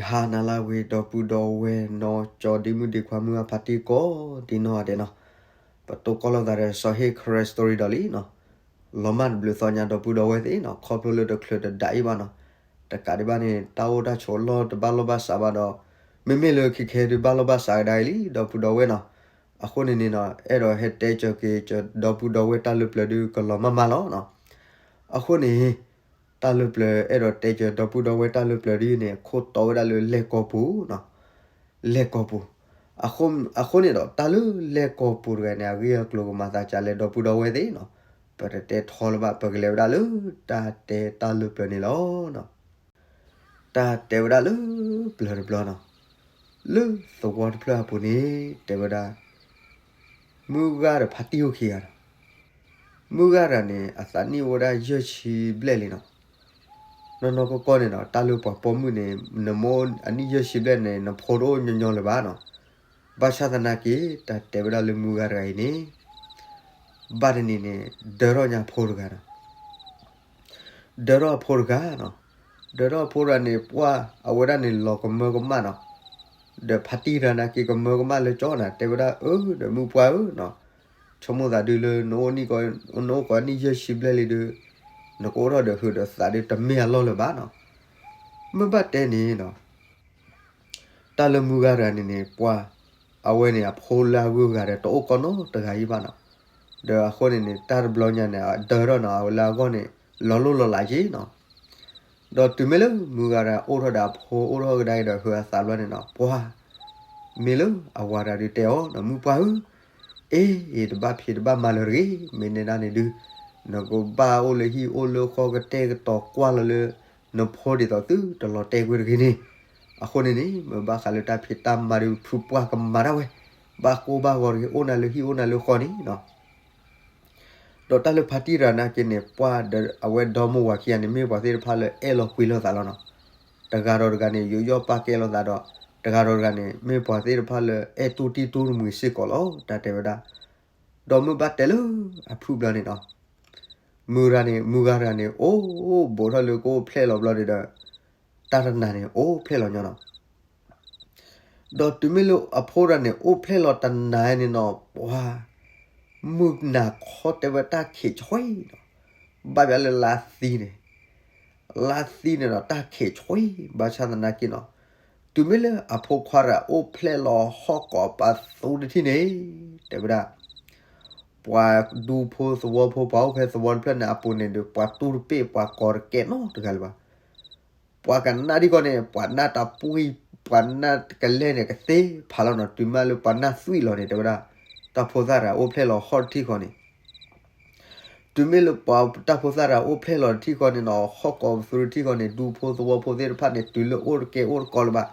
ဟါနၤလၢအဂ့ၤ ဒီပုၢ်ဒီဝဲၢ်နီၢ်ကၠီဒ့မုၣ်ဒ့ခွါ မုၢ်ဂၢ်ဖါတံၢ်ကိးဒံနီၢ်ဂၤဒဲးနီၤ, ပတိၢ်ကီၢ်လိာ်သးဒီးစီၤဟ့ၣ် Karen Story ဒီးလံနီၤ, လီၤမၢ်တဘျုးသီညါ ဒီပုၢ်ဒီဝဲၢ်သ့ၣ်နီၤ, ခီဖျိလၢတချုးတဒးအံၤဘၣ်နီၤ, တကးဒံးဘၣ်န့ၣ် တၢ်အိၣ်တၢ်ဆိးလီၢ်တဘၣ်လိာ်ဘၣ်စးဘၣ်ဒီး မ့မ့ၢ်လၢခဲခဲဒုးဘၣ်လိာ်ဘၣ်စးကဒါအံၤလံ ဒီပုၢ်ဒီဝဲၢ်နီၤ, အဃိန့ၣ်န့ၣ်နီၤ အဲၣ်ဒိးဟဲတဲစၢၤက့ၤ ဒီပုၢ်ဒီဝဲၢ်တၢ်လၢပျၢၤဒုးကလီၤမၢ်မၢ်လီၤနီၤ, အဃိန့ၣ် တၢ်လၢပျၢၤ အဲၣ်ဒိးတဲစၢၤဒီပုၢ်ဒီဝဲၢ်တၢ်လၢပျၢၤဒ်န့ၣ် ခိၣ်တီဝဲဒၣ်လၢလဲၢ်ကီၢ်ပူၤနီၤ, လဲၢ်ကီၢ်ပူၤ, အဃိန့ၣ်ဒီး တၢ်လၢလဲၢ်ကီၢ်ပူၤတဂၤန့ၣ် အဂ့ၢ်အကျိၤကမၤသးဒ်လဲၣ် ဒီပုၢ်ဒီဝဲၢ်သ့ၣ်နီၤ, ပတတဲထီလၢၤဘၣ် ပကလဲၤဝဲဒၣ်လၢတၢ်တဲတၢ်လၢပျၢၤန့ၣ်လီၤ. တၢ်တဲဝဲဒၣ်လၢပျၢၤတဘျီနီၤ, လၢသဝီတဖျၢၣ်အပူၤန့ၣ် တဲဝဲဒၣ် မုၢ်ဂၤဒီးဖါတံၢ်အိၣ်ခံဂၤနီၤ, မုၢ်ဂၤတဂၤန့ၣ် အသးနံၣ်အိၣ်ဝဲဒၣ်ယဲၢ်ဆံဘျဲၣ်လံနီၤ, နီၢ်နီၢ်ကီၢ်ကီၢ်န့ၣ်နီၤ တၢ်လၢပှၤပိာ်မုၣ်န့ၣ် နမ့ၢ်အိၣ်အနံၣ်ယဲၢ်ဆံဘျဲၣ်န့ၣ် နဖိတအိၣ်ညီညီလၢၤဘၣ်နီၤ, ဘၣ်ဆၣ်သနာ်က့ တၢ်တဲဝဲဒၣ်လၢမုၢ်ဂၤတဂၤအံၤန့ၣ် ဘၣ်တနံၤန့ၣ် ဒၢထီၣ်ညါဖိတဂၤနီၤ ဒၢထီၣ်အဖိတဂၤနီၤ, ဒၢထီၣ်အဖိတဂၤန့ၣ် ပှၢ်အဝဲဒၣ်န့ၣ် လီၤကမၢကမၣ်နီၤ, ဒီးဖါတံၢ်တဂၤန့ၣ်က့ၤကမၢကမၣ်လၢကၠီနီၤ တဲဝဲဒၣ် အၢ ဒီးမုၢ်ပှၢ်ဧၢနီၤ, ဆိကမိၣ်သးဒုးလၢ နအိၣ်ကိးနံၣ်ယဲၢ်ဆံဘျဲၣ်လံဒုး နကအိၣ်ထီၣ်ဒီးဟုးဒီးသးဒုးတမ့ၢ်အလီၢ်လၢၤဘၣ်နီၤ, မ့ၢ်ဘၣ်တဲန့ၣ်နီၤ တၢ်လၢမုၢ်ဂၤတဂၤန့ၣ်န့ၣ် ပှၢ်အဝဲန့ၣ် အဖိလၢအဂုၤအဂၤဒီး တအိၣ်ကီးနီတဂၤအံၤဘၣ်နီၤ, ဒီးအဃိန့ၣ်န့ၣ် တၢ်တဘျီညါန့ၣ် အဒၢထီၣ်နီၤ အဝဲလၢအဂီၢ်န့ၣ် လီၤလိၢ်လီၤလးက့နီၤ, ဒီးတုၤမ့ၢ်လၢမုၢ်ဂၤတဂၤအိၣ်ထီၣ်ဒီးအဖိအိၣ်ထီၣ်ကဒါအံၤဒီး ဟုးအသးဘျီန့ၣ်နီၤ ပှၢ် မ့ၢ်လၢအဝၤတဂၤဒုးတဲအီၤနီၤ မုၢ်ပှၢ်ဧၢ, အ့ တဘၣ်ဖံးတဘၣ်မၤလၢၤတဂ့ၤ, မ့ၢ်နဲဒၣ်န့ၣ်ဒုး နကဘၣ်အိၣ်လၢဟံၣ်အိၣ်လၢဃီကတဲာ်ကတီၤကွၢ်လီၤလၢ နဖိဒ်သိးသုတလီၤတဲာ်ကွံာ်တဂ့ၤန့ၣ်, အဃိန့ၣ်န့ၣ် မ့ၢ်ဘၣ်ဃးလၢတၢ်ဖံးတၢ်မၤဒုး ဖုပှၢ်ကမၤဒၣ်ဝဲ, ဘၣ်ကိၢ်ဘၣ်ဂီၤတဂ့ၤ အိၣ်နၤလၢဟံၣ်အိၣ်နၤလၢဃီန့ၣ်နီၤ ဒီးတၢ်လၢဖါတံၢ်တဂၤနာ်က့န့ၣ် ပှၢ်ဒီးအဝဲဒီမါဝၤခံဂၤန့ၣ် မ့ၢ်ပှၤသ့ၣ်တဖၣ်လၢအဲၣ်လီၤကွံလိာ်သးလီၤနီၤ. တဂၤဒီးတဂၤန့ၣ် ယူးယီၣ်ပာ်ကဲလိာ်သးဒီး တဂၤဒီးတဂၤန့ၣ် မ့ၢ်ပှၤသ့ၣ်တဖၣ်လၢအဲၣ်တူၢ်တံၢ်တူၢ်တမှံၤစ့ၢ်ကီးလီၤ. တၢ်တဲဝဲဒၣ် ဒီးမုၢ်ဘၣ်တဲလၢအဖုၣ်ဘျီန့ၣ်နီၤ မုၢ်ဂၤန့ၣ် မုၢ်ဂၤတဂၤန့ၣ် အိၣ်ဘူးထီၣ်လၢကအိၣ်ဖျဲၣ်လီၤဘျီန့ၣ်ဒီး တၢ်တနၤန့ၣ် အိၣ်ဖျဲၣ်လီၤညီနီၤ. ဒီးတုၤမ့ၢ်လၢအဖိတဂၤန့ၣ် အိၣ်ဖျဲၣ်လီၤတနၤန့ၣ်နီၤ ပှၤ မုၢ်နၤခီတဲဝဲတၢ်ခံးဆွံနီၤ, ဘၣ်ပျးလၢလါသံန့ၣ်, လါသံန့ၣ်ဒီးတၢ်ခံးဆွံ ဘၣ်ဆၣ်သနာ်က့နီၤ, တုၤမ့ၢ်လၢအဖိခွါတဂၤအိၣ်ဖျဲၣ်လီၤဟီၣ်ကိးပသူတထံၣ်န့ၣ် တဲဝဲဒၣ် ပှၤဒူဖိသဝီဖိ ပှၤအိၣ်ဖဲသဝီတဖျၢၣ်န့ၣ်အပူၤန့ၣ်ဒီး ပှၤတူၢ်တပ့ၢ် ပှၤကိးတကဲနီတဂၤလၢၤဘၣ်. ပှၤကနၣ်ဒံကီးန့ၣ် ပှၤနၢ်တပှံၢ် ပှၤနၢ်ကလဲၢ်န့ၣ် ကသ့ဖးလီၤနီၤ. တုၤမ့ၢ်လၢပှၤနၢ်သွံၣ်လီၤန့ၣ် တဲဝဲဒၣ် တၢ်ဖိသၣ်တဂၤအိၣ်ဖျဲၣ်လီၤဟီၣ်တထံၣ်ဃီန့ၣ် တုၤမ့ၢ်လၢပှၤတၢ်ဖိသၣ်တဂၤအိၣ်ဖျဲၣ်လီၤတထံၣ်ဃီန့ၣ်နီၤ ဟီၣ်ကိးပသူတထံၣ်ဃီန့ၣ် ဒူဖိသဝီဖိသ့ၣ်တဖၣ်န့ၣ် တုၤလၢအိၣ်တကဲအိၣ်တကီလၢၤဘၣ်.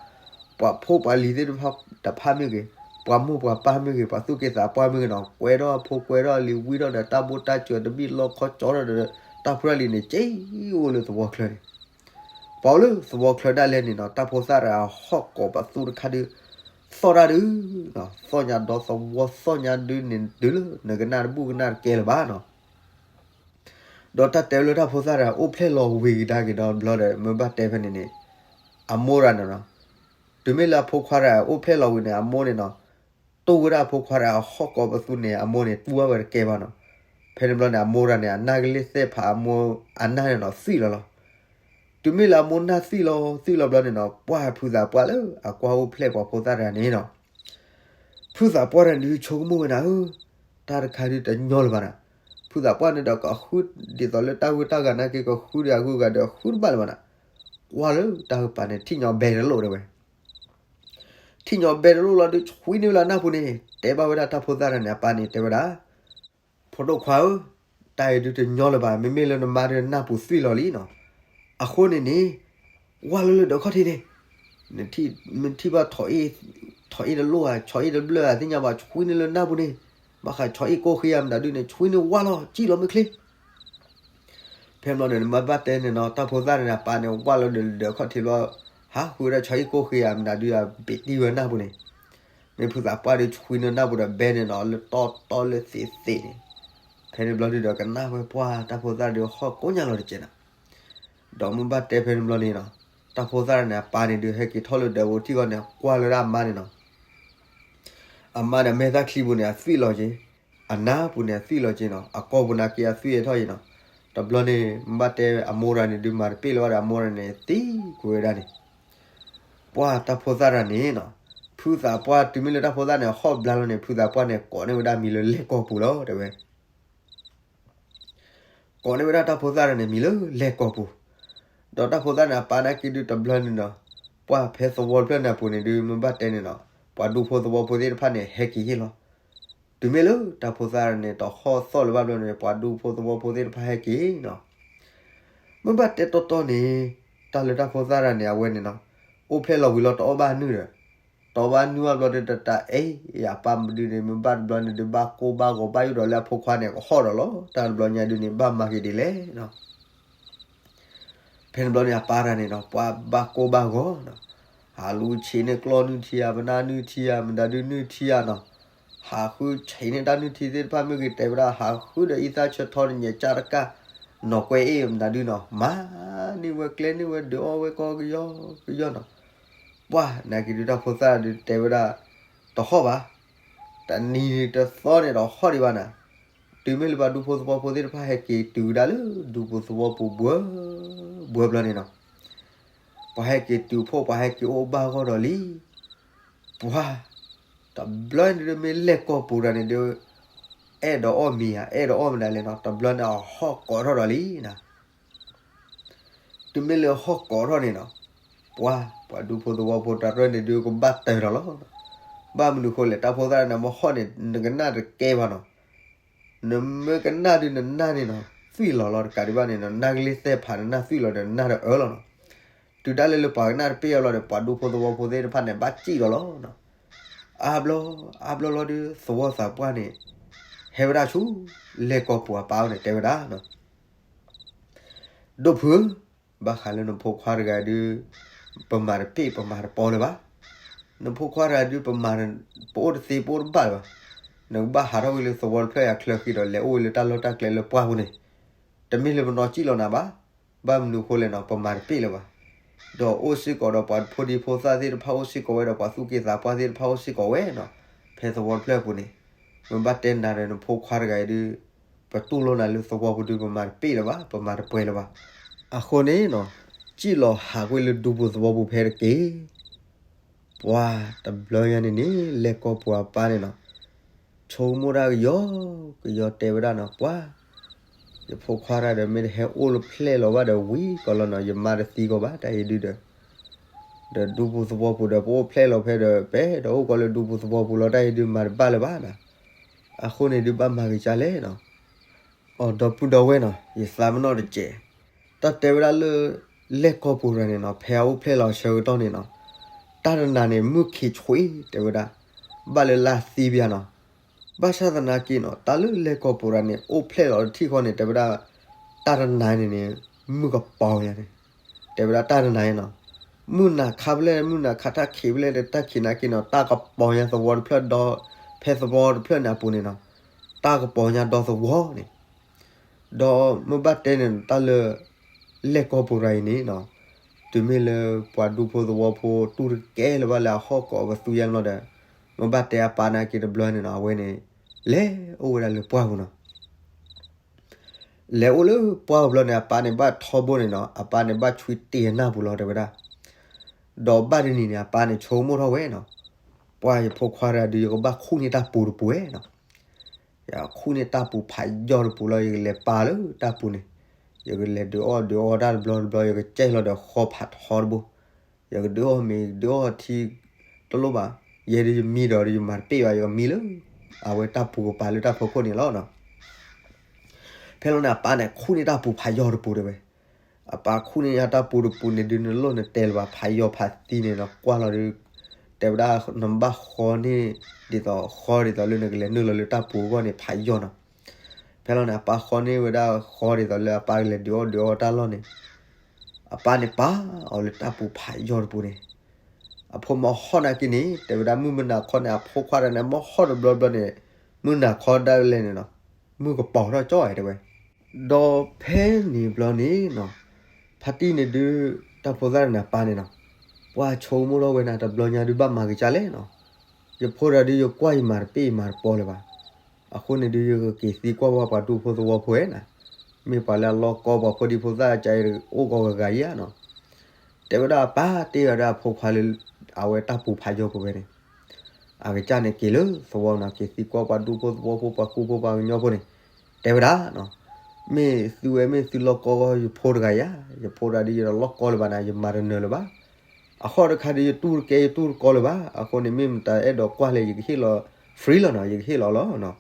ပှၤဖိပှၤလံၤသ့ၣ်တဖၣ်တဖၣ်မ့ၢ်ဂ့ၤ, ပှၤမိၢ်ပှၤပၢ်မ့ၢ်ဂ့ၤ, ပှၤသူၣ်က့သးပှၢ်မ့ၢ်ဂ့ၤနီၤ ကွဲထီၣ်အဖိကွဲထီၣ်အလံၤ ဝံထီၣ်ဒီးတၢ်ဘိၣ်တၢ်စၢၤ တဘံၣ်လီၢ်ခီကၠီထီၣ်ဒီး တၢ်ဖိတၢ်လံၤန့ၣ် က့ၤအိၣ်လၢသဝီချၢန့ၣ် ပှၤအိၣ်လၢသဝီချၢဒၣ်လဲာ်န့ၣ်နီၤ တၢ်ဖိသၣ်တဂၤဟီၣ်ကိးပသူတခါဒုး သီၣ်တၢ်ဒုး, သီၣ်ညါဒီသဝီသီၣ်ညါဒုးန့ၣ် တုၤလၢနကနၣ်တဘူၣ်ကနၣ်တကဲလၢၤဘၣ်နီၤ. ဒီးတၢ်တဲဝဲလၢတၢ်ဖိသၣ်တဂၤအိၣ်ဖျဲၣ်လီၤဝံၤကဒါက့ၤဒီးဘျီဒီး မ့ၢ်ဘၣ်တဲဖဲန့ၣ်န့ၣ် အမိၢ်တဂၤန့ၣ်နီၤ, တုၤမ့ၢ်လၢအဖိခွါတဂၤအိၣ်ဖျဲၣ်လီၤဝံၤန့ၣ် အမိၢ်န့ၣ်နီၤ တူၢ်ဝဲဒၣ်အဖိခွါတဂၤဟီၣ်ကိးပသူန့ၣ် အမိၢ်န့ၣ် တူၢ်ဘၣ်ဝဲတကဲဘၣ်နီၤ. ဖဲန့ၣ်ဘျီန့ၣ် အမိၢ်တဂၤန့ၣ် အနၢ်ကလ့ၢ်သ့ၣ်ဖးအမိၢ်အနၢ်န့ၣ်နီၤ သွံၣ်လီၤလီၤ. တုၤမ့ၢ်လၢအမိၢ်နၢ်သွံၣ်လီၤ သွံၣ်လီၤဘျီန့ၣ်နီၤ ပှၢ်ဖုသးပှၢ်လၢအကွၢ်အိၣ်ဖျဲၣ်ပှၤဖိသၣ်တဂၤန့ၣ်နီၤ ဖုသးပှၢ်တဂၤဒုးဆိကမိၣ်ဝဲဒၣ်ဧၢ, တၢ်တခါဒုးတညီလၢၤဘၣ်နီၤ. ဖုသးပှၢ်န့ၣ်ဒီးကဃု ဒ်သိးလၢတၢ်ဂုၤတၢ်ဂၤနာ်က့ ကဃုဒီးအဂုၤအဂၤဒီးဃုတဘၣ်လၢၤဘၣ်နီၤ. ကွၢ်လၢတၢ်ဂုၤပၤန့ၣ် ထံၣ်ညီဘဲတလိၣ်တဲဝဲ ထံၣ်ညီဘဲတလိၣ်လီၤဒုး ဆွံန့ၢ်ဝဲလၢအနၢ်ပူၤန့ၣ် တဲဘၣ်ဝဲဒၣ်တၢ်ဖိသၣ်တဂၤန့ၣ် အပၢ်န့ၣ်တဲဝဲဒၣ် ဖိဒိၣ်ခွါဧၢ, တၢ်အံၤဒုးတညီလၢၤဘၣ်, မ့မ့ၢ်လၢနမါဒုးနၢ်ပူၤသွံၣ်လီၤလံနီၤ. အဃိန့ၣ်န့ၣ် ဝၢ်လၢလၢဒီးခီၣ်ထံးန့ၣ်, နထံၣ်ဘၣ် ထိးအ့ၣ်တလိၣ်ဧါ ဆီအ့ၣ်တဘျၢၣ်ဧါ သ့ၣ်ညါဘၣ် ဆွံန့ၢ်လၢနၢ်ပူၤန့ၣ်, ဘၣ်ဃးဆီအ့ၣ်ကိၢ်ဃ့ဧါ မတၤဒုးန့ၣ် ဆွံန့ၢ်ဝၢ်လီၤ စံၣ်လီၤမ့ၢ်ချ့ ဖဲဘျီန့ၣ် နမ့ၢ်ဘၣ်တဲန့ၣ်နီၤ တၢ်ဖိသၣ်န့ၣ် အပၢ်န့ၣ် ဝၢ်လၢဒီးခီၣ်ထံးလီၤ, ဟးဃုဝဲဒၣ်ဆီအ့ၣ်ကိၢ်ဃ့ဧါ မတၤဒုး ဘ့းတံၢ်ဝဲနၢ်ပူၤန့ၣ်, မ့ၢ်ဖုသးပှၢ်ဒုး ဆွံန့ၢ်နၢ်ပူၤဒီးဘဲန့ၣ်နီၤ လၢတီတီလၢသ့သ့န့ၣ်, ဖဲန့ၣ်ဘျီဒုးဒီး ကနၣ်ဝဲပှၢ်တၢ်ဖိသၣ်ဒုး ဟီၣ်ကိးညါလီၤတကဲးနီၤ, ဒီးမ့ၢ်ဘၣ်တဲဖဲန့ၣ်ဘျီန့ၣ်နီၤ တၢ်ဖိသၣ်န့ၣ် အပၢ်န့ၣ်ဒုး ဟဲက့ၤထီၣ်လၢဒၢးဖိထံၣ်ဃီန့ၣ် ကွၢ်လၢဒၣ်အမါန့ၣ်နီၤ. အမါန့ၣ် အမဲာ်သၣ်ချံပူၤန့ၣ် အသွံၣ်လီၤက့ၤ, အနၢ်ပူၤန့ၣ် အသွံၣ်လီၤက့ၤနီၤ, အကိာ်ပူၤနာ်က့ အသွံၣ်ဟဲထီၣ်က့ၤနီၤ. တဘျီန့ၣ် မ့ၢ်ဘၣ်တဲအမိၢ်တဂၤန့ၣ်ဒုး မၤတပ့ၢ်လၢၤဘၣ်ဒီး အမိၢ်တဂၤန့ၣ် သံကွံာ်ဝဲဒၣ်န့ၣ် ပှၢ်တၢ်ဖိသၣ်တဂၤန့ၣ်နီၤ, ဖုသးပှၢ် တုၤမ့ၢ်လၢတၢ်ဖိသၣ်န့ၣ် အဟီၣ်ဘျါလီၤန့ၣ် ဖုသးပှၢ်န့ၣ် ကိးန့ၢ်ဝဲဒၣ်မံၤလၢလဲၢ်ကီၢ်ပူၤလီၤ တဲဝဲ. ကိးန့ၢ်ဝဲဒၣ်တၢ်ဖိသၣ်တဂၤန့ၣ် မံၤလၢလဲၢ်ကီၢ်ပူၤ, ဒီးတၢ်ဖိသၣ်န့ၣ် အပၢ်နာ်က့ဒုး တဘျီန့ၣ်နီၤ, ပှၢ်ဖဲသဝီတဖျၢၣ်န့ၣ်အပူၤန့ၣ်ဒုး မ့ၢ်ဘၣ်တဲန့ၣ်နီၤ, ပှၤဒူဖိသဝီဖိသ့ၣ်တဖၣ်န့ၣ် ဟဲက့ၤဟ့ၣ်လီၤ. တုၤမ့ၢ်လၢတၢ်ဖိသၣ်န့ၣ် တဟီၣ်သီၣ်လၢၤဘၣ်ဘျီန့ၣ် ပှၤဒူဖိသဝီဖိသ့ၣ်တဖၣ်ဟဲက့ၤနီၤ. မ့ၢ်ဘၣ်တဲတီတီန့ၣ် တၢ်လၢတၢ်ဖိသၣ်တဂၤန့ၣ် အဝဲန့ၣ်နီၤ, အိၣ်ဖျဲၣ်လီၤဝံၤလီၤ တအီၣ်ဘၣ်နုၢ်ဒီး, တအီၣ်ဘၣ်နုၢ်ဘၣ်ဘျီဒီး တၢ်အဲၣ်အပၢ်ဒုးန့ၣ် မ့ၢ်ဘၣ်တဘျီန့ၣ်ဒုး ဘၣ်ကိၢ်ဘၣ်ဂီၤ ဘၣ်ယိၣ်ဒီးလၢအဖိခွါန့ၣ် ကဟီၣ်ဒီးလီၤ. တၢ်တဘျီညါဒုးန့ၣ် ဘၣ်မၤက့ၤဒ်လဲၣ်နီၤ. ဖဲန့ၣ်ဘျီန့ၣ် အပၢ်တဂၤန့ၣ်နီၤ, ပှၤဘၣ်ကိၢ်ဘၣ်ဂီၤနီၤ, ဟးလူၤဆံးန့ၢ်ကျီၢ်နုၢ်ထံဧါ, ပနၢ်နုၢ်ထံဧါ, မတၤဒုးနုၢ်ထံဧါနီၤ, ဟးဃုဆံးန့ၢ်တၢ်နုၢ်ထံသ့ၣ်တဖၣ် မ့ၢ်ဂ့ၤ တဲဝဲဒၣ် ဟးဃုဒီးအံသၣ်ဆၢထီန့ၣ် ညၣ်ကၢ်တကၢ်, နီၢ်ကွဲအ့ၣ် မတၤဒုးနီၤ, မၤန့ၢ်ဝဲ ကျဲန့ၢ်ဝဲ ဒုးအီၣ်ဝဲကီကယီကယီနီၤ. ပှၢ်နာ်က့ဒုး တၢ်ဖိသၣ်ဒုးတဲဝဲဒၣ် တဟီၣ်ဘၣ်, တနံၤတသီန့ၣ် တဟီၣ်ဒံးဘၣ်နၤ. တုၤမ့ၢ်လၢပှၤဒူဖိသဝီဖိသ့ၣ်တဖၣ် ဟဲက့ၤတုၤဝဲဒၣ်လၢဒူပူၤသဝီပူၤဘှၢဘှၢဘျီန့ၣ်နီၤ, ပှၤဟဲက့ၤတုၤဖှိၣ် ပှၤဟဲက့ၤအိၣ်ဘၣ်ဂီၢ်ဒီးလံ. ပှၢ်တဘျီန့ၣ်ဒုး မ့ၢ်လဲၢ်ကီၢ်ပူၤတဂၤန့ၣ်ဒုး အဲၣ်ဒိးအီၣ်မ့ၤဧါ, အဲၣ်ဒိးအီၣ်မနုၤလဲၣ်နီၤ, တဘျီန့ၣ် အဟီၣ်ကိးထီၣ်ဒီးလံနၤ. တုၤမ့ၢ်လၢဟီၣ်ကိးထီၣ်န့ၣ်နီၤ, ပှၤ ပှၤဒူဖိသဝီဖိတၢ်ရဲၣ်န့ၣ်ဒုး ကဘၣ်တၢၢ်ဒီးလီၤ. ဘၣ်မနုၤဃိလဲၣ်, တၢ်ဖိသၣ်န့ၣ် မ့ၢ်ဟီၣ်န့ၣ် နကနၣ်တကဲဘၣ်နီၤ. နမ့ၢ်ကနၣ်ဒုး နနၢ်န့ၣ်နီၤ သွံၣ်လီၤလီၤတကးဒံးဘၣ်န့ၣ်နီၤ, နၢ်ကလ့သဲဖး နနၢ်သွံၣ်လီၤဒီး နနၢ်တအၢလီၤနီၤ. တုၤဒၣ်လဲာ်လၢပှၤကနၣ်တပ့ၢ်အီၤလီၤဒီး ပှၤဒူဖိသဝီဖိသ့ၣ်တဖၣ်န့ၣ် ဘၣ်စံၣ်လီၤလီၤနီၤ. အါဘျီ အါဘျီလီၤဒုး သဝီသးပှၢ်န့ၣ် ဟဲဝဲဒၣ်ဆူ လဲၢ်ကီၢ်ပူၤအပၢ်အအိၣ်န့ၣ် တဲဝဲဒၣ်နီၤ, ဒိၣ်ဖုဧၢ, ဘၣ်ဃးလၢနဖိခွါတဂၤဒုး ပမၤတပ့ၢ် ပမၤတပီလၢၤဘၣ်. နဖိခွါတဂၤဒုး ပမၤ ပအိၣ်တသ့ ပအိၣ်တဘၣ်လၢၤဘၣ်. နကဘၣ်ဟးထီၣ်ကွံာ်လၢသဝီတဖျၢၣ်အံၤ ချၢဃံဒီး လဲၤအိၣ်ဝဲလၢတၢ်လီၢ်တၢ်ကျဲလၢပှၢ်ပူၤန့ၣ်, တမ့ၢ်လၢပနီၢ်စံၣ်လီၤနၤဘၣ်. ဘၣ်မနုၤဃိလဲၣ်နီၤ, ပမၤတပ့ၢ်လၢၤဘၣ်. ဒီးအိၣ်စ့ၢ်ကီးဒီးပှၤဖိဒံဖိသၣ်သ့ၣ်တဖၣ် အိၣ်စ့ၢ်ကီးဝဲဒီးပှၤသူၣ်က့သးပှၢ်သ့ၣ်တဖၣ် အိၣ်စ့ၢ်ကီးဝဲနီၤ, ဖဲသဝီတဖျၢၣ်အပူၤန့ၣ်, မ့ၢ်ဘၣ်တဲနၤဒီးနဖိခွါတဂၤအံၤဒုး ပတူၢ်လိာ်နၤလၢသဝီပူၤဒုး ပမၤတပ့ၢ်လၢၤဘၣ်, ပမၤတပှဲၤလၢၤဘၣ်. အဃိန့ၣ်နီၤ, စံၣ်လီၤဟးကွံာ်လၢဒူပူၤသဝီပူၤဖဲတက့ၢ်. ပှၤတဘျီညါန့ၣ်န့ၣ် လဲၤကီၢ်ပှၤပၢ်န့ၣ်နီၤ, ဆိကမိၣ်တၢ်ကယီကယီတဲဝဲဒၣ်နီၤ, ပှၤ ယဖိခွါတၢ်ဒီး မ့ၢ်တဟဲအိၣ်လၢဖျဲၣ်လီၤဘၣ်ဒီး ဝံၤကီးလီၤနီၤ, ယမါတသံကီးဘၣ် တၢ်အံၤဒုဒီး, ဒီးဒူပူၤသဝီပူၤဒီး ပအိၣ်ဖျဲၣ်လီၤဖဲဒီး ပအဲၣ်ဒိးအိၣ်ကီးလၢဒူပူၤသဝီပူၤလီၤ, တၢ်အံၤဒုမၤတဘၣ်လၢၤဘၣ်နီၤ. အဃိန့ၣ်ဒုး ဘၣ်မၤဂ့ၤကၢ်လဲၣ်နီၤ. အိၣ်ဒီပုၢ်ဒီဝဲၢ်နီၤ, ယသးပ့ၤနီၣ်တစဲး, တၢ်တဲဝဲဒၣ်လၢ လဲၢ်ကီၢ်ပူၤတဂၤန့ၣ်နီၤ, ဖဲအအိၣ်ဖျဲၣ်လီၤဆၢကတီၢ်န့ၣ်နီၤ, တၢ်တနၤန့ၣ် မုၢ်ခံးဆွံတဲဝဲဒၣ်, ဘၣ်လၢလါသံဘၣ်နီၤ. ဘၣ်ဆၣ်သနာ်က့နီၤ, တၢ်လၢလဲၢ်ကီၢ်ပူၤတဂၤန့ၣ် အိၣ်ဖျဲၣ်လီၤတထံၣ်ဃီန့ၣ် တဲဝဲဒၣ် တၢ်တနၤန့ၣ်န့ၣ် မုၢ်ကပီၤညါန့ၣ်, တဲဝဲဒၣ်တၢ်တနၤန့ၣ်နီၤ, မုၢ်နၤခါဖဲလဲၣ် မုၢ်နၤခါ တၢ်ခံးဖဲလဲၣ် တၢ်ခံးနာ်က့နီၤ, တၢ်ကပီၤညါသဝီတဖျၢၣ်ဒီး ဖဲသဝီတဖျၢၣ်န့ၣ်အပူၤန့ၣ်နီၤ, တၢ်ကပီၤညါဒီသဝီန့ၣ် ဒီးမ့ၢ်ဘၣ်တဲန့ၣ် တၢ်လၢ လဲၢ်ကီၢ်ပူၤတဂၤအံၤန့ၣ်နီၤ, တုၤမ့ၢ်လၢပှၤဒူဖိသဝီဖိတူၢ်တကဲလၢၤဘၣ်လၢအဟီၣ်ကိးပသူယါန့ၣ်လီၤဒီး, မ့ၢ်ဘၣ်တဲအပၢ်နာ်က့တဘျီန့ၣ်နီၤ, အဝဲန့ၣ် လဲၤအိၣ်ဝဲဒၣ်လၢပှၢ်ပူၤနီၤ. လဲၤအိၣ်လၢပှၢ်ပူၤဘျီန့ၣ် အပၢ်န့ၣ်ဘၣ်ထီဘိန့ၣ်နီၤ, အပၢ်န့ၣ်ဘၣ်ဆွံတ့ၢ်အနၢ်ပူၤလီၤ တဲဝဲဒၣ်. ဒီးဘၣ်တနံၤန့ၣ် အပၢ်န့ၣ်ဆိကမိၣ်ထီၣ်ဝဲနီၤ, ပှၢ်ယဖိခွါတဂၤဒုး ယကဘၣ်ခူၣ်န့ၢ်တၢ်ပူၤတပူၤဝဲနီၤ. ယခူၣ်န့ၢ်တၢ်ပူၤဖးယီၤတပူၤလီၤ, ယကလဲၤပာ်လၢတၢ်ပူၤန့ၣ်, ယကလဲၤဒုးအီၣ်ဒုးအီတၢ်တဘျီတဘျီ, ယကစဲၣ်လီၤဒီးဃီဖးထီတဘိ, ယကဒုးအီၣ်မ့ၤ ဒုးအီၣ်ထံ တလိၣ်ဘၣ်, ယဲဒုးယမံဒီး ယမၤတပ့ၢ်ဘၣ်, ယကမံလၢ အဝဲတၢ်ပူၤကပၤလၢတၢ်ဖီခိၣ်န့ၣ်လီၤနီၤ. ဖဲလီၤန့ၣ် အပၢ်န့ၣ် ခူၣ်န့ၢ်တၢ်ပူၤဖးယီၤတပူၤတဲဝဲ. အပၢ်ခူၣ်န့ၢ်ညါတၢ်ပူၤတပူၤန့ၣ်ဒုး နလိၣ်နတဲလၢၤဘၣ်, ဖးယီၤဖးသံန့ၣ်နီၤ, ကွၢ်လီၤဒုး တဲဝဲဒၣ် နဘၣ်ဃီန့ၢ် ဒ်သိးဃီဒ်သိးလၢနကလဲၤနုာ်လီၤလၢတၢ်ပူၤအဂီၢ်န့ၣ် ဖးယီၤနီၤ. ဖဲလီၤန့ၣ် အပၢ်ဃီန့ၢ်ဝဲဒၣ်ဃီဒ်သိးလၢအပၢ်ကလဲၤဒုးအီၣ်ဒုးအီတၢ်လီၢ်န့ၣ်, အပၢ်န့ၣ်ပာ်အီၤလၢတၢ်ပူၤဖးယီၤတပူၤန့ၣ်, အဖိမါဟီၣ်နာ်က့န့ၣ် တဲဝဲဒၣ် မုၢ်မနၤခီန့ၣ် အဖိခွါတဂၤန့ၣ် မ့ၢ်ဟီၣ်တဘျီဘျီန့ၣ်, မုၢ်နၤခီဒၣ်လဲာ်န့ၣ်နီၤ, မုၢ်ကပီၤထီၣ်ကၠီတဲဝဲ. ဒီးဖဲန့ၣ်ဘျီန့ၣ်နီၤ, ဖါတံၢ်န့ၣ်ဒုး တၢ်ဖိသၣ်တဂၤန့ၣ် အပၢ်န့ၣ်နီၤ, ပှၢ်ဆိကမိၣ်ထီၣ်ဝဲန့ၣ် တဘျီညါဒုးဘၣ်မၤကစၢ်လဲၣ်နီၤ, ယဖိတဂၤဒုးယကွၢ်ယမၤတပ့ၢ်ယမၤတပီလၢၤဘၣ်, အဃိန့ၣ်ဒုး ယကက့ၤသံကွၢ်ဝဲပှၤဒူဖိသဝီဖိဧါနီၤ, မ့ၢ်ပှၤလၢအလီၢ်ကီပှၤဖိဒံဖိသၣ်ကအိၣ်ကီးဂၤဂၤဧါနီၤ, တဲဝဲဒၣ်အပၢ်တ့ၢ်ဝဲဒၣ်အဖိခွါလၢ အဝဲတၢ်ပူၤဖးယိာ်ပူၤဝဲန့ၣ် အကစၢ်န့ၣ်က့ၤလၢသဝီနီၤ, က့ၤသံကွၢ်ပှၤဒူဖိသဝီဖိ ပှၤကူဖိပှၤကညီဖိန့ၣ်, တဲဝဲဒၣ်နီၤ, မ့ၢ်သုဝဲမ့ၢ်သုလီၢ်ကီယဖိတဂၤဧါ, ယဖိတဂၤဒုးယတလီၢ်ကီလၢၤဘၣ်နီၤ, ယမၤတနၢၤလၢၤဘၣ်, အဃိတခါဒုးယတူၢ်တကဲယတူၢ်တကီလၢၤဘၣ်, အဃိန့ၣ်မ့ၢ်မတၤအဲၣ်ဒိးကွၢ်လဲၣ် ယကဟ့ၣ်လီၤ free လီၤနီၤ, ယကဟ့ၣ်လီၤလီၤနီၤ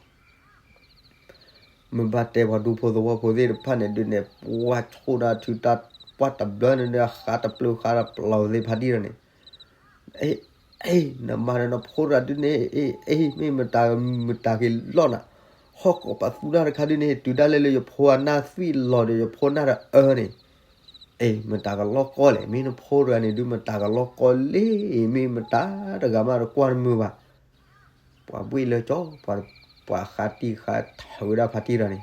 မ့ၢ်ဘၣ်တဲပှၤဒူဖိသဝီဖိသ့ၣ်တဖၣ်န့ၣ်ဒုးန့ၣ် ပှၢ်ဆိၣ်ဒၣ်ထုတၢ်ပှၢ်တဘျီန့ၣ်ဒုး အဃါတပျုၤဃါတပျီၤသ့ၣ်ဖးတံၢ်ဒီးန့ၣ်, အ့ အ့ နမၤဒီးနဖိတဂၤဒုးန့ၣ် အ့ အ့ မ့ၢ်မတၤမတၤက့ၤလီၢ်နၤ, ဟီၣ်ကိးပသူတၢ်တခါဒုးန့ၣ် တုၤဒၣ်လဲာ်လၢယဖိအနၢ်သွံၣ်လီၤဒီးယဖိနၢ်တအၢန့ၣ်, အ့ မတၤကလီၢ်ကီလဲၣ်, မ့ၢ်နဖိတဂၤန့ၣ်ဒုး မတၤကလီၢ်ကီလဲၣ်, မ့ၢ်မတၤတဂၤမးတကွၢ်တမုာ်ဘၣ် ပှၤဘှ့ၣ်လၢကၠီ ပှၤဃါတံၢ်ဃါထၢဝဲဒၣ်ဖးတံၢ်ဒီးန့ၣ်, ဒီ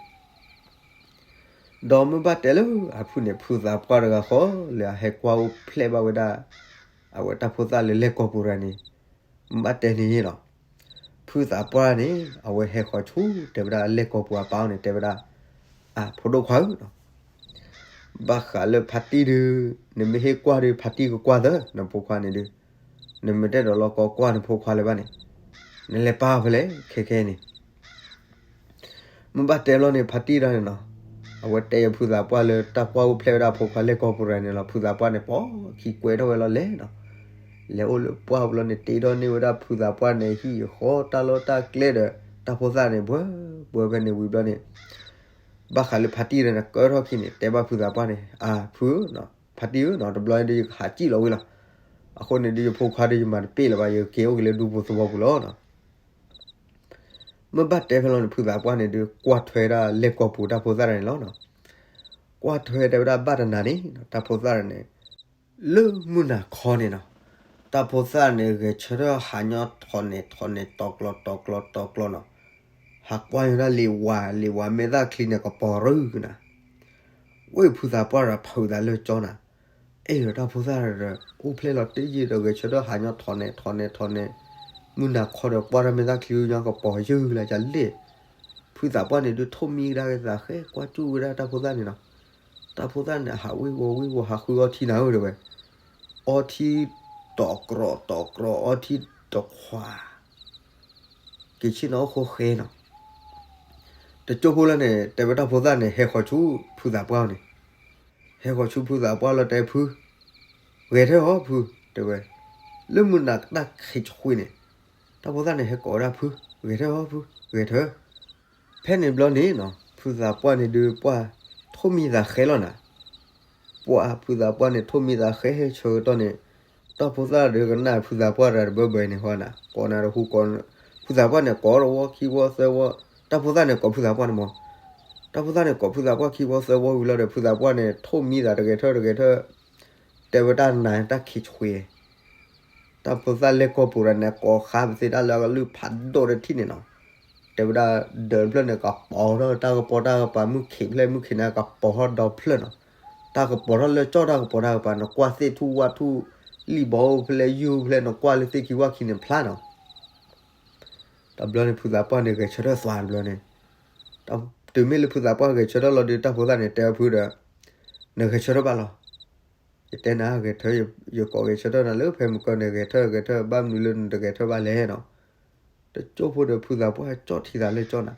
းမ့ၢ်ဘၣ်တဲလၢအဖုၣ်န့ၣ် ဖုသးပှၢ်တဂၤဃီလၢအဟဲကွၢ်အိၣ်ဖျဲၣ်ဘၣ်ဝဲဒၣ် အဝဲတၢ်ဖိသၣ်လၢလဲၢ်ကီၢ်ပူၤတဂၤန့ၣ်, မ့ၢ်ဘၣ်တဲန့ၣ်လီၤ. ဖုသးပှၢ်န့ၣ် အဝဲဟဲဃီၤဆူ တဲဝဲဒၣ်လဲၢ်ကီၢ်ပူၤအပၢ်န့ၣ် တဲဝဲဒၣ်, အၢ ဖိဒိၣ်ခွါဧၢနီၤ, ဘၣ်ဃးလၢဖးတံၢ်ဒုး နမ့ၢ်ဟ့ၣ်ကွၢ်ဒီး ဖးတံၢ်ကကွၢ်သၢ နဖိခွါန့ၣ်ဒုး, နမ့ၢ်တအဲၣ်ဒိးလီၢ်ကီကွၢ်နဖိခွါလၢၤဘၣ်န့ၣ်, နလဲၤပၢ်ဖဲလဲၣ် ခဲခဲန့ၣ် မ့ၢ်ဘၣ်တဲဘျီန့ၣ် ဖးတံၢ်ဒီးန့ၣ်နီၤ, အဝဲတဲယဖုသးပှၢ်လၢတၢ်ကွၢ်အိၣ်ဖျဲၣ်ဝဲဒၣ်ဖိခွါလဲၢ်ကီၢ်ပူၤတဂၤန့ၣ်လီၤ. ဖုသးပှၢ်န့ၣ် ပိာ်ခံကွဲထီၣ်ဝဲလီၤလဲၣ်နီၤ, လဲၤအိၣ်လၢပှၢ်ဘျီန့ၣ် တ့ထီၣ်န့ၢ်ဝဲဒၣ်ဖုသးပှၢ်န့ၣ် ဟံၣ်ဃီတၢ်လီၢ်တၢ်ကျဲဒီး တၢ်ဖိသၣ်န့ၣ် ဘှၢဘှၢဖဲန့ၣ်ဝံၤဘျီန့ၣ် ဘၣ်ဃးလၢဖးတံၢ်ဒီးန့ၣ် ကၢထီၣ်ခံန့ၣ် တဲဘၣ်ဖုသးပှၢ်န့ၣ်, အၢ ဖုဧၢနီၤ, ဖးတံၢ်ဧၢနီၤ, တဘျီဒုးယကဟးစံၣ်လီၤဝံၤလီၤ. အဃိန့ၣ်ဒုးယဖိခွါဒုးယမၤတပ့ၢ်လၢၤဘၣ်, ယက့ၤအိၣ်က့ၤလၢဒူပူၤသဝီပူၤလီၤနီၤ. မ့ၢ်ဘၣ်တဲဖဲလီၤန့ၣ် ဖုသးပှၢ်န့ၣ်ဒုး ကွၢ်ထွဲဒၣ်လဲၢ်ကီၢ်ပူၤတၢ်ဖိသၣ်တဂၤန့ၣ်လီၤနီၤ. ကွၢ်ထွဲတဲဝဲဒၣ်ဘၣ်တနၤန့ၣ် တၢ်ဖိသၣ်တဂၤန့ၣ် လၢမုၢ်နၤခီန့ၣ်နီၤ, တၢ်ဖိသၣ်န့ၣ် ဂဲၤဆၢထၢၣ်ဟးညီထီၣ်န့ၣ် ထီၣ်န့ၣ် တီၤကျီၤ တီၤကျီၤ တီၤကျီၤနီၤ, ဟးကွၢ်ညီဒၣ်လံာ်ဝၤ လံာ်ဝၤမဲာ်သၣ်ချံန့ၣ် ကပီၤရုၢ်ကနၤ ဝ့ၢ်ဖုသးပှၢ်ဒီးဖုသးလၢကၠီနၤ, အဲၣ်ဒီးတၢ်ဖိသၣ်ဒီး အိၣ်ဖျဲၣ်လီၤတ့ၢ်ယံာ်ဒီး ဂဲၤဆၢထၢၣ်ဟးညီထီၣ်န့ၣ် ထီၣ်န့ၣ် ထီၣ်န့ၣ်, မုၢ်နၤခီဒီး ကွၢ်တၢ်မဲာ်သၣ်ချံညါကပီၤယုၢ်လၢကလဲၣ်, ဖုသးပှၢ်န့ၣ်ဒုး ထိၣ်မံကဒါက့ၤသးဃဲ ကွၢ်ကၠူၣ်ဝဲဒၣ်တၢ်ဖိသၣ်န့ၣ်နီၤ, တၢ်ဖိသၣ်န့ၣ် ဟးဝ့ၤဝီၤဝ့ၤဝီၤ ဟးဃုအီထံနၤဧၢတဲဝဲ, အီထံ တီၤကျီၤ တီၤကျီၤ အီထံတခွး က့ၤဆ့ၣ်နီၤအိၣ်ဃိဃဲနီၤ. တကၠိဖိလၢန့ၣ် တဲဝဲတၢ်ဖိသၣ်န့ၣ် ဟဲဃီၤဆူဖုသးပှၢ်န့ၣ်, ဟဲဃီၤဆူဖုသးပှၢ်လီၤတဲဖု, ဂဲၤထၢၣ်ဟီဖု, တဲဝဲ, လၢမုၢ်နၤတၢ်ခံးဆှံန့ၣ်, တၢ်ဖိသၣ်န့ၣ် ဟဲကိးဝဲဒၣ်ဖု, ဂဲၤထၢၣ်ဟီဖု, ဂဲၤထၢၣ်. ဖဲန့ၣ်ဘျီန့ၣ်နီၤ ဖုသးပှၢ်န့ၣ်ဒုး ပှၢ်ထိၣ်မံသးဃဲလီၤနၤ ပှၢ်ဖုသးပှၢ်န့ၣ် ထိၣ်မံသးဃဲဟဲဆၢကတီၢ်န့ၣ်, တၢ်ဖိသၣ်ဒီးကနၣ်ဖုသးပှၢ်တဂၤတဘၢဘၢအံၤန့ၣ်ဃီနၤ, ကိးနၤတဟူကိး, ဖုသးပှၢ်န့ၣ် ကိးတဝီခံဝီသၢဝီ, တၢ်ဖိသၣ်န့ၣ် ကိးဖုသးပှၢ်န့ၣ်မး, တၢ်ဖိသၣ်န့ၣ် ကိးဖုသးပှၢ်ခံဝီသၢဝီဝံၤလီၤဒီး ဖုသးပှၢ်န့ၣ် ထိၣ်မံသးတဂဲၤထၢၣ်တဂဲၤထၢၣ်, တဲဝဲတၢ်နၤတၢ်ခံးဆှံ တၢ်ဖိသၣ်လဲၤကီၢ်ပူၤတဂၤန့ၣ် ကိးဃါပသ့တၢ်လၢအကလုၢ်ဖးဒိၣ်တထံၣ်န့ၣ်နီၤ, တဲဝဲဒၣ် ဒၢးတဖျၢၣ်န့ၣ် ကပီၤထီၣ်တၢ်ကပီၤတၢ်ကပၤ မုၢ်ခံးဖျၢၣ် မုၢ်ခံးန့ၣ် ကပီၤထီၣ်ဒီဖျၢၣ်နီၤ, တၢ်ကပီၤထီၣ်လၢကၠီၣ်တၢ်ကပီၤတၢ်ကပၤ နကွၢ်သ့ၣ်ထူၣ်ဝၣ်ထူၣ် လံၣ်ဘီအိၣ်ဖဲလဲၣ် ယုၢ်ဖဲလဲၣ် နကွၢ်လၢသ့ၣ်ခံဝၣ်ခံန့ၣ်ဖျါနီၤ. တဘျီန့ၣ် ဖုသးပှၢ်န့ၣ် ဂဲၤဆၢထၢၣ်သွါတဘျီန့ၣ်, တုၤမ့ၢ်လၢဖုသးပှၢ်ဂဲၤဆၢထၢၣ်လီၤဒီး တၢ်ဖိသၣ်န့ၣ် တဲဖုဒီး နဂဲၤဆၢထၢၣ်ဘၣ်လီၤ. ယတဲနၤဂဲၤထၢၣ်, ယကိးဂဲၤဆၢထၢၣ်နၤလၢဖဲမုၢ်ကီၢ်န့ၣ် ဂဲၤထၢၣ်ဂဲၤထၢၣ် ဘၣ်မနုၤလၢနတဂဲၤထၢၣ်ဘၣ်လဲၣ်နီၤ. တကၠိဖိဒီးဖုသးပှၢ်ကၠီၣ်ထံသးလၢကၠီၣ်နၤ,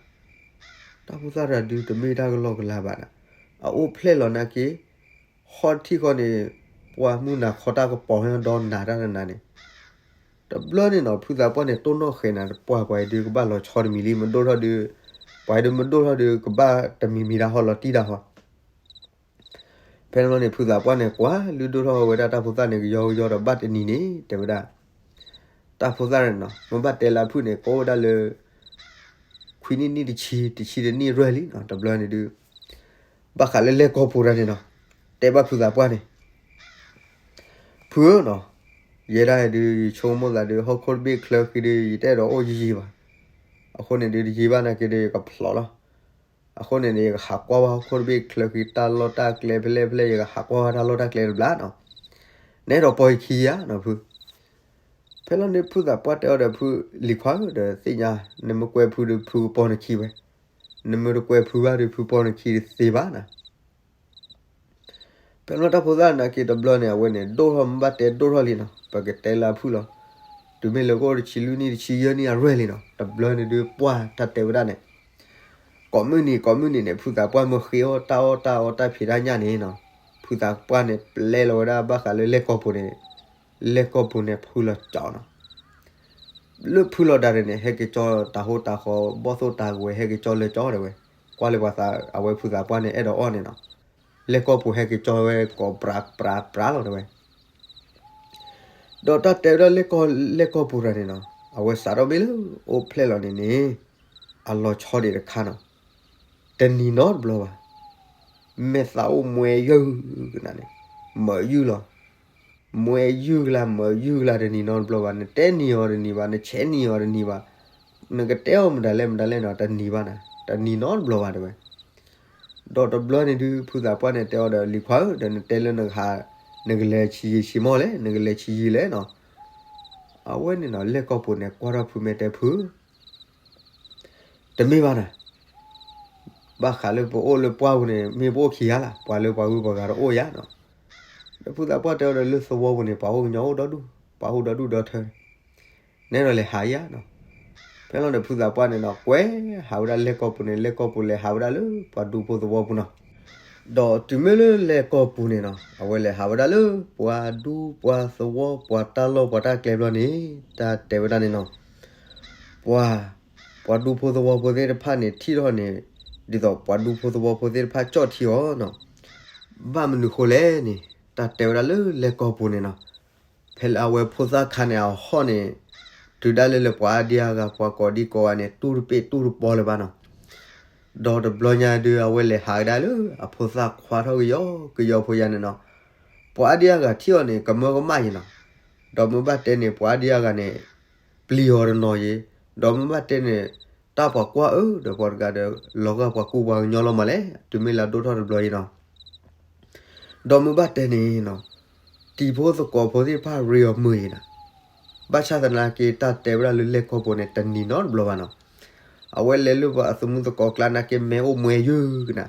တၢ်ဖိသၣ်တဂၤဒုးတမ့ၢ်တၢ်ကလီကလီဘၣ်နၤ, အအိၣ်ဖျဲၣ်လီၤနာ်က့, ဟီၣ်ထံၣ်ဃီန့ၣ်, ပှၢ်မုၢ်နၤခီတၢ်ကပီၤဟဲဒီးနၤတၢ်နၤန့ၣ်, တဘျီန့ၣ်နီၤ ဖုသးပှၢ်န့ၣ်တိၢ်နီၣ်ဃဲၤနၤ ပှၢ်ပှၤအံၤဒုးကဘၣ်လီၤဆီတမံၤလံ မဒိၣ်ထီၣ်ဒုး, ပှၤအံၤဒုးမဒိၣ်ထီၣ်ဒုးကဘၣ်တမံၤမံၤဒၣ်ဟီလီၤတံၢ်ဒၣ်ဟီ ဖဲန့ၣ်ဘျီန့ၣ် ဖုသးပှၢ်န့ၣ် ကွၢ်လုၢ်ဒိၣ်ထီၣ်ဝဲဒၣ်တၢ်ဖိသၣ်န့ၣ် ကယီကယီဒီးဘၣ်တနံၤန့ၣ် တဲဝဲဒၣ်, တၢ်ဖိသၣ်န့ၣ်နီၤ မ့ၢ်ဘၣ်တဲလၢအဖုၣ်န့ၣ် ကိးဝဲဒၣ်လၢ ခွံနံၣ်နံၣ်တဆံ တဆံတနံၣ်ရဲၣ်လံနီၤ တဘျီန့ၣ်ဒုး, ဘၣ်ဃးလၢလဲၤကီၢ်ပူၤတၢ်န့ၣ်နီၤ, တဲဘၣ်ဖုသးပှၢ်န့ၣ်, ဖုဧၢနီၤ, ယဲဒၣ်ဒုး ယဆိကမိၣ်သးဒုး ဟီၣ်ခိၣ်တဘ့ၣ်ချၢဃံဒုး ယတအဲၣ်ဒိးအိၣ်ယံာ်ယံာ်ဘၣ်, အဃိန့ၣ်ဒုး တယံာ်ဘၣ်နာ်က့ဒုး ယကဖျိးလီၤ. အဃိန့ၣ်န့ၣ် ယကဟးကွၢ်ဝဲဟီၣ်ခိၣ်တဘ့ၣ်ချၢဃံ တၢ်လီၢ်တၢ်ကျဲဖဲလဲၣ်ဖဲလဲၣ် ယကဟးကွၢ်ဝဲတၢ်လီၢ်တၢ်ကျဲတဘျီနီၤ. နအဲၣ်ဒိးပိာ်ယခံဧါနီၤဖု. ဖဲလီၤန့ၣ်ဖုသးပှၢ်တဲအီၤဒီးဖု, လံၤခွါဧၢ, ဒီးသ့ၣ်ညါ, နမ့ၢ်ကွဲဖုဒီးဖုကပိာ်နခံဝဲ, နမ့ၢ်တကွဲဖုဘၣ်ဒီးဖုပိာ်နခံတသ့ဘၣ်နီၤ. ဖဲလီၤတၢ်ဖိသၣ်နာ်က့တဘျီန့ၣ် အဝဲန့ၣ် ဒိၣ်ထီၣ်မ့ၢ်ဘၣ်တဲဒိၣ်ထီၣ်လံနီၤ, ပကတဲလၢအဖုၣ်လီၤ. တုၤမ့ၢ်လၢကအိၣ်တဆံလွံၢ်နံၣ်တဆံယဲၢ်နံၣ်အရွဲၣ်လံနီၤ, တဘျီန့ၣ်ဒုးပှၢ်တၢ်တဲဝဲဒၣ်န့ၣ်, ကိးမုၢ်နံၤကိးမုၢ်နံၤန့ၣ် ဖုသးပှၢ်မ့ၢ်ဃ့အီၣ်တၢ်အီၣ်တၢ်အီတၢ်ဖံးတၢ်ညၣ်န့ၣ်နီၤ, ဖုသးပှၢ်န့ၣ်ပျဲလီၤဝဲဒၣ်ဘၣ်ဃးလၢလဲၣ်ကီၢ်ပူၤန့ၣ်, လဲၣ်ကီၢ်ပူၤန့ၣ်ဖုလီၤကၠီနီၤ. လၢဖုလီၤဒၣ်န့ၣ် ဟဲက့ၤကၠီတၤဟိတၤဃီ ဘီၣ်သိၣ်တၤကဝဲၤ ဟဲက့ၤကၠီလၢကၠီဒၣ်ဝဲ, ကွၢ်လၢပှၤသး အဝဲဖုသးပှၢ်န့ၣ်အဲၣ်ဒိးအီၣ်န့ၣ်နီၤ, လဲၣ်ကီၢ်ပူၤဟဲက့ၤကၠီဝဲကိးပြးပြးပြးလီၤဒၣ်ဝဲ. ဒီးတၢ်တဲဝဲဒၣ်လဲၣ်ကီၢ် လဲၣ်ကီၢ်ပူၤတဂၤန့ၣ်နီၤ, အဝဲစးထီၣ်မ့ၢ်လၢအိၣ်ဖျဲၣ်လီၤန့ၣ်န့ၣ်, အလီၤဆီဒံးတခါနီၤ, တနံၤနီတဘျီဘၣ်. မဲာ်သးအိၣ်မွဲယုၢ်ကနၣ်န့ၣ်, မၢယုၢ်လီၤ. မွဲယုၢ်ကလါ မၢယုၢ်ကလါ တနံၤနီတဘျီဘၣ်, နတဲနံၤအီၤတနံၤဘၣ်, နဆဲးနံၤအီၤတနံၤဘၣ်, နကတဲအီၤမတၤလဲၣ်မတၤလဲၣ်နီၤ, တနံၤဘၣ်နၤ, တနံၤနီတဘျီဘၣ်တဲဝဲ. ဒီးတဘျီန့ၣ်ဒုး ဖုသးပှၢ်န့ၣ်တဲအီၤဒီး လံၤခွါဧၢ, ဒီးနတဲလၢနကဟး, နကလဲၤဆံးယံာ်ဆံးမီၢ်လဲၣ်, နကလဲၤဆံးယံာ်လဲၣ်နီၤ. အဝဲန့ၣ်နီၤ လဲၣ်ကီၢ်ပူၤန့ၣ် ကွၢ်ထီၣ်ဖုမဲာ်တဲဖု တမ့ၢ်ဘၣ်နၤ, ဘၣ်ဃးလၢပအိၣ်လၢပှၢ်ပူၤန့ၣ် မ့ၢ်ပအိၣ်ခံဂၤလၢ်, ပှၤလၢပှၤဂုၤပှၤဂၤတအိၣ်ယါနီၤ. ဒီးဖုသးပှၢ်တဲအီၤဒီး လၢသဝီပူၤန့ၣ် ပှၤအိၣ်ကညီအိၣ်ဒီဒူၣ်, ပှၤအိၣ်ဒီဒူၣ်ဒီထၢ, နအဲၣ်ဒိးလဲၤဟးယါနီၤ. ဖဲလီၤဒီးဖုသးပှၢ်န့ၣ်နီၤ ကွဲးဟးဝဲဒၣ်လဲၣ်ကီၢ်ပူၤန့ၣ်, လဲၣ်ကီၢ်ပူၤလဲၤဟးဝဲဒၣ်လၢ ပှၤဒူဖိသဝီပူၤနီၤ. ဒီးတုၤမ့ၢ်လၢလဲၣ်ကီၢ်ပူၤန့ၣ်နီၤ အဝဲလဲၤဟးဝဲဒၣ်လၢ ပှၤဒူပှၤသဝီ ပှၤတၢ်လီၢ်ပှၤတၢ်ကျဲဘျီန့ၣ်, တၢ်တဲဝဲဒၣ်န့ၣ်နီၤ, ပှၤ, ပှၤဒူဖိသဝီဖိသ့ၣ်တဖၣ်န့ၣ် ထံၣ်ထီၣ်န့ၣ်, ဒ်သိးပှၤဒူဖိသဝီဖိသ့ၣ်တဖၣ်ကၠီၣ်ထံအီၤနီၤ. ဘၣ်မနုၤဃိလဲၣ်န့ၣ်, တၢ်တဲဝဲဒၣ်လၢလဲၣ်ကီၢ်ပူၤန့ၣ်နီၤ, ဖဲလၢအဝဲဖိသၣ်ခါန့ၣ် အဟီၣ်န့ၣ်, တုၤဒၣ်လဲာ်လၢပှၤအါဒံအါဂၤ ပှၤကိးဒံကိးဂၤန့ၣ် တူၢ်တပ့ၢ်တူၢ်တပီလၢၤဘၣ်နီၤ. ဒီးတဘျီညါဒုး အဝဲလဲၤဟးကဒါလၢ အဖိသၣ်ခွါထီၣ်ကယီကယီဖိယါန့ၣ်နီၤ, ပှၤအါဒံအါဂၤထံၣ်အီၤန့ၣ် ကမၢကမၣ်ယံၤနီၤ. ဒီးမ့ၢ်ဘၣ်တဲန့ၣ် ပှၤအါဒံအါဂၤန့ၣ် ပျံၤအီၤတနီၤယံၤ, ဒီးမ့ၢ်ဘၣ်တဲန့ၣ် တၢ်ပှၤကွၢ်အၢ ဒီးပှၤတဂၤဒီး လီၤဂာ်ပှၤကူပှၤကညီလီၤမးလဲၣ်, တုၤမ့ၢ်လၢအဒိၣ်ထီၣ်တဘျီယံၤနီၤ. ဒီးမ့ၢ်ဘၣ်တဲန့ၣ်နီၤ, တံၤဖိသကိးဖိသ့ၣ်တဖၣ်ရ့အီၤမုာ်ယံၤနီၤ. ဘၣ်ဆၣ်သနာ်က့ တၢ်တဲဝဲဒၣ်လၢလဲၣ်ကီၢ်ပူၤန့ၣ် တနံၤနီတဘျီဘၣ်နီၤ. အဝဲလဲၤလၢပှၤအသမူသကိးကျါနာ်က့ မဲာ်အိၣ်မွဲယုၢ်ကနၤ.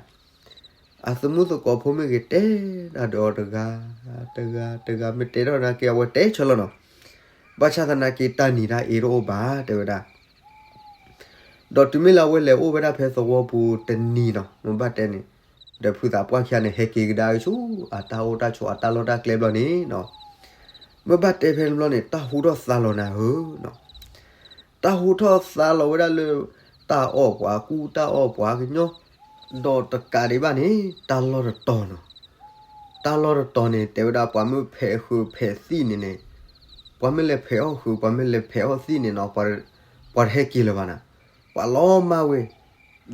အသမူသကိးဖိမ့ၢ်ဂ့ၤ တဲဒၣ်ဒီးအီၤတဂၤ, တဂၤ, တဂၤ မ့ၢ်တဲထီၣ်နာ်က့ အဝဲတဲဆၢလီၤနီၤ. ဘၣ်ဆၣ်သနာ်က့ တၢ်နံၤတၢ်အ့တအိၣ်ဘၣ် တဲဝဲဒၣ်. ဒီးတုၤမ့ၢ်လၢအဝဲလဲၤအိၣ်ဝဲဒၣ်ဖဲသဝီပူၤတနံၤနီၤ, မ့ၢ်ဘၣ်တဲန့ၣ်, ဒီးဖုသးပှၢ်ခံဂၤန့ၣ် ဟဲက့ၤကဒါက့ၤဆူ အတၢ်အိၣ်တၢ်ဆိး အတၢ်လီၢ်တၢ်ကျဲဘျီန့ၣ်နီၤ. မ့ၢ်ဘၣ်တဲဖဲန့ၣ်ဘျီန့ၣ် တၢ်ဟူထီၣ်သါလီၤနၤဧၢနီၤ. တၢ်ဟူထီၣ်သါလီၤဝဲဒၣ်လၢ တၢ်အီၣ်ပှၤကူတၢ်အီၣ်ပှၤကညီ, ဒီးတကးဒံးဘၣ်န့ၣ် တၢ်လီၢ်တတီၤနီၤ. တၢ်လီၢ်တတီၤန့ၣ် တဲဝဲဒၣ်ပှၤမ့ၢ်ဖဲးဃုာ်ဖဲးသံၣ်န့ၣ်န့ၣ်, ပှၤမ့ၢ်လဲၤဖဲးအီၣ်ဃုာ် ပှၤမ့ၢ်လဲၤဖဲးအီၣ်သံၣ်န့ၣ်နီၤ, ပှၤတဟဲက့ၤလၢၤဘၣ်နၤ, ပှၤလီၤမၢ်ဝဲ.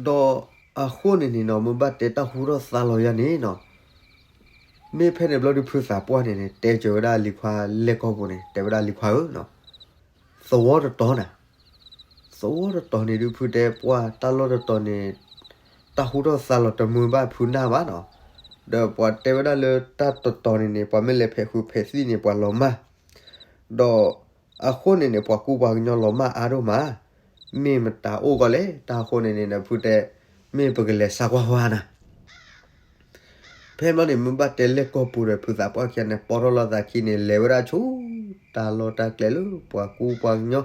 ဒီးအဃိန့ၣ်န့ၣ်နီၤ မ့ၢ်ဘၣ်တဲတၢ်ဟူထီၣ်သါလီၤယါန့ၣ်နီၤ, မ့ၢ်ဖဲန့ၣ်ဘျီဒုး ဖုသးပှၢ်န့ၣ်န့ၣ် တဲစၢၤဝဲဒၣ်လံၤခွါလဲၣ်ကီၢ်ပူၤန့ၣ် တဲဝဲဒၣ်လံၤခွါဧၢနီၤ, သဝီတတီၤနၤ, သဝီတတီၤန့ၣ်ဒုး ဖုတဲပှၢ် တၢ်လီၢ်တတီၤန့ၣ် တၢ်ဟူထီၣ်သါလီၤတမုာ်ဘၣ်ဖုနၢ်ဘၣ်နီၤ. ဒီးပှၤတဲဝဲဒၣ်လၢတၢ်တတီၤန့ၣ်န့ၣ် ပှၤမ့ၢ်လဲၤဖဲးဃုာ်ဖဲးသံၣ်န့ၣ် ပှၤလီၤမၢ်, ဒီးအဃိန့ၣ်န့ၣ် ပှၤကူပှၤကညီလီၤမၢ်အါဒိၣ်မး, မ့ၢ်မတၤအိၣ်ကီးလဲၣ် တၢ်အဃိန့ၣ်န့ၣ်ဒီး ဖုတဲ မ့ၢ်ပကလဲၤစါကွၢ်ဝဲနၤ. ဖဲဘျီန့ၣ် မ့ၢ်ဘၣ်တဲလဲၣ်ကီၢ်ပူၤဒီး ဖုသးပှၢ်ခံဂၤန့ၣ် ပိာ်ထီၣ်လီၤသးခံန့ၣ် လဲၤဝဲဒၣ်ဆူ တၢ်လီၢ်တၢ်ကျဲလၢ ပှၤကူပှၤကညီ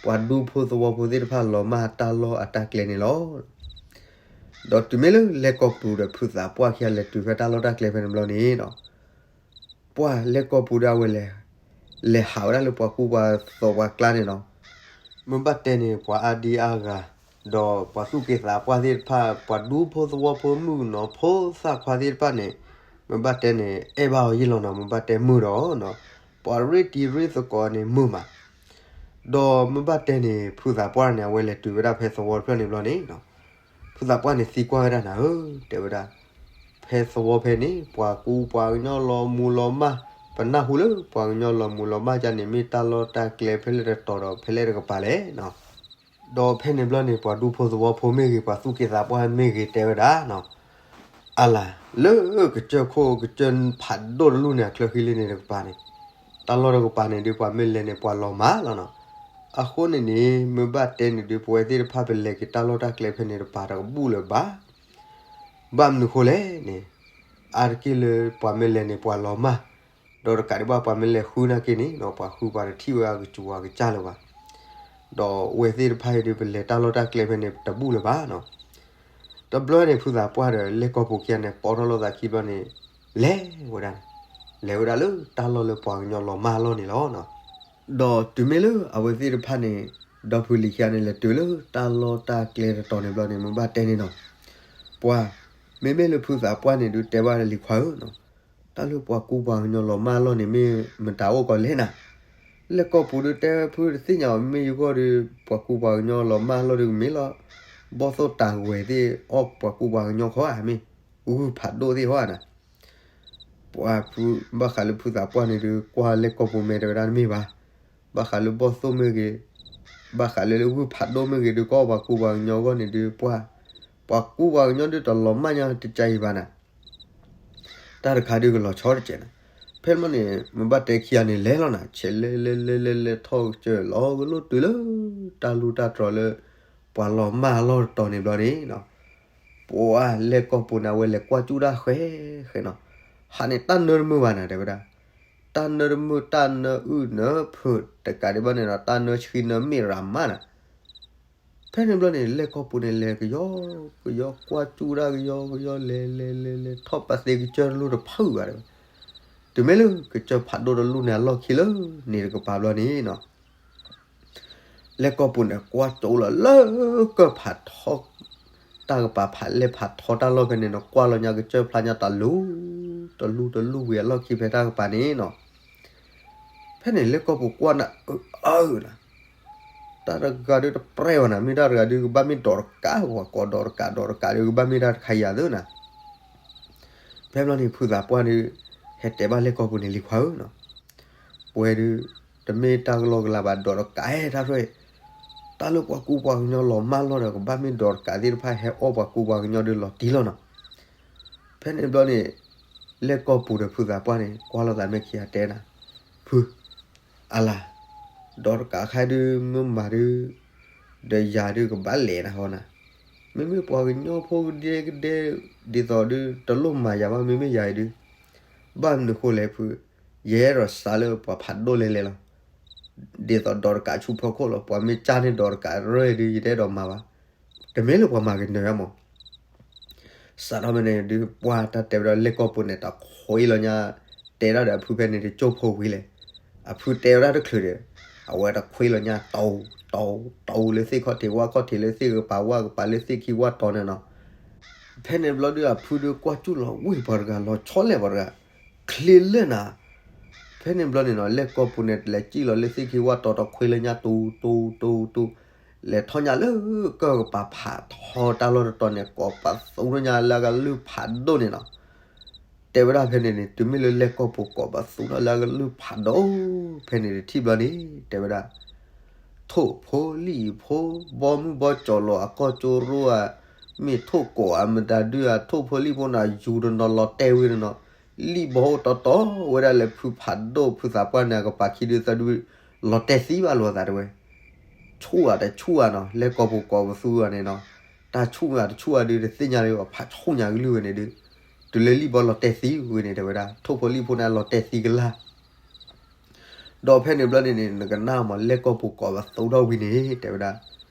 ပှၤဒူဖိသဝီဖိသ့ၣ်တဖၣ်လီၤမၢ်တၢ်လီၢ်အတၢ်ကျဲန့ၣ်လီၤ. ဒီးတုၤမ့ၢ်လၢလဲၣ်ကီၢ်ပူၤဒီး ဖုသးပှၢ်ခံဂၤလဲၤတုၤဖဲတၢ်လီၢ်တၢ်ကျဲဖဲန့ၣ်ဘျီန့ၣ်နီၤ, ပှၢ်လဲၣ်ကီၢ်ပူၤဒီးအဝဲလဲၤ, လဲၤဟးဝဲဒၣ်လၢပှၤကူပှၤသိးပှၤကျါန့ၣ်နီၤ. မ့ၢ်ဘၣ်တဲန့ၣ် ပှၤအါဒံအါဂၤ, ဒီးပှၤသူၣ်က့သးပှၢ်သ့ၣ်တဖၣ် ပှၤဒူဖိသဝီဖိမုၣ်ကနီၤဖိသၣ်ခွါသ့ၣ်တဖၣ်န့ၣ်, မ့ၢ်ဘၣ်တဲန့ၣ် အဲၣ်ဘၣ်အီၤယံာ်လီၤနီၤ, မ့ၢ်ဘၣ်တဲမုာ်ဒီးနီၤ, ပှၤရ့တံၤရ့သကိးန့ၣ်မုာ်မး. ဒီးမ့ၢ်ဘၣ်တဲန့ၣ် ဖုသးပှၢ်န့ၣ် အဝဲလဲၤတုၤဝဲဒၣ်ဖဲသဝီတဖျၢၣ်န့ၣ်ဘျီန့ၣ်နီၤ, ဖုသးပှၢ်န့ၣ်သံကွၢ်ဝဲဒၣ်နၤဧၢ, တဲဝဲဒၣ်, ဖဲသဝီဖဲန့ၣ် ပှၤကူပှၤကညီလီၤမူလီၤမၢ်, ပနၢ်ဟူလၢပှၤကညီလီၤမူလီၤမၢ်ကန့ၣ် မ့ၢ်တၢ်လီၢ်တၢ်ကျဲဖဲလဲၣ်တတီၤဒီး ဖဲလဲၣ်တကပၤလဲၣ်နီၤ. ဒီးဖဲန့ၣ်ဘျီန့ၣ် ပှၤဒူဖိသဝီဖိမ့ၢ်ဂ့ၤ ပှၤသူၣ်က့သးပှၢ်မ့ၢ်ဂ့ၤ တဲဝဲဒၣ်နီၤ, အလၤ, လၢကစၢၢ်ခိၣ်ကစၢၢ်ဖးဒိၣ်တလူၢ်န့ၣ် အချၢဃံလ့န့ၣ်တကပၤန့ၣ်, တၢ်လီၢ်တကပၤန့ၣ်ဒုး ပှၤမ့ၢ်လဲၤန့ၣ် ပှၤလီၤမၢ်လီၤနီၤ. အဃိန့ၣ်န့ၣ် မ့ၢ်ဘၣ်တဲန့ၣ်ဒုး ပဝဲသ့ၣ်တဖၣ်ပလဲၤက့ၤတၢ်လီၢ်တၢ်ကျဲဖဲန့ၣ်တပၤတကဘူၣ်လၢၤဘၣ်. ဘၣ်မနုၤဃိလဲၣ်န့ၣ် အါတက့ၢ်လၢပှၤမ့ၢ်လဲၤန့ၣ် ပှၤလီၤမၢ်, ဒီးတကးဒံးဘၣ်ပှၤမ့ၢ်လဲၤဃုနာ်က့န့ၣ်နီၤ ပှၤဃုပှၤတထံၣ်ဝဲအကစူၤအကစၢ်လၢၤဘၣ်. ဒီးအဝဲသ့ၣ်တဖၣ်အံၤဒုး ပလဲၤတၢ်လီၢ်တၢ်ကျဲဖဲန့ၣ်တဘူၣ်လၢၤဘၣ်နီၤ. တဘျီန့ၣ် ဖုသးပှၢ်ဒီးလဲၣ်ကီၢ်ပူၤခံဂၤန့ၣ် ပိာ်ထီၣ်လိာ်သးခံဘျီန့ၣ် လဲၤဝဲဒၣ်န့ၣ်, လဲၤဝဲဒၣ်လၢတၢ်လီၢ်လၢပှၤကညီလီၤမၢ်အလီၢ်န့ၣ်လီၤနီၤ. ဒီးတုၤမ့ၢ်လၢအဝဲသ့ၣ်တဖၣ်န့ၣ် ဒီဖုလံၤခံဂၤန့ၣ် လဲၤတုၤလၢတၢ်လီၢ်တၢ်ကျဲတတီၤန့ၣ်ဘျီန့ၣ် မ့ၢ်ဘၣ်တဲန့ၣ်နီၤ, ပှၤ မ့မ့ၢ်လၢဖုသးပှၢ်န့ၣ်ဒုး တဲဘၣ်လံၤခွါဧၢနီၤ, တၢ်လၢပှၤကူပှၤကညီလီၤမၢ်အလီၢ်န့ၣ် မ့ၢ်မတၤအိၣ်ကီးလဲၣ်နၤ. လဲၣ်ကီၢ်ပူၤဒုး တဲဖုတသ့ၣ်ညါအီၤ မ့ၢ်ယဂီၢ်ဒီး ပှၤကူပှၤကညီလီၤမၢ်အလီၢ်ဒုးကမ့ၢ်လီၤ. ဘီၣ်သိၣ်တၤဝဲၤသ့ၣ်အီၣ်ပှၤကူပှၤကညီခီဧါမ့ၢ်, ဂုၢ်ဖးဒိၣ်သ့ၣ်ဟီဧါနၤ. ပှၤဖု ဘၣ်ဃးလၢဖုသးပှၢ်န့ၣ်ဒုး ကွၢ်လဲၣ်ကီၢ်ပူၤမဲာ်တဲဝဲဒၣ်တမ့ၢ်ဘၣ်. ဘၣ်ဃးလၢဘီၣ်သိၣ်မ့ၢ်ဂ့ၤ, ဘၣ်ဃးလၢလၢဂုၢ်ဖးဒိၣ်မ့ၢ်ဂ့ၤဒုး ကအီၣ်ပှၤကူပှၤကညီအဂီၢ်န့ၣ်ဒုး ပှၤ ပှၤကူပှၤကညီဒုးတလီၤမၢ်ညါတကဲအံၤဘၣ်နၤ. တၢ်တခါဒုးကလီၤဆီတကဲးနၤ. ဖဲန့ၣ်ဘျီန့ၣ် မ့ၢ်ဘၣ်တဲခံဂၤန့ၣ်လဲၤလီၤနၤ, ဆဲးလဲၤလဲၤလဲၤလဲၤလဲၤထီၣ်ကစၢၢ်လီၤကလိၣ်တုၤလၢ တၢ်လူၢ်တၢ်တြီၤလၢ ပှၤလီၤမၢ်အလီၢ်တတီၤန့ၣ်ဘျီန့ၣ်နီၤ, ပှၤလဲၣ်ကီၢ်ပူၤန့ၣ် အဝဲလဲၤကွၢ်ကၠူၣ်တၢ်ဃဲဃဲနီၤ, ဟးန့ၣ်တၢ်နၢတမုာ်ဘၣ်နၤ တဲဝဲဒၣ်. တၢ်နၢတမုာ် တၢ်နၢအုၣ်နၢဖုး တကးဒံးဘၣ်န့ၣ်နီၤ တၢ်နၢဆှံနၢမ့ၢ်ရၤမးနၤ. ဖဲန့ၣ်ဘျီန့ၣ် လဲၣ်ကီၢ်ပူၤန့ၣ် လဲၤကယီကယီ ကွၢ်ကၠူၣ်တၢ်ကယီကယီ လဲၤလဲၤလဲၤလဲၤထီၣ်ပသ့ကစၢၢ်တလူၢ်တဖုးဘၣ်တဲဝဲ. တုၤမ့ၢ်လၢကစၢၢ်ဖးဒိၣ်တလူၢ်န့ၣ် အလီၢ်ခံလၢန့ၣ်တကပၤဘျီန့ၣ်နီၤ လဲၣ်ကီၢ်ပူၤန့ၣ် ကွၢ်ကၠိလီၤလၢကၢၢ်ဖးထီ တၢ်ကပၤဖးလဲၢ်ဖးထီတၢ်လီၢ်ဖဲန့ၣ်နီၤ ကွၢ်လီၤညါကစၢၢ်ဖျါညါတလူၢ် တလူၢ်တလူၢ်ဝံၤအလီၢ်ခံဖဲတၢ်ကပၤန့ၣ်နီၤ. ဖဲန့ၣ်လဲၣ်ကီၢ်ပူၤကွၢ်နၤအၢအၢနၤ တၢ်တဂၤဒုးတပြဲၢ်ဘၣ်နၤ မ့ၢ်တၢ်တဂၤဒုးကဘၣ်မ့ၢ်ဒိးတကး ပှၤကိးဒိးတကးဒိးတကးဒုးကဘၣ်မ့ၢ်တၢ်တခါယၤသ့နၤ. ဖဲဘျီန့ၣ် ဖုသးပှၢ်ဒုး ဟဲတဲဘၣ်လဲၣ်ကီၢ်ပူၤန့ၣ် လံၤခွါဧၢနီၤ, ပဝဲဒုး တမ့ၢ်တၢ်ကလီကလီဘၣ် ဒိးတကးဟဲတၢ်ထွဲ တၢ်လၢပှၤကူပှၤကညီလီၤမၢ်လီၢ်ဒီး ကဘၣ်မ့ၢ်ဒိးတကးသ့ၣ်တဖၣ်ဟဲအီၣ်ပှၤကူပှၤကညီဒုးလီၤတံၢ်လီၤနီၤ. ဖဲန့ၣ်ဘျီန့ၣ် လဲၣ်ကီၢ်ပူၤဒီးဖုသးပှၢ်န့ၣ် ကွၢ်လိာ်သးမဲာ်ခံဂၤတဲနၤ, ဖု အလၤ, ဒိးတကးခါဒုးမ့ၢ်မၤဒုး ဒီးယၤဒုးကဘၣ်လဲၤနၤဟီနၤ, မ့မ့ၢ်ပှၤကညီဖိကဒဲကဒဲ ဒ်သိးဒုးတလိၣ်မၤယၤဘၣ် မ့မ့ၢ်ယၤအံၤဒုး, ဘၣ်မနုၤဃိလဲၣ်ဖု, ယအဲၣ်ဒိးစးလၢပှၤဖးဒိၣ်လဲၤလဲၤလီၤ. ဒ်သိးဒိးတကးဆူဖီခိၣ်လီၤ ပှၤမ့ၢ်ကၢ်န့ၢ်ဒိးတကးရဲၣ်ဒုး ယတအဲၣ်ဒိးမၤဘၣ်. တမ့ၢ်လၢပှၤမၤကနၢၤမး စးထီၣ်ဖဲန့ၣ်ဒုး ပှၢ်တၢ်တဲဝဲဒၣ်လဲၣ်ကီၢ်ပူၤန့ၣ် တၢ်ခွံလီၤညါ, တဲဒၣ်ဒီးအဖုဖဲန့ၣ်တကၠိဖိဝံၤလဲၣ်. အဖုတဲဝဲဒၣ်တချုးဒီး အဝဲတခွံလီၤညါ တီတီတီလၢသ့ၣ်ခီၣ်ထံးဝၣ်ခီၣ်ထံးလၢသ့ၣ်ကပၤဝၣ်ကပၤလၢသ့ၣ်ခံဝၣ်တီန့ၣ်နီၤ. ဖဲန့ၣ်ဘျီဒုးအဖုဒုးကွၢ်ကၠူၣ်လီၤဝ့ၢ်ပှၤတဂၤလီၤဆီလဲၣ်ပှၤတဂၤ ချ့လၢနၤ. ဖဲန့ၣ်ဘျီန့ၣ်နီၤ လဲၣ်ကီၢ်ပူၤန့ၣ် လဲၤစံၣ်လီၤလၢသ့ၣ်ခံဝၣ်တီတခွံလၢညါတူတူတူတူ လဲၤထီၣ်ညါလၢကၢၢ်ကပၤဖးထီတၢ်လီၢ်တတီၤန့ၣ် ကိးပသူထီၣ်ညါလၢအကလုၢ်ဖးဒိၣ်န့ၣ်နီၤ. တဲဝဲဒၣ်ဖဲန့ၣ်န့ၣ် တုၤမ့ၢ်လၢလဲၣ်ကီၢ်ပူၤကိးပသူထီၣ်လၢအကလုၢ်ဖးဒိၣ် ဖဲန့ၣ်တထံၣ်ဘျီန့ၣ် တဲဝဲဒၣ် ထိၣ်ဖိလံၣ်ဖိ ဘီမုၢ်ဘီကၠီၤလီၤအကီၢ်ကၠိရိဧါ, မ့ၢ်ထိၣ်ကိးဧါ မတၤဒုဧါ ထိၣ်ဖိလံၣ်ဖိန့ၣ် ယူၤတနီၤလီၤတဲာ်ဝံၤတနီၤ, လံၣ်ဘီအိၣ်တီတီဝဲဒၣ်လၢဖုဖးဒိၣ်ဖုသးပှၢ်န့ၣ် အကပၤခံဒုသၢဒု လီၤတဲာ်သံဘၣ်လိာ်သးတဲဝဲ. ဆူၣ်ဧါတဆူၣ်ဧါနီၤ လဲၣ်ကီၢ်ပူၤကိးပသူဧါန့ၣ်နီၤ, တၢ်ဆူၣ်မ့ၢ်တဆူၣ်ဧါဒုးတသ့ၣ်ညါလၢဖးဆူၣ်ညါကလုၢ်ဝဲန့ၣ်ဒုး, တုၤလၢလံၣ်ဘီလီၤတဲာ်သံဝံၤန့ၣ်တဲဝဲဒၣ် ထိၣ်ဖိလံၣ်ဖိန့ၣ်လီၤတဲာ်သံကလၢ် ဒီးဖဲန့ၣ်ဘျီန့ၣ်န့ၣ် နကနၣ်မး လဲၣ်ကီၢ်ပူၤကိးပသူထီၣ်ဝံၤန့ၣ် တဲဝဲဒၣ်,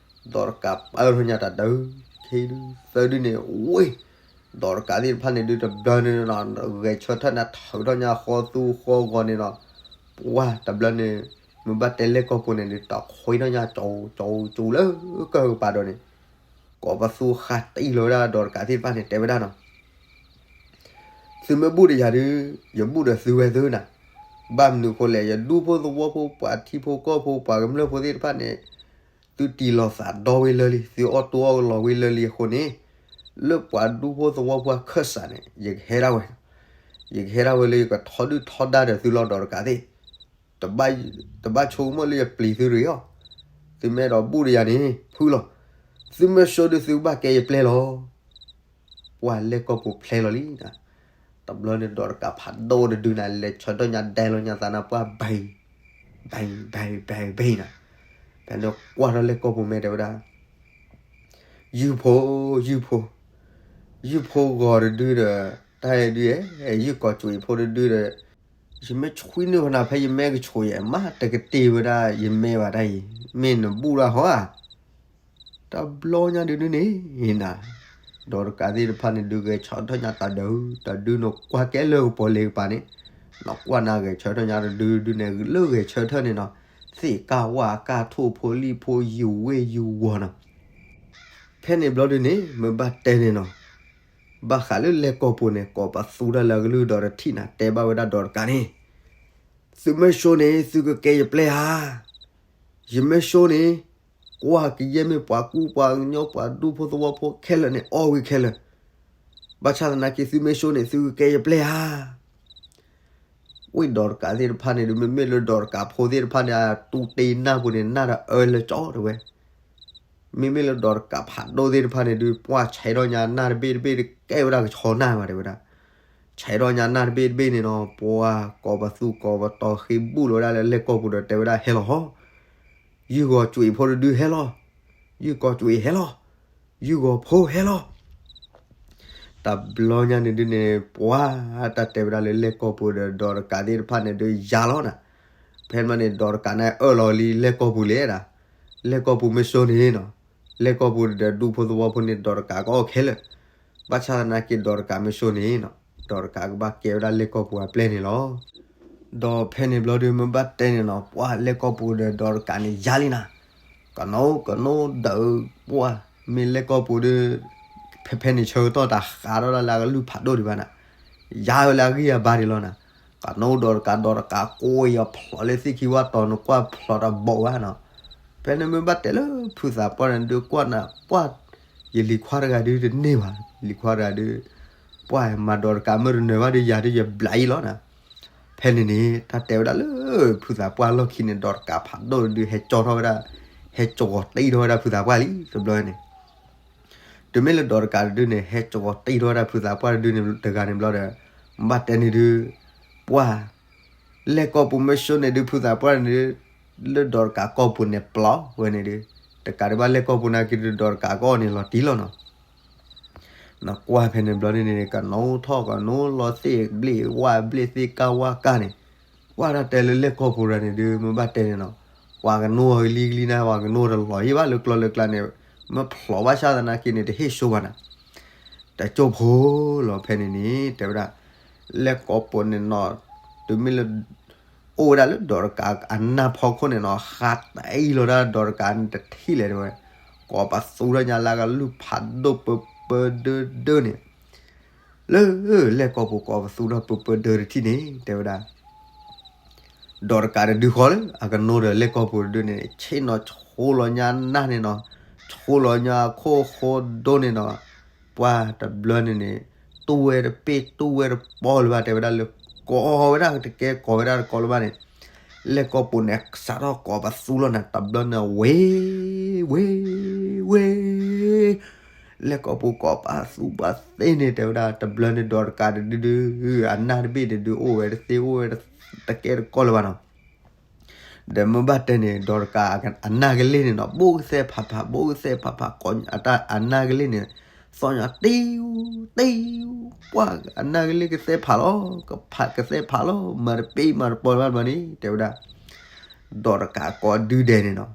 ဒီးတကးပၢထီၣ်ညါတၢ်ဒုး ခံဒု သၢဒုန့ၣ် ဝ့ၢ်, ဒီးတကးသ့ၣ်တဖၣ်န့ၣ်ဒုး တဘျီန့ၣ်နီၤ ဂဲၤဆၢထၢၣ်န့ၣ် ထုးထီၣ်ညါဃီသူဃီဂီၤန့ၣ်နီၤ, ပှၢ်တဘျီန့ၣ် မ့ၢ်ဘၣ်တဲလဲၣ်ကီၢ်ပူၤန့ၣ်ဒုး တခွံထီၣ်ညါကၠီကၠီကၠီလၢကၢၢ်ကပၤဒီးန့ၣ်, ကိးပသူဃါတံၢ်လီၤဝဲဒၣ်ဒီးတကးသ့ၣ်တဖၣ်န့ၣ် တဲဝဲဒၣ်နီၤ သုမ့ၢ်ဘူၣ်ဒီးယၤဒုး ယဘူၣ်ဒီးသုဝဲသုနၤ, ဘၣ်မနုၤအဃိလဲၣ် ယဒူဖိသဝီဖိ ပှၤထံဖိကီၢ်ဖိ ပှၤကမျၢၢ်ဖိသ့ၣ်တဖၣ်န့ၣ် သုတံၤလီၤသးဒီဝဲလၢာ်လံ သုအီၣ်တိၢ်အီၣ်လီၤဝဲလၢာ်လံအဃိန့ၣ်, လၢပှၤဒူဖိသဝီဖိအခၢၣ်စးန့ၣ် ယကဟဲဒၣ်ဝဲ, ယကဟဲဒၣ်ဝဲလၢယကထီဒုၣ်ထီဒါဒီးသုလီၤဒီးတကးသ့ၣ် တဘၣ်ဆိကမိၣ်လၢယပျံၤသုတဂ့ၤအီၤ, သုမ့ၢ်အဲၣ်ဒိးဘူၣ်ဒီးယၤန့ၣ် ဖုလီၤ, သုမ့ၢ်ဆိဒုးသုကဘၣ်ကဲယပျဲၢ်လီၤ. ပှၢ်လဲၣ်ကီၢ်ပူၤဖျဲလီၤလံနၤ, တဘျီန့ၣ် ဒီးတကးဖးဒိၣ်တဒုန့ၣ် လဲၤဆၢထၢၣ်ညါဒဲလီၤညါသးန့ၣ် ပှၢ်ဘဲ ဘဲ ဘဲ ဘဲ နၤ. ဖဲန့ၣ်ကွၢ်ထီၣ်လဲၣ်ကီၢ်ပူၤမဲာ်တဲဝဲဒၣ်, ယုၢ်ဖိ ယုၢ်ဖိ, ယုၢ်ဖိဂီၤတဒုဒီး တၢ်ဒု ယုၢ်ကိးကွံာ်ဖိတဒုဒီး, ယမ့ၢ်ဆွံနုာ်ဖဲနၤ ဖဲယမ့ၢ်ကဆိးယဲ မ့ၢ်တကတ့ၢ်ဝဲဒၣ်ယမ့ၢ်ဘၣ်တၢ်အံၤ, မ့ၢ်နဘူၣ်ဒၣ်ဟီဧါ. တဘျီညါဒုဒုန့ၣ်နၤ, ဒီးတကးသ့ၣ်တဖၣ်န့ၣ်ဒုးဂဲၤဆၢထၢၣ်ညါတၢ်ဒုး, တၢ်ဒုးနကွၢ်ကဲလၢကပီၤလဲၤကပၤန့ၣ်, နကွၢ်နၤဂဲၤဆၢထၢၣ်ညါတဒုဒုန့ၣ် လၢဂဲၤဆၢထၢၣ်န့ၣ်နီၤ, သ့ၣ်ကၢ်ဝၣ်ကၢ်ထိၣ်ဖိလံၣ်ဖိယုၢ်ဝ့ၢ်ယုၢ်ဝီၤနီၤ. ဖဲန့ၣ်ဘျီဒုန့ၣ် မ့ၢ်ဘၣ်တဲန့ၣ်နီၤ, ဘၣ်ဃးလၢလဲၣ်ကီၢ်ပူၤန့ၣ် ကိးပသူဒၣ်လၢအကလုၢ်ဒီးတထံၣ်နၤ တဲဘၣ်ဝဲဒၣ်ဒီးတကးန့ၣ်, သုမ့ၢ်ဆိန့ၣ် သုကကဲယပျဲၢ်ဧါ. ယမ့ၢ်ဆိန့ၣ် ကွၢ်ကယဲၢ်မ့ၢ်ပှၤကူပှၤကညီပှၤဒူဖိသဝီဖိခဲလၢာ်န့ၣ် အီၣ်ဝံၤခဲလၢာ်, ဘၣ်ဆၣ်သနာ်က့ သုမ့ၢ်ဆိန့ၣ် သုကကဲယပျဲၢ်ဧါ. ဝံၤဒီးတကးသ့ၣ်တဖၣ်န့ၣ်ဒုး မ့မ့ၢ်လၢဒီးတကးဖိသ့ၣ်တဖၣ်န့ၣ် အတူၢ်တ့ၢ်နၢ်ပူၤန့ၣ် နၢ်တအၢလၢကၠီတဲဝဲ, မ့မ့ၢ်လၢဒီးတကးဖးဒိၣ်သ့ၣ်တဖၣ်န့ၣ်ဒုး ပှၢ်ဆဲးထီၣ်ညါနၢ်တဘ့ၣ်တဘ့ၣ်တကဲဝဲဒၣ်ကဆီနၢ်ဘၣ်တဲဝဲဒၣ်, ဆဲးထီၣ်ညါနၢ်တဘ့ၣ်တဘ့ၣ်န့ၣ်နီၤ ပှၢ်ကိးပသူကိးပတီၤဃ့ဘူၣ်လီၤဝဲဒၣ်လၢလဲၣ်ကီၢ်ပူၤဒီးတဲဝဲဒၣ်ဟဲလီၤဟီ, ယုၢ်ဂီၤကွံာ်ဖိတဒုဟဲလီၤ, ယုၢ်ဂီၤကွံာ်ဟဲလီၤ, ယုၢ်ဂီၤဖိဟဲလီၤ. တဘျီညါန့ၣ်ဒုန့ၣ် ပှၢ်တၢ်တဲဝဲဒၣ်လၢလဲၣ်ကီၢ်ပူၤဒီး ဒီးတကးသ့ၣ်တဖၣ်န့ၣ်ဒုးယၤလီၤနၤ. ဖဲန့ၣ်န့ၣ် ဒီးတကးန့ၣ်အၢၣ်လီၤလံလဲၣ်ကီၢ်ပူၤလဲၣ်ဒၣ်, လဲၣ်ကီၢ်ပူၤမ့ၢ်ဆိန့ၣ်နီၤ, လဲၣ်ကီၢ်ပူၤဒီးဒူဖိသဝီဖိန့ၣ် ဒီးတကးကအီၣ်ခဲလၢာ်, ဘၣ်ဆၣ်သနာ်က့ဒီးတကးမ့ၢ်ဆိန့ၣ်နီၤ, ဒီးတကးကဘၣ်ကဲဝဲဒၣ်လဲၣ်ကီၢ်ပူၤအပျဲၢ်န့ၣ်လီၤ. ဒီးဖဲန့ၣ်ဘျီဒုးမ့ၢ်ဘၣ်တဲန့ၣ်နီၤ ပှၢ်လဲၣ်ကီၢ်ပူၤဒီးဒီးတကးန့ၣ်ယၤလံနၤ, ကနိကနိဒီးပှၢ် မ့ၢ်လဲၣ်ကီၢ်ပူၤဒီး ဖဲဖဲန့ၣ်ဆၢကတီၢ်တၢ်ဃးထီၣ်ဒၣ်လၢအကလုၢ်ဖးဒိၣ်ဒံးဘၣ်နၤ, ယၤဝဲလၢအဂံၢ်အဘါဒံးလီၤနၤ, ကနိဒီးတကးဒီးတကးကိးယီၤဖျိးလၢသ့ၣ်ခံဝၣ်တီၤ နကွၢ်ဖျိးတဘီးဘၣ်နီၤ. ဖဲန့ၣ်မ့ၢ်ဘၣ်တဲလၢဖုသးပှၢ်န့ၣ်ဒုး ကွၢ်နၤပှၢ် ယလံၤခွါတဂၤဒုးတန့ၢ်ဘၣ်, လံၤခွါတဂၤဒုး ပှၢ်မၤဒီးတကးမ့ၢ်တနၢၤဘၣ်ဒုး ယၤဒုးယဘျးအံၤလီၤနၤ. ဖဲန့ၣ်န့ၣ် တၢ်တဲဝဲဒၣ်လၢဖုသးပှၢ်လီၢ်ခံန့ၣ် ဒီးတကးဖးဒိၣ်တဒု ဟဲကၠီထီၣ်ဝဲဒၣ်, ဟဲကၠီၤတံၢ်ထီၣ်ဝဲဒၣ်ဖုသးပှၢ်လံ တဘျီန့ၣ်. တုၤမ့ၢ်လၢဒီးတကးတဒုန့ၣ် ဟဲကၠီၤတံၢ်ထီၣ်ဝဲဒၣ်ဖုသးပှၢ်တဒုန့ၣ်တဂၤန့ၣ်ဘျီဒီး ဘၣ်တဲန့ၣ်ဒုး ပှၢ် လဲၣ်ကီၢ်ပူၤမ့ၢ်ဆိန့ၣ်ဒုး ဖုသးပှၢ်န့ၣ်ဒုး လၢဒီးတကးကီၢ်ပူၤန့ၣ်ပျီဝဲန့ၣ်ဒုး တကးဒံးဘၣ်လဲၣ်ကီၢ်ပူၤနာ်က့ဒုး ဒီးတကးကအီၣ်န့ၣ်လီၤတံၢ်လီၤနီၤ. နကွၢ်ဖဲန့ၣ်ဘျီန့ၣ်န့ၣ် ကနိထီၣ်ကနိလီၤသ့ၣ်ဘျ့ၣ်ဝၣ်ဘျ့ၣ်သ့ၣ်ကၢ်ဝၣ်ကၢ်န့ၣ်, ကွၢ်တၢ်တဲလၢလဲၣ်ကီၢ်ပူၤတဂၤန့ၣ်ဒုး မ့ၢ်ဘၣ်တဲန့ၣ်နီၤ, ပှၤကနိအီၤကလံၤကလံၤနၤ ပှၤကနိတလီၤယံၤဘၣ်လၢကျီလၢကျါန့ၣ်, မ့ၢ်ဖျိးဘၣ်ဆၣ်သနာ်က့န့ၣ် တဟ့ၣ်ဆိဘၣ်နၤ. တကၠိၢ်ဖိလီၤဖဲန့ၣ်န့ၣ် တဲဝဲဒၣ်, လဲၣ်ကီၢ်ပူၤန့ၣ်နီၤ, တုၤမ့ၢ်လၢ အိၣ်ဝဲဒၣ်လၢဒီးတကးအနၢ်ဖီခိၣ်န့ၣ်နီၤ ဃးတံၢ်လီၤဒၣ်ဒီးတကးန့ၣ်တထံၣ်လဲၣ်တဲဝဲ, ကိးပသူထီၣ်ညါလၢအကလုၢ်ဖးဒိၣ်ပၢပၢဒၢဒၢန့ၣ်, လၢလဲၣ်ကီၢ်ပူၤကိးပသူထီၣ်ပၢပၢဒၢတထံၣ်န့ၣ် တဲဝဲဒၣ် ဒီးတကးတဒုဃီလၢ အကနိဒီးလဲၣ်ကီၢ်ပူၤတဒုန့ၣ် ဆ့ၣ်နီၤဆိလီၤညါနၢ်န့ၣ်နီၤ, ဆိလီၤညါအခိၣ်ဃိဒိၣ်န့ၣ်နီၤ, ပှၢ်တဘျီန့ၣ်န့ၣ် တူၢ်ဝဲတပ့ၢ်တူၢ်ဝဲတပီလၢၤဘၣ် တဲဝဲဒၣ်လၢ ကိးဝဲဒၣ်တကဲကိးဝဲဒၣ်တကိးလၢၤဘၣ်န့ၣ်, လဲၣ်ကီၢ်ပူၤန့ၣ် စးထီၣ်ကိးပသူလီၤနၤ တဘျီန့ၣ် ဝ့ ဝ့ ဝ့ လဲၣ်ကီၢ်ပူၤကိးပသူပှၤသ့န့ၣ် တဲဝဲဒၣ် တဘျီန့ၣ်ဒီးတကးတဒုဒု အနၢ်တဘ့ၣ်တဒု အိၣ်ဝဲတသ့ အိၣ်ဝဲတကဲတကိးလၢၤဘၣ်နီၤ. ဒီးမ့ၢ်ဘၣ်တဲန့ၣ် ဒီးတကးအနၢ်ကလ့ၢ်န့ၣ်နီၤ ဘိၣ်ကသဲဖးဖး ဘိၣ်ကသဲဖးဖး ကိးအတၢ်အနၢ်ကလ့ၢ်န့ၣ် သီၣ်ညါတံၢ် တံၢ် ပှၢ်အနၢ်ကလ့ၢ်ကသဲဖးလီၤ ကဖးကသဲဖးလီၤ မၤတပ့ၢ်မၤတပီလၢၤဘၣ်တဘျီန့ၣ် တဲဝဲဒၣ် ဒီးတကးကိးဒုဒဲးန့ၣ်နီၤ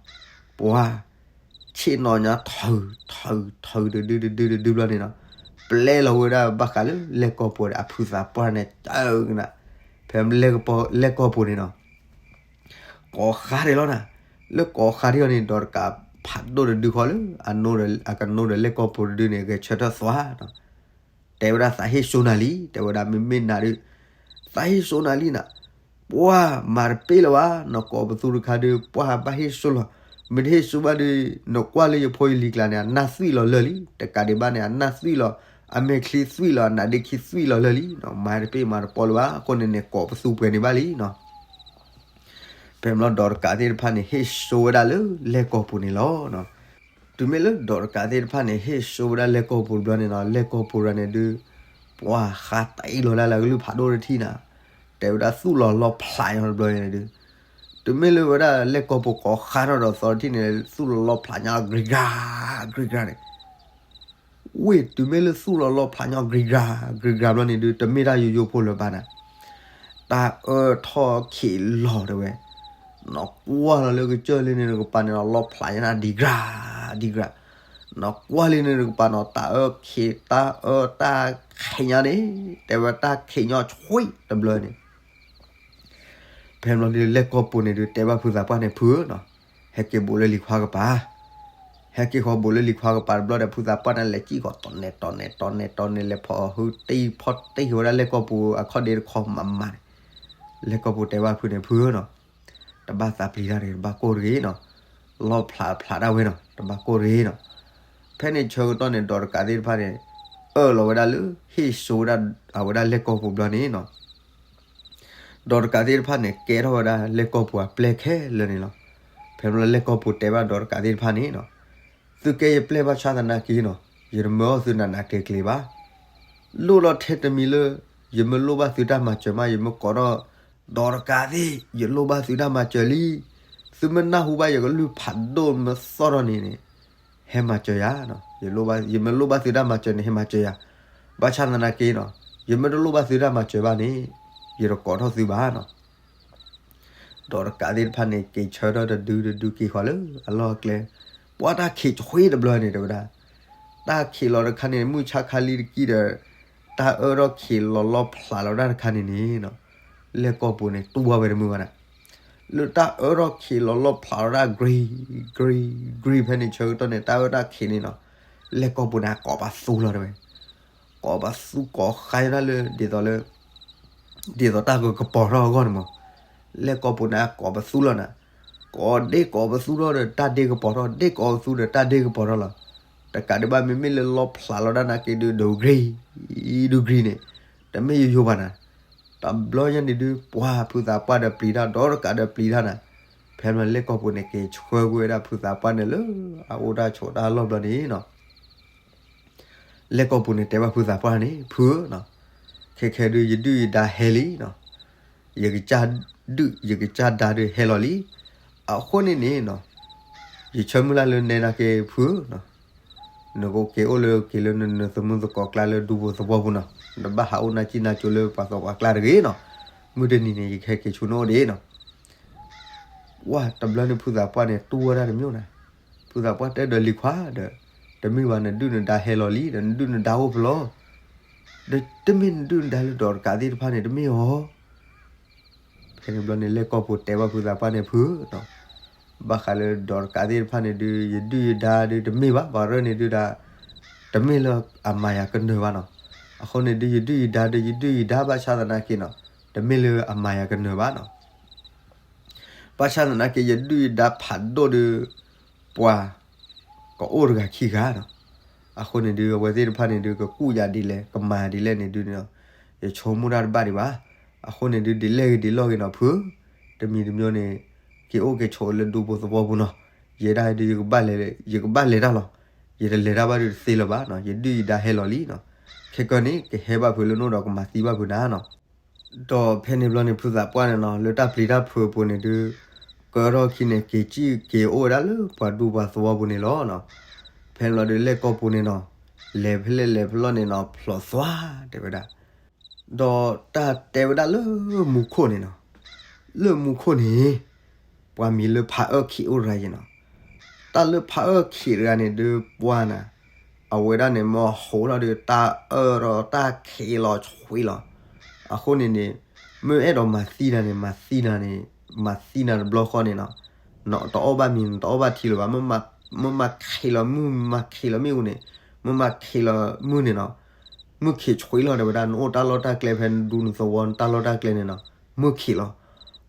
ပှၢ် ဆ့ၣ်နီၤညါထၢၣ် ထၢၣ် ထၢၣ်တဒုတဒုတဒုဘျီန့ၣ်နီၤ ပျဲလီၤဝဲဒၣ်ဘၣ်ဃးလၢလဲၣ်ကီၢ်ပူၤဒီးအဖုသးပှၢ်န့ၣ် တၢ်ကနၣ် ဖဲလဲၣ်ကီၢ်ပူၤန့ၣ်နီၤ ကိးဃါဒဲးလီၤနၤ လၢကိးဃါဒဲးအီၤန့ၣ် ဒီးတကးဖးဒိၣ်တဒုဃီလၢ အကနိဒီးလဲၣ်ကီၢ်ပူၤတဒုန့ၣ် ဂဲၤဆၢထၢၣ်သွါနီၤ တဲဝဲဒၣ်သးဟ့ၣ်စိနၤလံ တဲဝဲဒၣ်မ့မ့ၢ်နၤဒုး သးဟ့ၣ်စိနၤလံနၤ ပှၢ်မၤတပ့ၢ်လၢၤဘၣ် နကိးပသူတခါဒုး ပှၢ်ဘၣ်ဟ့ၣ်စိလီၤ မ့ၢ်တဟ့ၣ်စိဘၣ်ဒုး နကွၢ်လၢယဖိယလံၤကျါန့ၣ် အနၢ်သွံၣ်လီၤလၢာ်လံ တကးဒံးဘၣ်န့ၣ် အနၢ်သွံၣ်လီၤ အမဲာ်ချံသွံၣ်လီၤ အနါဒ့ခံသွံၣ်လီၤလၢာ်လံ မၤတပ့ၢ်မၤတပီလၢၤဘၣ် အဃိန့ၣ်န့ၣ် ကိးပသူပှဲၤန့ၣ်ဘၣ်လံနီၤ ဖဲမ့ၢ်လီၤဒီးတကးသ့ၣ်တဖၣ်န့ၣ် ဟ့ၣ်စိဝဲဒၣ်လၢလဲၣ်ကီၢ်ပူၤန့ၣ်လီၤ. တုၤမ့ၢ်လၢဒီးတကးသ့ၣ်တဖၣ်န့ၣ် ဟ့ၣ်စိဝဲဒၣ်လဲၣ်ကီၢ်ပူၤတဘျီန့ၣ်နီၤ လဲၣ်ကီၢ်ပူၤတဂၤန့ၣ်ဒုး ပှၤဃါတအံၣ်လီၤဒၣ်လၢအကလုၢ်ဖးဒိၣ်တထံၣ်နၤ, တဲဝဲဒၣ်သူၣ်လီၤလီၢ်ဖျးညီတဘျီန့ၣ်ဒုး, တုၤမ့ၢ်လၢဝဲဒၣ်လဲၣ်ကီၢ်ပူၤကိးဃါထီၣ်ဒီးသီတထံၣ်န့ၣ် သူၣ်လီၤလီၢ်ဖျးညီ ကြံၤကြၤ ကြံၤကြၤန့ၣ် ဝ့ၢ်တုၤမ့ၢ်လၢသူၣ်လီၤလီၢ်ဖျးညီ ကြံၤကြၤ ကြံၤကြၤဘျီန့ၣ်ဒုး တမ့ၢ်တၢ်ယိယိဖိလၢၤဘၣ်နၤ, တၢ်အၢထီၣ်ခံးလီၤတဲဝဲ, နကွၢ်လီၤလၢကစၢၢ်လံန့ၣ်တကပၤန့ၣ်နီၤ လီၢ်ဖျးညါနၤ ဒံၤကြၤ ဒံၤကြၤ, နကွၢ်လံန့ၣ်တကပၤနီၤ တၢ်အၢခံး တၢ်အၢတၢ်ခံးညါန့ၣ် တဲဝဲတၢ်ခံးညီဆွံတဘျီန့ၣ် ဖဲဘျီဒုး လဲၣ်ကီၢ်ပူၤန့ၣ်ဒုး တဲဘၣ်ဖုသးပှၢ်န့ၣ် ဖုဧၢနီၤ, ဟဲက့ၤဘူးလၢလံၤခွါကပၤ, ဟဲက့ၤဃီၤဘူးလၢလံၤခွါကပၤတဘျီဒီး ဖုသးပှၢ်န့ၣ် လဲၤစံၣ်ဃီၤ တီၤနဲၣ်တီၤနဲၣ်တီၤနဲၣ်တီၤနဲၣ် လဲၤဖီၣ်ဟုတ့ၢ်ဖီၣ်တ့ၢ်ဝဲဒၣ်လဲၣ်ကီၢ်ပူၤအခီၣ်ဒ့တခီမးမးန့ၣ်, လဲၣ်ကီၢ်ပူၤတဲဘၣ်ဖုန့ၣ် ဖုဧၢနီၤ, တဘၣ်သးပျံၤတၢ်တဂ့ၤ တဘၣ်ကိၢ်တဂ့ၤနီၤ, လီၢ်ဖျးဖျးဒၣ်ဝဲနီၤ တဘၣ်ကိၢ်တဂ့ၤနီၤ, ဖဲန့ၣ်ဆၢကတီၢ်န့ၣ် ဒီးတကးသ့ၣ်တဖၣ်န့ၣ် အၢၣ်လီၤဝဲဒၣ်လၢ ဟ့ၣ်စိဝဲဒၣ် အဝဲဒၣ်လဲၣ်ကီၢ်ပူၤဘျီန့ၣ်နီၤ ဒီးတကးသ့ၣ်တဖၣ်န့ၣ် ကဲထီၣ်ဝဲဒၣ်လဲၣ်ကီၢ်ပူၤအပျဲၢ်ခဲလၢာ်န့ၣ်လီၤ. ဖဲမ့ၢ်လၢလဲၣ်ကီၢ်ပူၤတဲဘၣ်ဒီးတကးသ့ၣ်တဖၣ်န့ၣ်နီၤ, သုကဲယပျဲၢ်ဘၣ်ဆၣ်သနာ်က့နီၤ, ယတမၢအီၣ်သုနးနးကျ့ကျ့ဘၣ်. လိၣ်လီၤထဲတမံၤလၢ ယမ့ၢ်လိၣ်ဘၣ်သုတၢ်မၤစၢၤမး ယမ့ၢ်ကိးထီၣ် ဒီးတကးသ့ၣ် ယလိၣ်ဘၣ်သုတၢ်မၤစၢၤလံ. သုမ့ၢ်နၢ်ဟူဘၣ်ယကလုၢ်ဖးဒိၣ်မ့ၢ်သီၣ်ထီၣ်န့ၣ်န့ၣ် ဟဲမၤစၢၤယၤ, ယမ့ၢ်လိၣ်ဘၣ်သုတၢ်မၤစၢၤန့ၣ် ဟဲမၤစၢၤယၤ. ဘၣ်ဆၣ်သနာ်က့နီၤ, ယမ့ၢ်တလိၣ်ဘၣ်သုတၢ်မၤစၢၤဘၣ်န့ၣ် ယတကိးထီၣ်သုဘၣ်နီၤ. ဒီးတကးသ့ၣ်တဖၣ်န့ၣ် က့ၤဆၢထၢၣ်တဒုတဒုက့ၤဃီၤလၢအလီၢ်အကျဲ, ပှၤတၢ်ခံးဆွံတဘျီန့ၣ်တဲဝဲဒၣ်, တၢ်ခံးလီၤတခါန့ၣ် မုၢ်ဆါခါလံတကံၢ်ဒီး တၢ်အၢထီၣ်ခံးလီၤလီၢ်ဖျးလီၤဒၣ်တခါန့ၣ်န့ၣ်နီၤ, လဲၣ်ကီၢ်ပူၤန့ၣ်တူၢ်ဘၣ်ဝဲတမုာ်ဘၣ်နၤ. လၢတၢ်အၢထီၣ်ခံးလီၤလီၢ်ဖျးလီၤဒၣ် ကြံၤ ကြံၤ ကြံၤ ဖဲန့ၣ်ဆၢကတီၢ်န့ၣ် တၢ်အၢတၢ်ခံးန့ၣ်နီၤ, လဲၣ်ကီၢ်ပူၤန့ၣ် အကိးပသူလီၤတဲဝဲ ကိးပသူကိးဃါဒၣ်လၢ ဒ်သိးလၢ ဒ်သိးတၢ်ကကပီၤထီၣ်အဂီၢ်န့ၣ်မး, လဲၣ်ကီၢ်ပူၤန့ၣ် အကိးပသူလီၤနၤ, ကိးဒ့ကိးပသူထီၣ်ဒီး တၢ်ဒ့ကပီၤထီၣ် ဒ့ကိးပသူဒီး တၢ်ဒ့ကပီၤထီၣ်လီၤ. တကးဒံးဘၣ် မ့မ့ၢ်လၢလီၢ်ဖျးလီၤဒၣ်နာ်က့ဒုး ဒီး ကြံၤ ဒီး ကြံၤ န့ၣ် တမ့ၢ်ယိယိဘၣ်နၤ. တဘျီညါန့ၣ်ဒုး ပှၤဖုသးပှၢ်ဒီးပျံၤတၢ် ဒီးတကးဒီးပျံၤတၢ်နၤ. ဖဲမ့ၢ်လဲၣ်ကီၢ်ပူၤန့ၣ် က့ၤဆှၢကွံာ်ဝဲဒၣ်ဖုသးပှၢ်န့ၣ်လၢ အအိၣ်တၢ်ဆိးတၢ်လီၢ်ဘျီန့ၣ်နီၤ လဲၣ်ကီၢ်ပူၤန့ၣ် တဲဘၣ်ဖုသးပှၢ်န့ၣ် ဖုဧၢနီၤ, ခဲခဲဒုး ယဒုၣ်ယဒါဟဲလံနီၤ, ယကစၢ်ဒုၣ် ယကစၢ်ဒါဒုးဟဲလီၤလံ. အဃိန့ၣ်န့ၣ်နီၤ, ယဆၢမုၢ်လၢ်လၢနဲဒၣ်က့ၤဖုဧၢနီၤ, နကက့ၤအိၣ်လၢက့ၤလၢနသမုၢ်သကိးကျါလၢဒူဖိသဝီပူၤနီၤ, နဘၣ်ဟးအိၣ်နၢ်ကံၣ်နၢ်ကၠိလၢပှၤသကိးကျါတဂ့ၤနီၤ, မုၢ်တနံၤန့ၣ် ယကဟဲက့ၤဆူနအိၣ်ဒၣ်နီၤ. ဝဲတဘျီန့ၣ် ဖုသးပှၢ်န့ၣ် တူၢ်ဝဲဒၣ်တမံၤနၤ, ဖုသးပှၢ်တဲဒီးလံၤခွါဒီး, တမ့ၢ်ဘၣ် နဒုၣ်နဒါဟဲလီၤလံ ဒီးနဒုၣ်နဒါအိၣ်ဖဲလဲၣ်, ဒီးတမ့ၢ်နဒုၣ်နဒါလၢဒီးတကးသ့ၣ်တဖၣ်န့ၣ် တမ့ၢ်အီၤ. ဖဲန့ၣ်ဘျီန့ၣ် လဲၣ်ကီၢ်ပူၤတဲဘၣ်ဖုသးပှၢ်န့ၣ် ဖုဧၢနီၤ, ဘၣ်ဃးလၢဒီးတကးသ့ၣ်တဖၣ်န့ၣ်ဒုး ယဒုၣ်ယဒါဒုးတမ့ၢ်ဘၣ်, ပှၤရၢၢ်န့ၣ်ဒုးဒၣ် တမ့ၢ်လၢအမၤယၤကနၢၤဘၣ်နီၤ. အဃိန့ၣ်ဒုး ယဒုၣ်ယဒါဒုး ယဒုၣ်ယဒါဘၣ်ဆၣ်သနာ်က့နီၤ, တမ့ၢ်လၢအမၤယၤကနၢၤဘၣ်နီၤ. ဘၣ်ဆၣ်သနာ်က့ ယဒုၣ်ယဒါဖးဒိၣ်ဒုး ပှၤ ကအိၣ်တဂၤခံဂၤနီၤ. အဃိန့ၣ်ဒုး အဝဲသ့ၣ်တဖၣ်န့ၣ်ဒုး ကကူၣ်ယၤဒ်လဲၣ် ကမၤယၤဒ်လဲၣ်န့ၣ်ဒုးနီၤ, ယဆိကမိၣ်တၢ်တဘၣ်ဒံးဘၣ်. အဃိန့ၣ်ဒုး ဒ်လဲၣ်ဂ့ၤဒ်လဲၣ်ဂ့ၤနီၤ ဖု, တမံၤတမံၤန့ၣ် က့ၤအိၣ်က့ၤဆိးလၢဒူဖိသဝီပူၤနီၤ. ယဲဒၣ်ဒုး ယကဘၣ်လဲၤ ယကဘၣ်လဲၤတၢ်လီၤ. ယတလဲၤတၢ်ဘၣ်ဒုးတသ့လၢၤဘၣ်နီၤ, ယဒုၣ်ယဒါဟဲလီၤလံနီၤ. ခဲကၢန့ၣ် ကဟဲဘၣ်ဖုးလၢနအိၣ်ဒီးကမၤသံဘၣ်ဖုးနၤနီၤ. ဒီးဖဲန့ၣ်ဘျီန့ၣ် ဖုသးပှၢ်န့ၣ်နီၤ လၢတၢ်ပျံၤတၢ်ဖုးအပူၤန့ၣ်ဒုး ကၢထီၣ်ခံန့ၣ် က့ၤစံၣ်က့ၤအိၣ်ဝဲဒၣ်လၢပှၤဒူပှၤသဝီပူၤန့ၣ်လီၤနီၤ. ဖဲန့ၣ်ဘျီဒုး လဲၣ်ကီၢ်ပူၤန့ၣ်နီၤ လဲၤဖဲလဲၣ်လဲၤဖဲလဲၣ်န့ၣ်နီၤ ဖျိးသွါတဲဝဲဒၣ်. ဒီးတၢ်တဲဝဲဒၣ်လၢမူခိၣ်န့ၣ်နီၤ, လၢမူခိၣ်န့ၣ် ပှၤမံၤလၢဖးအၢၣ်ခံးအိၣ်တဂၤအံၤနီၤ. တၢ်လၢဖးအၢၣ်ခံးတဂၤန့ၣ်ဒုး ပှၤနၤ အဝဲဒၣ်န့ၣ် မ့ၢ်ဟိးလီၤဒုး တၢ်အၢၣ်ဒီးတၢ်ခံးလီၤဆွံလီၤ. အဃိန့ၣ်န့ၣ် မ့ၢ်အဲၣ်ဒိးမၤသံနၤန့ၣ် မၤသံနၤန့ၣ် မၤသံနၤတဘျီဃီန့ၣ်နီၤ, နတအီၣ်ဘၣ်မံၤ နတအီၣ်ဘၣ်ထံလၢၤဘၣ်. မ့ၢ်မၤခံးလီၤမုၢ် မၤခံးလီၤမ့ၣ်အူန့ၣ်, မ့ၢ်မၤခံးလီၤမုၢ်န့ၣ်နီၤ, မုၢ်ခံးဆွံလီၤတဲဝဲဒၣ်. နအိၣ်တၢ်လီၢ်တၢ်ကျဲဖဲနဒူနသဝီ နတၢ်လီၢ်တၢ်ကျဲန့ၣ်နီၤ မုၢ်ခံးလီၤ.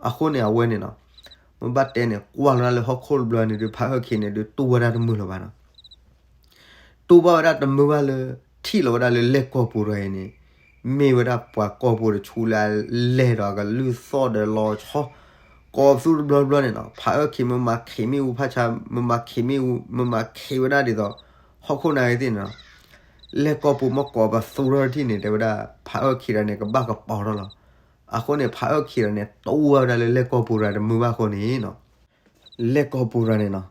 အဃိန့ၣ် အဝဲန့ၣ်နီၤ မ့ၢ်ဘၣ်တဲန့ၣ် ကွၢ်လီၤဒၣ်လၢဟီၣ်ခိၣ်တဘျီန့ၣ်ဒုး ဖးအၢၣ်ခံးန့ၣ်ဒုး တူၢ်ဝဲဒၣ်တမုာ်လၢၤဘၣ်နီၤ. တူၢ်ဘၣ်ဝဲဒၣ်တမုာ်ဘၣ်လၢ ထံၣ်လီၤဝဲဒၣ်လၢလဲၣ်ကီၢ်ပူၤတဂၤအံၤန့ၣ် မ့ၢ်ဝဲဒၣ်ပှၤကီၢ်ပူၤတဆူလၢအလဲၢ်ဒီးအကလုၢ်သီၣ်ဒီးလီၤဆီ ကိးပသူတဘျီတဘျီန့ၣ်နီၤ. ဖးအၢၣ်ခံး မ့ၢ်မၤခံးမ့ၣ်အူဖးဆါ မ့ၢ်မၤခံးမ့ၣ်အူ မ့ၢ်မၤခံးဝဲဒၣ်ဒ်သိး ဟီၣ်ခိၣ်နၢ်ဂ့ၤသ့ၣ်န့ၣ်နီၤ. လဲၢ်ကီၢ်ပူၤမ့ၢ်ကိးပသူထီၣ်တထံၣ်န့ၣ် တဲဝဲဒၣ် ဖးအၢၣ်ခံဒီးန့ၣ် ကဘၣ်ကပီၤထီၣ်လီၤ. အဃိန့ၣ် ဖးအၢၣ်ခံဒီးန့ၣ် တူၢ်ဝဲဒၣ်လၢလဲၢ်ကီၢ်ပူၤရၤတမုာ်ဘၣ်အဃိန့ၣ်နီၤ လဲၢ်ကီၢ်ပူၤရၤန့ၣ်နီၤ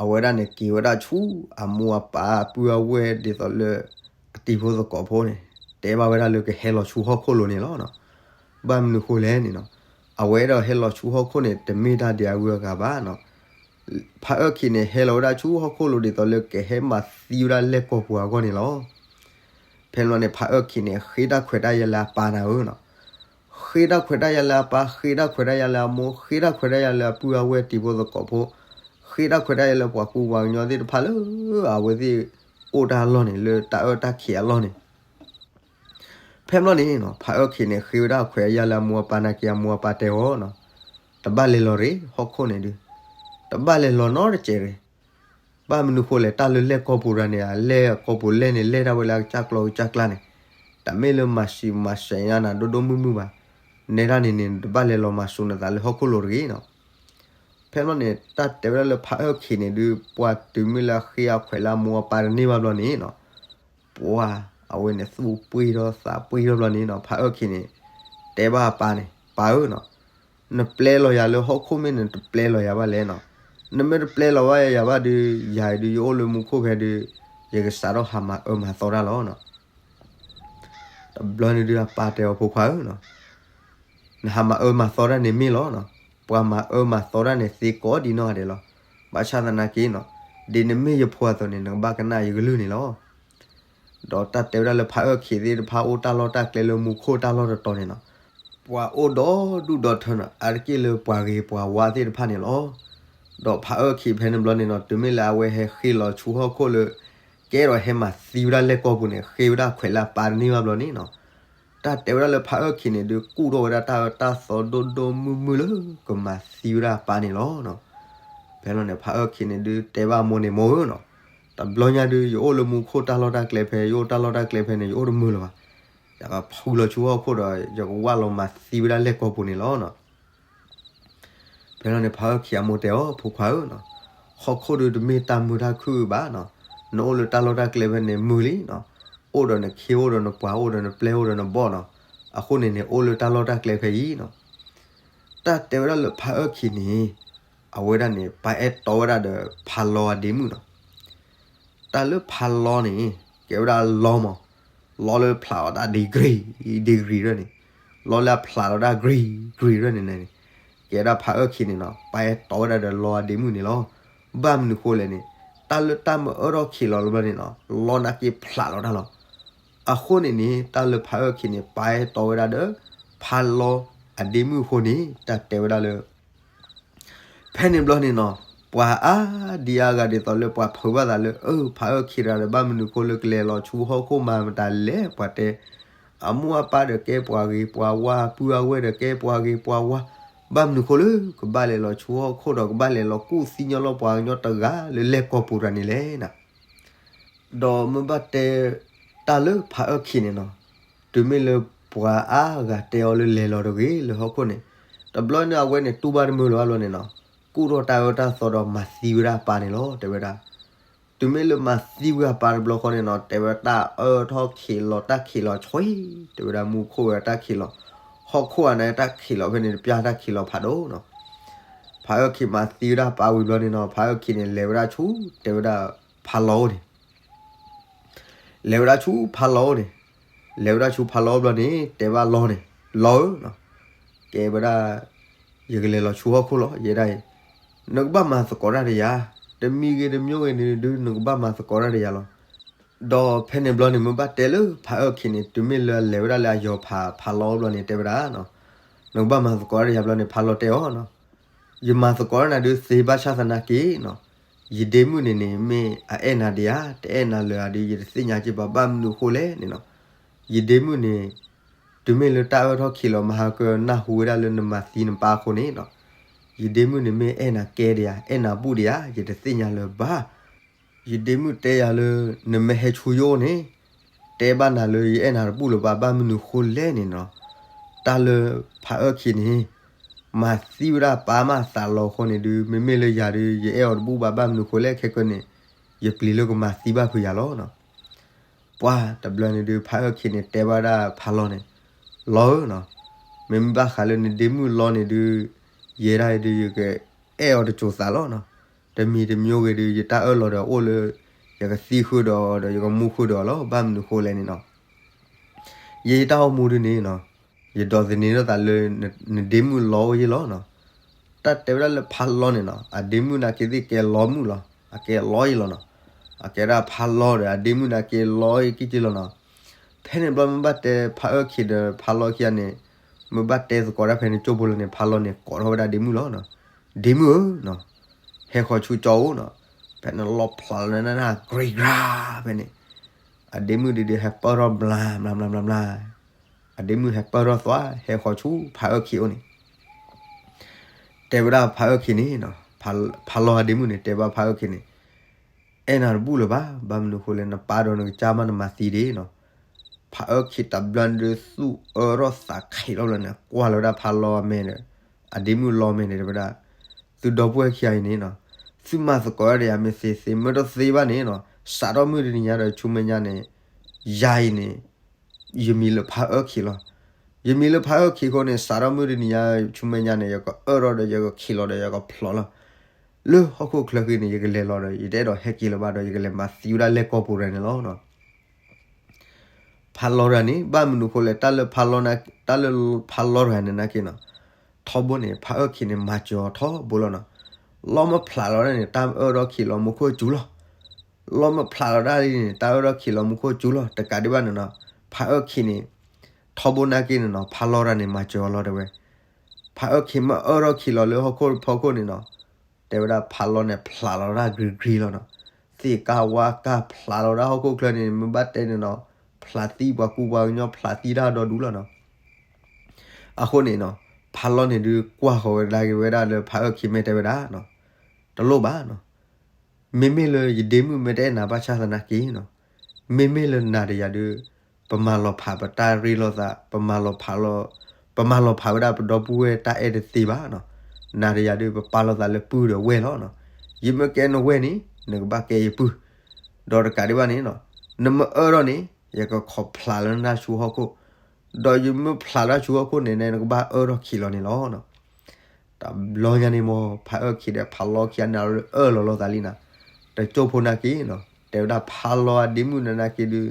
အဝဲဒၣ်န့ၣ် က့ၤဝဲဒၣ်ဆူအမိၢ်အပၢ်အပုၢ်အဝဲၢ်ဒ်သိးလၢ အတံၤဖိသကိးဖိန့ၣ် တဲဘၣ်ဝဲဒၣ်လၢကဟဲလီၤဆူဟီၣ်ခိၣ်လိၤန့ၣ်လီၤ. ဘၣ်မနုၤဃိလဲၣ်န့ၣ်နီၤ အဝဲဒၣ်ဟဲလီၤဆူဟီၣ်ခိၣ်န့ၣ် တမ့ၢ်တၢ်ဒ်အဂုၤအဂၤဘၣ်နီၤ ဖးအၢၣ်ခံန့ၣ် ဟဲလီၤဝဲဒၣ်ဆူဟီၣ်ခိၣ်လိၤဒ်သိးလၢကဟဲမၤသံဝဲဒၣ်လဲၢ်ကီၢ်ပူၤအဂီၢ်န့ၣ်လီၤ. ဖဲန့ၣ်ဘျီန့ၣ် ဖးအၢၣ်ခံန့ၣ် ဃ့တၢ်ခွဲးတၢ်ယာ်လၢအပၢ်နၤဧၢနီၤ ဃ့တၢ်ခွဲးတၢ်ယာ်လၢအပၢ်, ဃ့တၢ်ခွဲးတၢ်ယာ်လၢအမိၢ်, ဃ့တၢ်ခွဲးတၢ်ယာ်လၢအပုၢ်အဝဲၢ်တံၤဖိသကိးဖိ, ဃ့တၢ်ခွဲးတၢ်ယာ်လၢပှၤကူပှၤကညီသ့ၣ်တဖၣ်လၢ အဝဲသ့ၣ်အိၣ်တၢ်အလီၢ်န့ၣ် လၢတၢ်အၢတၢ်ခံးအလီၢ်န့ၣ် ဖဲန့ၣ်ဘျီန့ၣ်နီၤ ဖးအၢၣ်ခံန့ၣ် ဃ့ဝဲဒၣ်ခွဲးယာ်လၢအမိၢ်အပၢ်နာ်က့ အမိၢ်အပၢ်တဲအီၤနီၤ, တဘၣ်လဲၤလီၤရ့ၣ် ဟီၣ်ခိၣ်န့ၣ်ဒုး, တဘၣ်လဲၤလီၤနီတစဲးရ့ၣ်. ဘၣ်မနုၤဃိလဲၣ် တၢ်လၢလဲၢ်ကီၢ်ပူၤရၤန့ၣ် အလဲၢ်ကီၢ်ပူၤလဲၢ်န့ၣ် လဲၢ်ဒၣ်ဝဲလၢအကစၢ်ကျီကစၢ်ကျါန့ၣ်, တမ့ၢ်လၢမၤစံးမၤစဲးညါနၤဒိၣ်ဒိၣ်မုၢ်မုၢ်ဘၣ်. နဲဒၣ်န့ၣ်န့ၣ် နတဘၣ်လဲၤလီၤမၤစူၤနသးလၢဟီၣ်ခိၣ်လိၤတဂ့ၤနီၤ. ဖဲန့ၣ်ဘျီန့ၣ် တၢ်တဲဝဲဒၣ်လၢဖးအၢၣ်ခံန့ၣ်ဒုး ပှၤတုၤမ့ၢ်လၢအဃ့အခွဲးလၢအမိၢ်အပၢ်တန့ၢ်ဘၣ်ဘျီန့ၣ်နီၤ ပှၤအဝဲန့ၣ်သူၣ်ပှ့ၤထီၣ်သးပှ့ၤထီၣ်ဘျီန့ၣ်နီၤ ဖးအၢၣ်ခံန့ၣ် တဲဘၣ်အပၢ်န့ၣ် ပၢ်ဧၢနီၤ, နပျဲလီၤယၤလၢဟီၣ်ခိၣ်မ့ၢ်နတပျဲလီၤယၤဘၣ်လဲၣ်နီၤ. နမ့ၢ်တပျဲလီၤဘၣ်ယၤဘၣ်ဒုး ယၤဒုးယအိၣ်လၢမူခိၣ်ဖဲဒုး ယကစးထီၣ်ဟးမၤအၢမၤသီတၢ်လီၤနီၤ. တဘျီန့ၣ်ဒုးအပၢ်တဲအီၤ ဖိခွါဧၢနီၤ နဟးမၤအၢမၤသီတၢ်န့ၣ်မ့ၢ်လီၤနီၤ, ပှၤမၤအၢမၤသီတၢ်န့ၣ်သ့ကိးဒံးနီၢ်ဂၤဒဲးလီၤ. ဘၣ်ဆၣ်သနာ်က့နီၤ, ဒ်နမ့ၢ်ယဖိအသိးန့ၣ် နကဘၣ်ကနၣ်ယကလုၢ်န့ၣ်လီၤ. ဒီးတၢ်တဲဝဲဒၣ်လၢဖးအၢၣ်ခံသ့ၣ်တဖၣ်အိၣ်တၢ်လီၢ်တၢ်ကျဲလၢမူခိၣ်တၢ်လီၢ်တတီၤန့ၣ်နီၤ, ပှၤအိၣ်ဒီဒူၣ်ဒီထၢနီၤ, အါတက့ၢ်လၢပှၤဂ့ၤပှၤဝါသ့ၣ်တဖၣ်န့ၣ်လီၤ. ဒီးဖးအၢၣ်ခံဖဲန့ၣ်ဘျီန့ၣ်နီၤ, တုၤမ့ၢ်လၢအဝဲဟဲဃ့လီၤဆူဟီၣ်ခိၣ်လၢ ကဲထီၣ်ဟဲမၤသံဝဲဒၣ်လဲၢ်ကီၢ်ပူၤန့ၣ် ဃ့ဝဲဒၣ်ခွဲးလၢအပၢ်တန့ၢ်ဘၣ်ဘျီန့ၣ်နီၤ, တၢ်တဲဝဲဒၣ်လၢဖးအၢၣ်ခံန့ၣ်ဒုး ကူၣ်ထီၣ်ဝဲဒၣ်တၢ်အၢတၢ်သီဒိၣ်ဒိၣ်မုၢ်မုၢ်လၢကမၤသံဝဲဒၣ်အပၢ်န့ၣ်လီၤ. ဖဲလီၤန့ၣ် ဖးအၢၣ်ခံန့ၣ်ဒုး တဲဘၣ်မိၢ်န့ၣ် မိၢ်ဧၢနီၤ, တဘျီညါဒုး ယအိၣ်လၢမူခိၣ်တၢ်လီၢ်တၢ်ကျဲဖဲ ယအိၣ်တၢ်လီၢ်တၢ်ကျဲဖဲန့ၣ် ယအိၣ်တမုာ်လၢၤဘၣ်. ယကဖုလီၤဆူဟီၣ်ခိၣ်ဒီး ယကဝၢ်လီၤမၤသံဝဲဒၣ်လဲၢ်ကီၢ်ပူၤန့ၣ်လီၤ. ဖဲလီၤန့ၣ် ဖးအၢၣ်ခံအမိၢ်တဲအီၤ ဖိခွါဧၢနီၤ, ဟီၣ်ခိၣ်ဒုးတမ့ၢ်တၢ်မုာ်တၢ်ခုၣ်ဘၣ်နီၤ, နအိၣ်လၢတၢ်လီၢ်တၢ်ကျဲဖဲန့ၣ်မုာ်လံနီၤ, အိၣ်ဒီးနခ့အိၣ်ဒီးနပှၤအိၣ်ဒီးနပျဲၢ်အိၣ်ဒီးနဘီၣ်နီၤ, အဃိန့ၣ်န့ၣ် အိၣ်လၢတၢ်လီၢ်တၢ်ကျဲဖဲအံၤနီၤ. တၢ်တဲဝဲဒၣ်လၢဖးအၢၣ်ခံန့ၣ် အဝဲဒၣ်န့ၣ် ပာ်အဲၣ်တီဝဲဒၣ်ဒီးဖးလီအဒ့မုၣ်နီၤ. တၢ်လၢဖးလီန့ၣ် ကဲဝဲဒၣ်လီမး, လီလၢဖျးအီၤတၢ် degree degree ဒၣ်န့ၣ်, လီလၢအဖျးလီၤတၢ် degree degree ဒၣ်န့ၣ်န့ၣ်, ကဲဒၣ်ဖးအၢၣ်ခံန့ၣ်နီၤ ပာ်အဲၣ်တီဝဲဒၣ်ဒီးလီအဒ့မုၣ်န့ၣ်လီၤ. ဘၣ်မနုၤဃိလဲၣ်န့ၣ်, တၢ်လၢတၢ်မၤအၢထီၣ်ခံးလီၤလၢဘျီန့ၣ်နီၤ လီနာ်က့ဖျးလီၤတၢ်လီၤ. အဃိန့ၣ်န့ၣ် တၢ်လၢဖးအၢၣ်ခံန့ၣ် ပာ်အဲၣ်တီဝဲဒၣ်ဒီး ဖးလီအဒ့မုၣ်အဃိန့ၣ် တၢ်တဲဝဲဒၣ်လၢ ဖဲန့ၣ်ဘျီန့ၣ်နီၤ ပှၤအါဒံအါဂၤဒ်သိးလၢပှၤဖုးဘၣ်သးလၢ အၢ ဖးအၢၣ်ခံတဂၤဒီး ဘၣ်မနုၤဃိလၢကလဲၤလီၤဆူဟီၣ်ခိၣ်မၤမတၤလဲၣ်, ပှၤတဲ အမိၢ်အပၢ်ဒီးကဲပှၤဂ့ၤပှၤဝါ, ပုၢ်အဝဲၢ်ဒီးကဲပှၤဂ့ၤပှၤဝါ, ဘၣ်မနုၤဃိလၢ ကဘၣ်လဲၤလီၤဆူဟီၣ်ခိၣ်ဒီး ကဘၣ်လဲၤလီၤကူၣ်သံညီလီၤပှၤကညီတဂၤလၢလဲၢ်ကီၢ်ပူၤတဂၤန့ၣ်လဲၣ်နီၤ. ဒီးမ့ၢ်ဘၣ်တဲ တၢ်လၢဖးအၢၣ်ခံန့ၣ်နီၤ, တုၤမ့ၢ်လၢပှၤအါဂၤတဲအီၤလၢလဲၤလီၤတဂ့ၤလၢဟီၣ်ခိၣ်န့ၣ်, တဘျီန့ၣ်အဝဲန့ၣ် တူၢ်ဘၣ်တမုာ်လၢၤဘၣ်ဘျီန့ၣ်နီၤ, ကူၣ်ထီၣ်တၢ်အၢတၢ်သီဒီးမၤသံဝဲဒၣ်အပၢ်န့ၣ်လီၤ တဲဝဲဒၣ်. တုၤမ့ၢ်လၢမၤသံဝဲအပၢ်တဘျီဃီန့ၣ်နီၤ တဲဝဲတၢ်အၢထီၣ်ခံးလီၤတၢ်ခံးလီၤဆှံ, တဲဝဲဒၣ်မူခိၣ်ဝဲတၢ်ခံးလီၤ, ဟီၣ်ခိၣ်အနၢ်တၢ်ခံးလီၤဖဲန့ၣ် တပျၢ်တၢ်ခံးလီၤဖးဒိၣ်နီၤ. ဖးအၢၣ်ခံမၤသံဝဲဒၣ်အပၢ်ဝံၤဘျီန့ၣ်နီၤ ဖးအၢၣ်ခံန့ၣ် လဲၤဝဲဒၣ်ဆူ တဲဝဲဒၣ် ဖးလီအိၣ်န့ၣ် လဲၤဝဲဒၣ်ဆူဖးလီအိၣ်န့ၣ်, လဲၤဝဲဒၣ်ဆူဖးလီအိၣ်ဘျီန့ၣ် တဲဘၣ်လီန့ၣ်, လီဧၢ, ကဲဝဲဒၣ် ယကလဲၤလီၤဆူဟီၣ်ခိၣ်လီၤ ယဲဒၣ်အံၤ, နကဘၣ်မၤသကိးတၢ်ဒီးယၤ, တမံၤဂ့ၤတမံၤဂ့ၤန့ၣ်ဒုး နကဘၣ်မၤသကိးတၢ်ဒီးယၤလီၤ. ဒီးဖဲန့ၣ်ဘျီန့ၣ် မ့ၢ်ဘၣ်တဲလၢဖးအၢၣ်ခံန့ၣ် တုၤမ့ၢ်လၢအလဲၤဝဲဒၣ်လၢအယီၤဖးဖးလီအိၣ်ဘျီန့ၣ် တဲဝဲဒၣ်, နကဘၣ်မၤသကိးတၢ်ဒီးယၤဘျီန့ၣ် ဖးလီတဲအီၤ ယမၤသကိးတၢ်နၤဒုးသ့ဘၣ်ဆၣ်သနာ်က့နီၤ, ယဒ့မုၣ်န့ၣ်န့ၣ် မ့ၢ်အအဲၣ်နၤဒံးဧါ, တအဲၣ်နၤလၢၤဧါဒုး ယတသ့ၣ်ညါက့ဘၣ် ဘၣ်မနုၤအဃိလဲၣ်န့ၣ်နီၤ, ယဒ့မုၣ်န့ၣ် တုၤမ့ၢ်လၢတၢ်အၢထီၣ်ခံးလီၤ မဟါကနၢ်ဟူဝဲဒၣ်လၢနမၤသံနပၢ်အဃိန့ၣ်နီၤ, ယဒ့မုၣ်န့ၣ်မ့ၢ်အဲၣ်နၤကဲဒံးဧါ, အဲၣ်နၤဘူၣ်ဒံးဧါ, ယတသ့ၣ်ညါလၢၤဘၣ်. ယဒ့မုၣ်တဲယၤလၢ နမ့ၢ်ဟဲဆူယအိၣ်န့ၣ် တဲဘၣ်နၤလၢယအဲၣ်နၤတဘူၣ်လၢၤဘၣ် ဘၣ်မနုၤဃိလဲၣ်န့ၣ်နီၤ, တၢ်လၢဖးအၢၣ်ခံန့ၣ် မၤသံဝဲဒၣ်ပၢ်မးသးလီၤအဃိန့ၣ်ဒုး မ့မ့ၢ်လၢယၤဒုး ယအဲၣ်အီၤတဘူၣ်ဘၣ် ဘၣ်မနုၤဃိလဲၣ်ခဲကနံၣ်န့ၣ် ယပျံၤလၢကမၤသံဘၣ်ဖုးယၤလီၤနီၤ. ပှၤတဘျီန့ၣ်ဒုး ဖးအၢၣ်ခံန့ၣ် တဲဘၣ်ဒၣ်ဖးလီၤန့ၣ်, လီၤဧၢနီၤ, မ့မ့ၢ်ဘၣ်ဃးလၢနဒ့မုၣ်လီၤန့ၣ်ဒုး ယဲဒၣ်အံၤဒုး ယကအဲၣ်အီၤတစိၤသးလီၤနီၤ. တမံၤတမံၤဂ့ၤဒုး ယတၢ်အၢၣ်လီၤဒီးအိၣ်လၢ ယကသံဃုာ်ဒီးအီၤဒီး ယကမူဃုာ်ဒီးအီၤလီၤ. ဘၣ်မနုၤဃိလဲၣ်န့ၣ်နီၤ, ယတၢ်အိၣ်မူဒုးန့ၣ်နီၤ, ယဒိးသန့ၤထီၣ်သးလၢ နဒ့မုၣ်လီၤအိၣ်ယ့ၢ်လီၤနီၤ. တၢ်တဲဝဲဒၣ်လၢဖးလီၤန့ၣ်နီၤ, အဒ့မုၣ်နာ်က့သ့ၣ်ကဲလီၤမုၣ်လီၤ, အကဲလီၤယ့ၢ်လီၤနီၤ. အကဲဒၣ်ဖးလီၤဒီး အဒ့မုၣ်နာ်က့လီၤယ့ၢ်က့ၤက့ၤလီၤနီၤ. ဖဲန့ၣ်ဘျီမ့ၢ်ဘၣ်တဲဖးအၢၣ်ခံဒီးဖးလီၤခံဂၤန့ၣ်, မ့ၢ်ဘၣ်တဲသကိးတၢ်ဖဲန့ၣ်ကၠိဖိလီၤန့ၣ် ဖးလီၤန့ၣ် ကိးထီၣ်ဝဲဒၣ်ဒ့မုၣ်လီၤနီၤ. ဒ့မုၣ်ဧၢနီၤ, ဟဲဃီၤဆူကၠိအိၣ်နီၤ. ဖဲန့ၣ်လီၤဖျးလီၤနၤနၤ ကြံကြၤ ဖဲန့ၣ်, အဒ့မုၣ်ဒုးဒုးဟဲပၢၢ်ထီၣ်မျးမျးမျးမျးမျး အဒ့မုၣ်ဟဲပၢၢ်ထီၣ်သွါ ဟဲဃီၤဆူဖးအၢၣ်ခံအိၣ်န့ၣ်, တဲဝဲဒၣ်ဖးအၢၣ်ခံန့ၣ်, ဖးလီၤအဒ့မုၣ်န့ၣ် တဲဘၣ်ဖးအၢၣ်ခံန့ၣ်, အဲၣ်နၤတဘူၣ်လၢၤဘၣ်, ဘၣ်မနုၤဃိလဲၣ် နပၢ်ဒီးနကစၢ်မးနမၤသံဒ့နီၤ. ဖးအၢၣ်ခံတဘျီန့ၣ်ဒုး သူၣ်အၢထီၣ်သးခံးထီၣ်ဘျီန့ၣ် ကွၢ်လီၤဝဲဒၣ်ဖးလီၤအမဲာ်ဒီး အဒ့မုၣ်လီၤမဲာ်န့ၣ် တဲဝဲဒၣ်, သုဒီပုၢ်ဝဲၢ်ခံဂၤအံၤန့ၣ်နီၤ, သုမၤသကိးတၢ်ဒီးယၤမ့ၢ်သ့သ့ မ့ၢ်တသ့ဘၣ်န့ၣ်နီၤ, စးထီၣ်မုၢ်တနံၤညါဒီးဆူမဲာ်ညါန့ၣ်, ယၤအံၤန့ၣ် ယမံၤလၢဖးအၢၣ်ခံလီၤ. ယမံၤလၢဖးအၢၣ်ခံအဃိန့ၣ် စးထီၣ်မုၢ်တနံၤညါဆူမဲာ်ညါန့ၣ် ယကအၢၣ်ထီၣ်ဒီးယကခံးလီၤဒီးယကဖျိးလီၤ. လၢဟီၣ်ခိၣ်ချၢဃံန့ၣ် ယကလဲၤလီၤဒီး ယတအဲၣ်ဒိးဟဲက့ၤလၢၤဘၣ်ဒီး ယကလဲၤမၤသံဝဲဒၣ်လဲၣ်ကီၢ်ပူၤတဂၤန့ၣ်လီၤ. ဖးလီၤတဂၤန့ၣ် ဘၣ်မနုၤဃိလဲၣ် တၢ်လၢဖးလီၤ, တၢ်လၢဖးလီၤတဂၤန့ၣ်နာ်က့နီၤ, ထီဘိန့ၣ် ဖးအၢၣ်ခံန့ၣ် မၤစၢၤအီၤထီဘိလီၤနီၤ. လီၤမၢဖျးလီၤဒၣ်န့ၣ် တၢ်အၢၣ်ထီၣ်ခံးလီၤမူခိၣ်စူၤလီၤ. လီၤမၢဖျးလီၤဒၣ်လံန့ၣ် တၢ်အၢၣ်ထီၣ်ခံးလီၤမူခိၣ်စူၤလီၤ. တကးဒံးဘၣ်န့ၣ်နီၤ, ဖးအၢၣ်ခံန့ၣ် ထီဘိနာ်က့န့ၣ်နီၤ ဖးလီၤတဂၤန့ၣ် မၤစၢၤအီၤလီၤတဲဝဲ. ဖးအၢၣ်ခံမ့ၢ်အၢၣ်ထီၣ်ခံးလီၤလၢဟီၣ်ခိၣ်ဖီခိၣ်န့ၣ်နီၤ, တဲဝဲဒၣ်ဖးလီၤန့ၣ် ဖျးလီၤဒၣ်ဂ့ၤဂ့ၤလီၤနီၤ. သ့ၣ်ကၢ်ဝါကၢ်ဖျးလီၤဒၣ်ဟီၣ်ခိၣ်ချၢန့ၣ် မ့ၢ်ဘၣ်တဲန့ၣ်နီၤ, ဖျးသံပှၤကူပှၤကညီ ဖျးသံတၢ်ဒီဒူၣ်လီၤနီၤ. အဃိန့ၣ်နီၤ, ဖးလီၤန့ၣ်ဒုး ကွၢ်ဃီၤဝဲဒၣ်က့ၤဝဲဒၣ်လၢဖးအၢၣ်ခံမ့ၢ်တဲဝဲဒၣ်နီၤ, တလိၣ်ဘၣ်နီၤ. မ့မ့ၢ်လၢယဒ့မုၣ်မ့ၢ်တအဲၣ်နၤဘၣ်ဆၣ်သနာ်က့နီၤ, မ့မ့ၢ်လၢနၤဒီးယၤဒုး ပမၤလီၤဖးပတၢ်ရ့လိာ်သး, ပမၤလီၤဖးလီၤ, ပမၤလီၤဖးဝဲဒၣ်ပဒီပုၢ်ဝဲၢ်တၢ်အဲၣ်တသ့ဘၣ်နီၤ. နၤဒီးယၤဒုး ပပာ်လီၤသးလၢပုၢ်ဒီးဝဲၢ်လီၤနီၤ. ယမ့ၢ်ကဲနဝဲၢ်န့ၣ် နကဘၣ်ကဲယပုၢ်, ဒီးတကးဒံးဘၣ်န့ၣ်နီၤ, နမ့ၢ်အၢၣ်ထီၣ်န့ၣ် ယကခီၣ်ဖျးလီၤနၤဆူဟီၣ်ခိၣ်, ဒီးယမ့ၢ်ဖျးလီၤဆူဟီၣ်ခိၣ်န့ၣ် နကဘၣ်အၢၣ်ထီၣ်ခံးလီၤန့ၣ်လီၤနီၤ. တဘျီညါန့ၣ်မ့ၢ် ဖးအၢၣ်ခံဒီးဖးလီၤခံဂၤန့ၣ် အၢၣ်လီၤလိာ်သးလံနီၤ. တကၠိဖိနာ်က့နီၤ, တဲဝဲဒၣ်ဖးလီၤအဒ့မုၣ်နာ်က့ဒုး,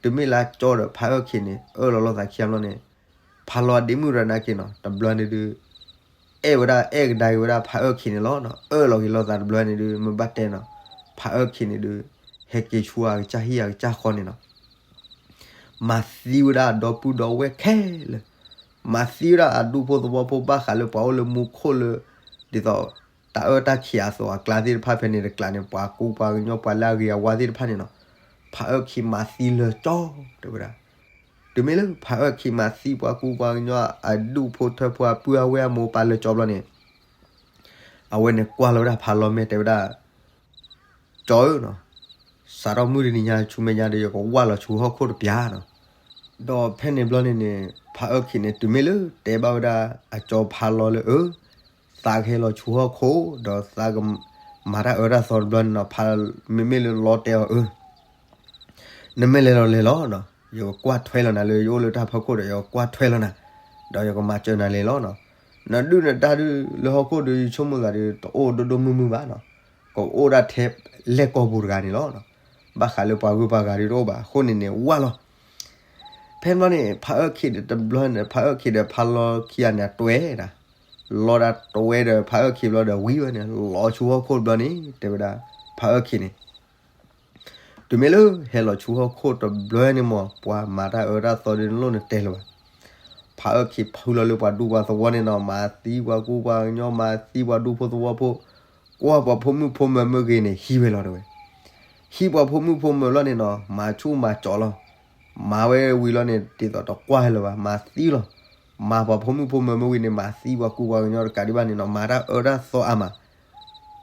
တုၤမ့ၢ်လၢကၠီဒီးဖးအၢၣ်ခံန့ၣ် အၢၣ်လီၤလိာ်သးခံဂၤဘျီန့ၣ်, ဖးလီၤအဒ့မုၣ်တဂၤနာ်က့နီၤ, တဘျီန့ၣ်ဒုး အဲၣ်ဝဲဒၣ်အဲၣ်ကဒါက့ၤဝဲဒၣ်ဖးအၢၣ်ခံန့ၣ်လီၤနီၤ. အၢၣ်လီၤက့ၤလိာ်သးတဘျီန့ၣ်ဒုး မ့ၢ်ဘၣ်တဲနီၤ, ဖးအၢၣ်ခံန့ၣ်ဒုး ဟဲက့ၤဆူအကစၢ်ဟံၣ်အကစၢ်ဃီန့ၣ်နီၤ. မၤသံဝဲဒၣ်အဒီပုၢ်ဒီဝဲၢ်ခဲလၢာ်, မၤသံဝဲဒၣ်အဒူၣ်ဖိသဝီဖိဘၣ်ဃးလၢပှၤအိၣ်လၢမူခိၣ်လၢ ဒ်သိး တၢ်အၢတၢ်ခံးအသိးအကျါသ့ၣ်တဖၣ်ဖဲန့ၣ်တကျါန့ၣ် ပှၤကူပှၤကညီပှၤလၢအဂ့ၤအဝါသ့ၣ်တဖၣ်န့ၣ်နီၤ, ဖးအၢၣ်ခံမၤသံလၢာ်ကၠီ တဲဝဲဒၣ်. တုၤမ့ၢ်လၢဖးအၢၣ်ခံမၤသံပှၤကူပှၤကညီ အဒူၣ်ဖိထၢဖိအပုၢ်အဝဲၢ်အမိၢ်ပၢ်လၢာ်ကၠီဘျီန့ၣ်, အဝဲန့ၣ်ကွၢ်လီၤဝဲဒၣ်ဖးလီၤမ့ၢ်တဲဝဲဒၣ် ကၠီဧၢနီၤ, စးထီၣ်မုၢ်တနံၤညါဆူမဲာ်ညါဒီး ယကဝၢ်လီၤဆူဟီၣ်ခိၣ်တပျၢ်နီၤ. ဒီးဖဲန့ၣ်ဘျီန့ၣ်န့ၣ် ဖးအၢၣ်ခံန့ၣ် တုၤမ့ၢ်လၢတဲဘၣ်ဝဲဒၣ်အကၠီဖးလီၤလၢအၢ, သးကဟဲလီၤဆူဟီၣ်ခိၣ် ဒီးသးကမၤတၢ်အၢတၢ်သီတဘျီန့ၣ်နီၤ, ဖးမ့မ့ၢ်လၢလီတဲအီၤအၢ နမ့ၢ်လဲၤလီၤလဲၤလီၤနီၤ, ယကကွၢ်ထွဲလီၤနၤလၢယအိၣ်လၢတၢ်ဖီခိၣ်ဒီး ယကကွၢ်ထွဲလီၤနၤ, ဒီးယကမၤစၢၤနၤလဲၤလီၤနီၤ. နဒုၣ်နဒါဒုးလၢဟီၣ်ခိၣ်ဒီး ယဆိကမိၣ်သးဒီး တအိၣ်ဒိၣ်ဒိၣ်မုၢ်မုၢ်ဘၣ်နီၤ, ကအိၣ်ဒၣ်ထဲလဲၣ်ကီၢ်ပူၤတဂၤန့ၣ်လီၤနီၤ. ဘၣ်ဃးလၢပှၤဂုၤပှၤဂၤဒုးတအိၣ်ဘၣ်, အဃိန့ၣ်န့ၣ် ဝၢ်လီၤ. ဖဲဘျီန့ၣ် ဖးအၢၣ်ခံဒီးတဘျီန့ၣ် ဖးအၢၣ်ခံဒီးဖးလီၤခံဂၤန့ၣ် အတွဲဒၣ်, လီဒၣ်တွဲဒီးဖးအၢၣ်ခံဘျီဒီးဝံၤဝဲန့ၣ် လီၤဆူဟီၣ်ခိၣ်တဘျီန့ၣ် တဲဝဲဒၣ် ဖးအၢၣ်ခံန့ၣ် တုၤမ့ၢ်လၢဟဲလီၤဆူဟီၣ်ခိၣ်တဘျီန့ၣ်မ့ၢ် ပှၤမၤတၢ်အၢတၢ်သီဒုးနလိၣ်နတဲလၢၤဘၣ်. ဖးအၢၣ်ခံဖုလီၤလၢပှၤဒူပှၤသဝီန့ၣ်နီၤ, မၤသံပှၤကူပှၤကညီ မၤသံပှၤဒူဖိသဝီဖိ, ကွၢ်ပှၤဖိမုၣ်ဖိမၢၤမ့ၢ်ဂ့ၤန့ၣ် ဟံးဝဲလီၤတဲဝဲ. ဟံးပှၤဖိမုၣ်ဖိမၢၤလီၤန့ၣ်နီၤ, မၤဆူၣ်မၤကၠီလီၤ. မၤဝဲဝံၤလီၤန့ၣ် ဒ်သိးတကွၢ်လၢၤဘၣ်, မၤသံလီၤ. မၤပှၤဖိမုၣ်ဖိမၢၤမ့ၢ်ဂ့ၤန့ၣ် မၤသံပှၤကူပှၤကညီတကးဒံးဘၣ်န့ၣ်နီၤ, မၤတၢ်အၢတၢ်သီအါမး.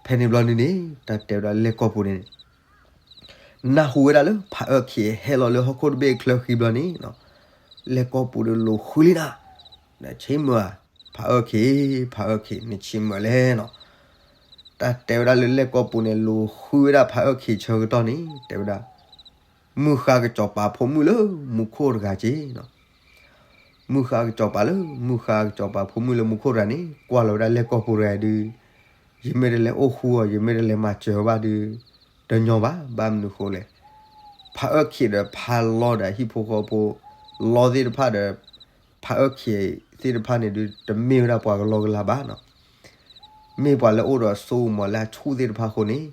ဖဲန့ၣ်ဘျီန့ၣ်န့ၣ် တၢ်တဲဝဲဒၣ်လဲၣ်ကီၢ်ပူၤန့ၣ် နၢ်ဟူဝဲဒၣ်လၢဖးအၢၣ်ခံဟဲလီၤလၢဟီၣ်ခိၣ်တဘ့ၣ်ချၢဃံဘျီန့ၣ်နီၤ, လဲၣ်ကီၢ်ပူၤဒီးလူၤဃုလံနၤ, နဆ့မုၢ်ဧါ, ဖးအၢၣ်ခံ, ဖးအၢၣ်ခံ နဆ့မုၢ်လဲၣ်နီၤ. တၢ်တဲဝဲဒၣ်လၢလဲၣ်ကီၢ်ပူၤန့ၣ် လူၤဃုဝဲဒၣ်ဖးအၢၣ်ခံဆၢကတီၢ်န့ၣ် တဲဝဲဒၣ် မုၢ်ဃါကစီၤပၤဖိမုၣ်လၢမူခိၣ်တဂၤက့ၤနီၤ. မုၢ်ဃါကစီၤပၤလၢ မုၢ်ဃါကစီၤပၤဖိမုၣ်လၢမူခိၣ်တဂၤန့ၣ် ကွၢ်လီၤဝဲဒၣ်လဲၣ်ကီၢ်ပူၤတဂၤဒုး, ယမ့ၢ်တလဲၤအိၣ်ဃူအီၤ ယမ့ၢ်တလဲၤမၤစၢၤဘၣ်ဒုး တညီဘၣ်. ဘၣ်မနုၤဃိလဲၣ်, ဖးအၢခံးဒီးဖးလီဒီးအဟံၣ်ဖိဃီဖိ, လီသ့ၣ်တဖၣ်ဒီး ဖးအၢခံးသ့ၣ်တဖၣ်န့ၣ်ဒုး တမ့ၢ်ဝဲဒၣ်ပှၤကလီကလီဘၣ်နီၤ. မ့ၢ်ပှၤလၢအိၣ်ဒီးစိကမီၤလၢအဆူၣ်သ့ၣ်တဖၣ်အဃိန့ၣ်,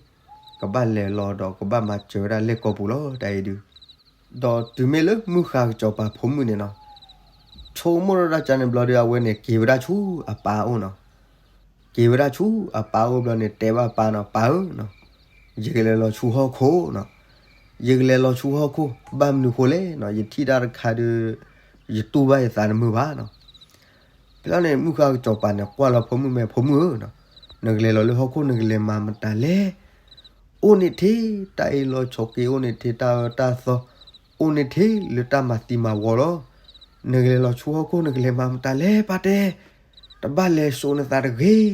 ကဘၣ်လဲၤလီၤဒီးကဘၣ်မၤစၢၤဝဲဒၣ်လဲၣ်ကီၢ်ပူၤလီၤ တၢ်အံၤဒုး. ဒီးတုၤမ့ၢ်လၢမုၢ်ဃါကစီၤပၤဖိမုၣ်န့ၣ်နီၤ, ဆိကမိၣ်ထီၣ်တၢ်ကန့ၣ်ဘျီဒုး အဝဲန့ၣ်က့ၤဝဲဒၣ်ဆူအပၢ်အိၣ်နီၤ. က့ၤဝဲဒၣ်ဆူအပၢ်အိၣ်ဘျီန့ၣ် တဲဘၣ်ပၢ်နီၤ, ပၢ်ဧၢ, ယကလဲၤလီၤဆူဟီၣ်ခိၣ်နီၤ. ယကလဲၤလီၤဆူဟီၣ်ခိၣ် ဘၣ်မနုၤဃိလဲၣ်နီၤ, ယထံၣ်တၢ်တခါဒုး ယတူၢ်ဘၣ်ယသးတမုာ်ဘၣ်နီၤ. ဖဲလီၤန့ၣ် မုၢ်ဃါကစီၤပၤန့ၣ် ကွၢ်လီၤဖိမုၣ်မဲာ်, ဖိမုၣ်ဧၢ, နကလဲၤလီၤလၢဟီၣ်ခိၣ် နကလဲၤမၤမတၤလဲၣ်. အိၣ်န့ၣ်ထံ တၢ်အ့ၣ်လိာ်ဆိးက့, အိၣ်န့ၣ်ထံတၢ်အၢတၢ်သီ, အိၣ်န့ၣ်ထံလၢတၢ်မၤသံမၤဝီလီၤ. နကလဲၤလီၤဆူဟီၣ်ခိၣ် နကလဲၤမၤမတၤလဲၣ် ပၢ်တဲ, တဘၣ်လဲၤစိာ်နသးတဂ့ၤ.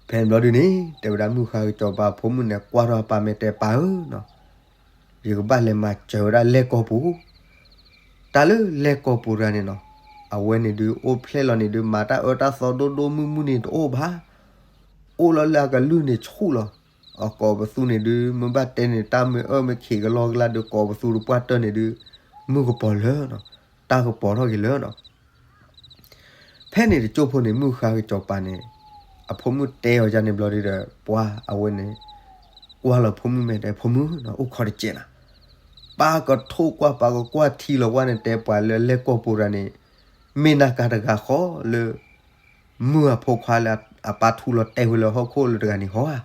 ဖဲန့ၣ်ဘျီဒုန့ၣ် တဲဝဲဒၣ်မုၢ်ဃါကစီၤပၤဖိမုၣ်န့ၣ် ကွၢ်ထီၣ်အပၢ်မဲာ် တဲပၢ်ဧၢနီၤ, ယကဘၣ်လဲၤမၤစၢၤဝဲဒၣ်လဲၣ်ကီၢ်ပူၤ. တၢ်လၢလဲၣ်ကီၢ်ပူၤတဂၤန့ၣ်နီၤ, အဝဲန့ၣ်ဒုးအိၣ်ဖျဲၣ်လီၤန့ၣ်ဒုး မၤတၢ်အၢတၢ်သီဒိၣ်ဒိၣ်မုၢ်မုၢ်န့ၣ်တအိၣ်ဘၣ်. အိၣ်လီၤလၢအကလုၢ်န့ၣ်ဆူၣ်လီၤ. အကိးပသူန့ၣ်ဒုး မ့ၢ်ဘၣ်တဲန့ၣ် တၢ်မ့ၢ်အၢမ့ၢ်ခံးကလီကလီဒုး ကိးပသူတပှၢ်တၢၢ်န့ၣ်ဒုး မုၢ်ကပီၤလၢနီၤ, တၢ်ကပီၤထီၣ်က့ၤလၢနီၤ. ဖဲန့ၣ်တကၠိၢ်ဖိန့ၣ် မုၢ်ဃါကစီၤပၤန့ၣ် အဖိမုၣ်တဲအီၤဒ်န့ၣ်ဘျီဒုဒီး ပှၤအဝဲန့ၣ် ကွၢ်လီၤဖိမုၣ်မဲာ် တဲဖိမုၣ်နီၤ, အိၣ်ခိးတစဲးနၤ, ပၢ်ကထိၣ်ကွၢ် ပၢ်ကကွၢ်ထံလီၤကွၢ်န့ၣ် တဲပှၤလၢလဲၣ်ကီၢ်ပူၤတဂၤန့ၣ် မ့ၢ်နၤကၤတဂၤဃီလၢ မုၢ်အဖိခွါလၢအပၢ်ထူလီၤတဲာ်ဝဲလၢဟီၣ်ခိၣ်လၢတဂၤန့ၣ်ဟီဧါ.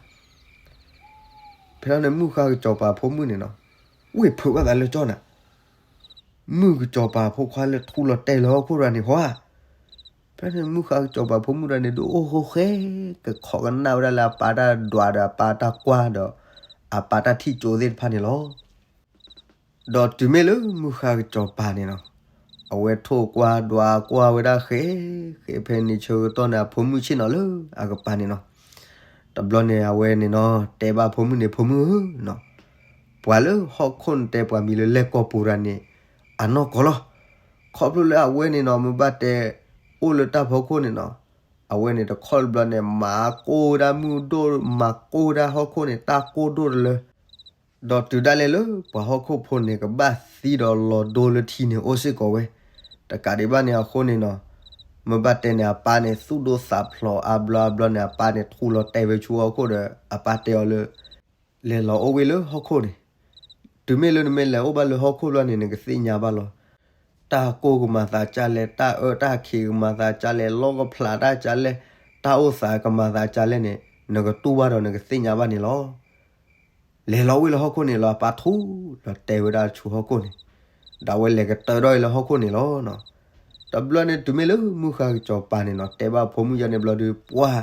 ဖဲလီၤန့ၣ် မုၢ်ဃါကစီၤပၤဖိမုၣ်န့ၣ်နီၤ, ဝ့ၢ်ဖုးဘၣ်သးလၢကၠီနၤ, မုၢ်ကစီၤပၤဖိခွါလၢထူလီၤတဲာ်လၢဟီၣ်ခိၣ်တဂၤန့ၣ်ဟီဧါ. ဖဲန့ၣ် မုၢ်ဃါကစီၤပၤဖိမုၣ်တဂၤန့ၣ်ဒုး အိၣ်ဃိဃဲ ကခိးကနၣ်ဝဲဒၣ်လၢအပၢ်တၢ်ဒွးဒီးအပၢ်တၢ်ကွၢ်ဒီး အပၢ်တၢ်ထံၣ်ကၠိသ့ၣ်တဖၣ်န့ၣ်လီၤ. ဒီးတုၤမ့ၢ်လၢမုၢ်ဃါကစီၤပၤန့ၣ်နီၤ, အဝဲထိၣ်ကွၢ်ဒွးကွၢ်ဝဲဒၣ်ဃဲ ဃဲဖဲန့ၣ်ဆၢကတီၢ်န့ၣ် အဖိမုၣ်ဆ့ၣ်နီၤလၢအကပၤန့ၣ်နီၤ. တဘျီန့ၣ် အဝဲန့ၣ်နီၤ တဲဘၣ်ဖိမုၣ်န့ၣ် ဖိမုၣ်ဧၢနီၤ, ပှၤလၢဟီၣ်ခိၣ်နတဲပှၤမံၤလၢလဲၣ်ကီၢ်ပူၤတဂၤန့ၣ် အနီၢ်ကီၢ်လီၤ. ခီဖျိလၢအဝဲန့ၣ်နီၤ မ့ၢ်ဘၣ်တဲ အိၣ်လၢတၢ်ဖီခိၣ်န့ၣ်နီၤ, အဝဲန့ၣ်တခီတဘျီန့ၣ် မၤကိၢ်ဝဲဒၣ်မုၢ်ဒိၣ် မၤကိၢ်ဝဲဒၣ်ဟီၣ်ခိၣ်န့ၣ် တၢ်ကိၢ်ဒိၣ်တလၢ ဒီးတုၤဒၣ်လဲာ်လၢ ပှၤဟီၣ်ခိၣ်ဖိန့ၣ် ကဘၣ်သံဒီးလီၤဒိလၢထံန့ၣ် အိၣ်စ့ၢ်ကီးဝဲ. တကးဒံးဘၣ်န့ၣ်အဃိန့ၣ်နီၤ, မ့ၢ်ဘၣ်တဲန့ၣ် အပၢ်န့ၣ် သူၣ်ဒိၣ်သးဖျိးအါဘျီအါဘျီန့ၣ် အပၢ်န့ၣ် ထူလီၤတဲာ်ဝဲဆူဟီၣ်ခိၣ်ဒီး အပၢ်တဲအီၤလၢ လဲၤလီၤအိၣ်ဝဲလၢဟီၣ်ခိၣ်န့ၣ်. တုၤမ့ၢ်လၢနမ့ၢ်လဲၤအိၣ်ဘၣ်လၢဟီၣ်ခိၣ်ဘျီန့ၣ် နကသ့ၣ်ညါဘၣ်လီၤ. တၢ်ကိၢ်ကမၤသးကလဲၣ်, တၢ်အၢတၢ်ခံးကမၤသးကလဲၣ်, လီၢ်ကဖျးတၢ်ကလဲၣ်, တၢ်အိၣ်သးကမၤသးကလဲၣ်န့ၣ် နကတူၢ်ဘၣ်ဒီးနကသ့ၣ်ညါဘၣ်န့ၣ်လီၤ. လဲၤလီၤဝဲလၢဟီၣ်ခိၣ်န့ၣ်လီၤ, အပၢ်ထူလီၤတဲာ်ဝဲဒၣ်ဆူဟီၣ်ခိၣ်န့ၣ်, ဒီးအဝဲလဲၤကတၢၢ်ထီၣ်အံၤလၢဟီၣ်ခိၣ်န့ၣ်လီၤ. တဘျီန့ၣ် တုၤမ့ၢ်လၢမုၢ်ဃါကစီၤပၤန့ၣ်နီၤ တဲဘၣ်အဖိမုၣ်ယါန့ၣ်ဘျီဒုး ပှၤ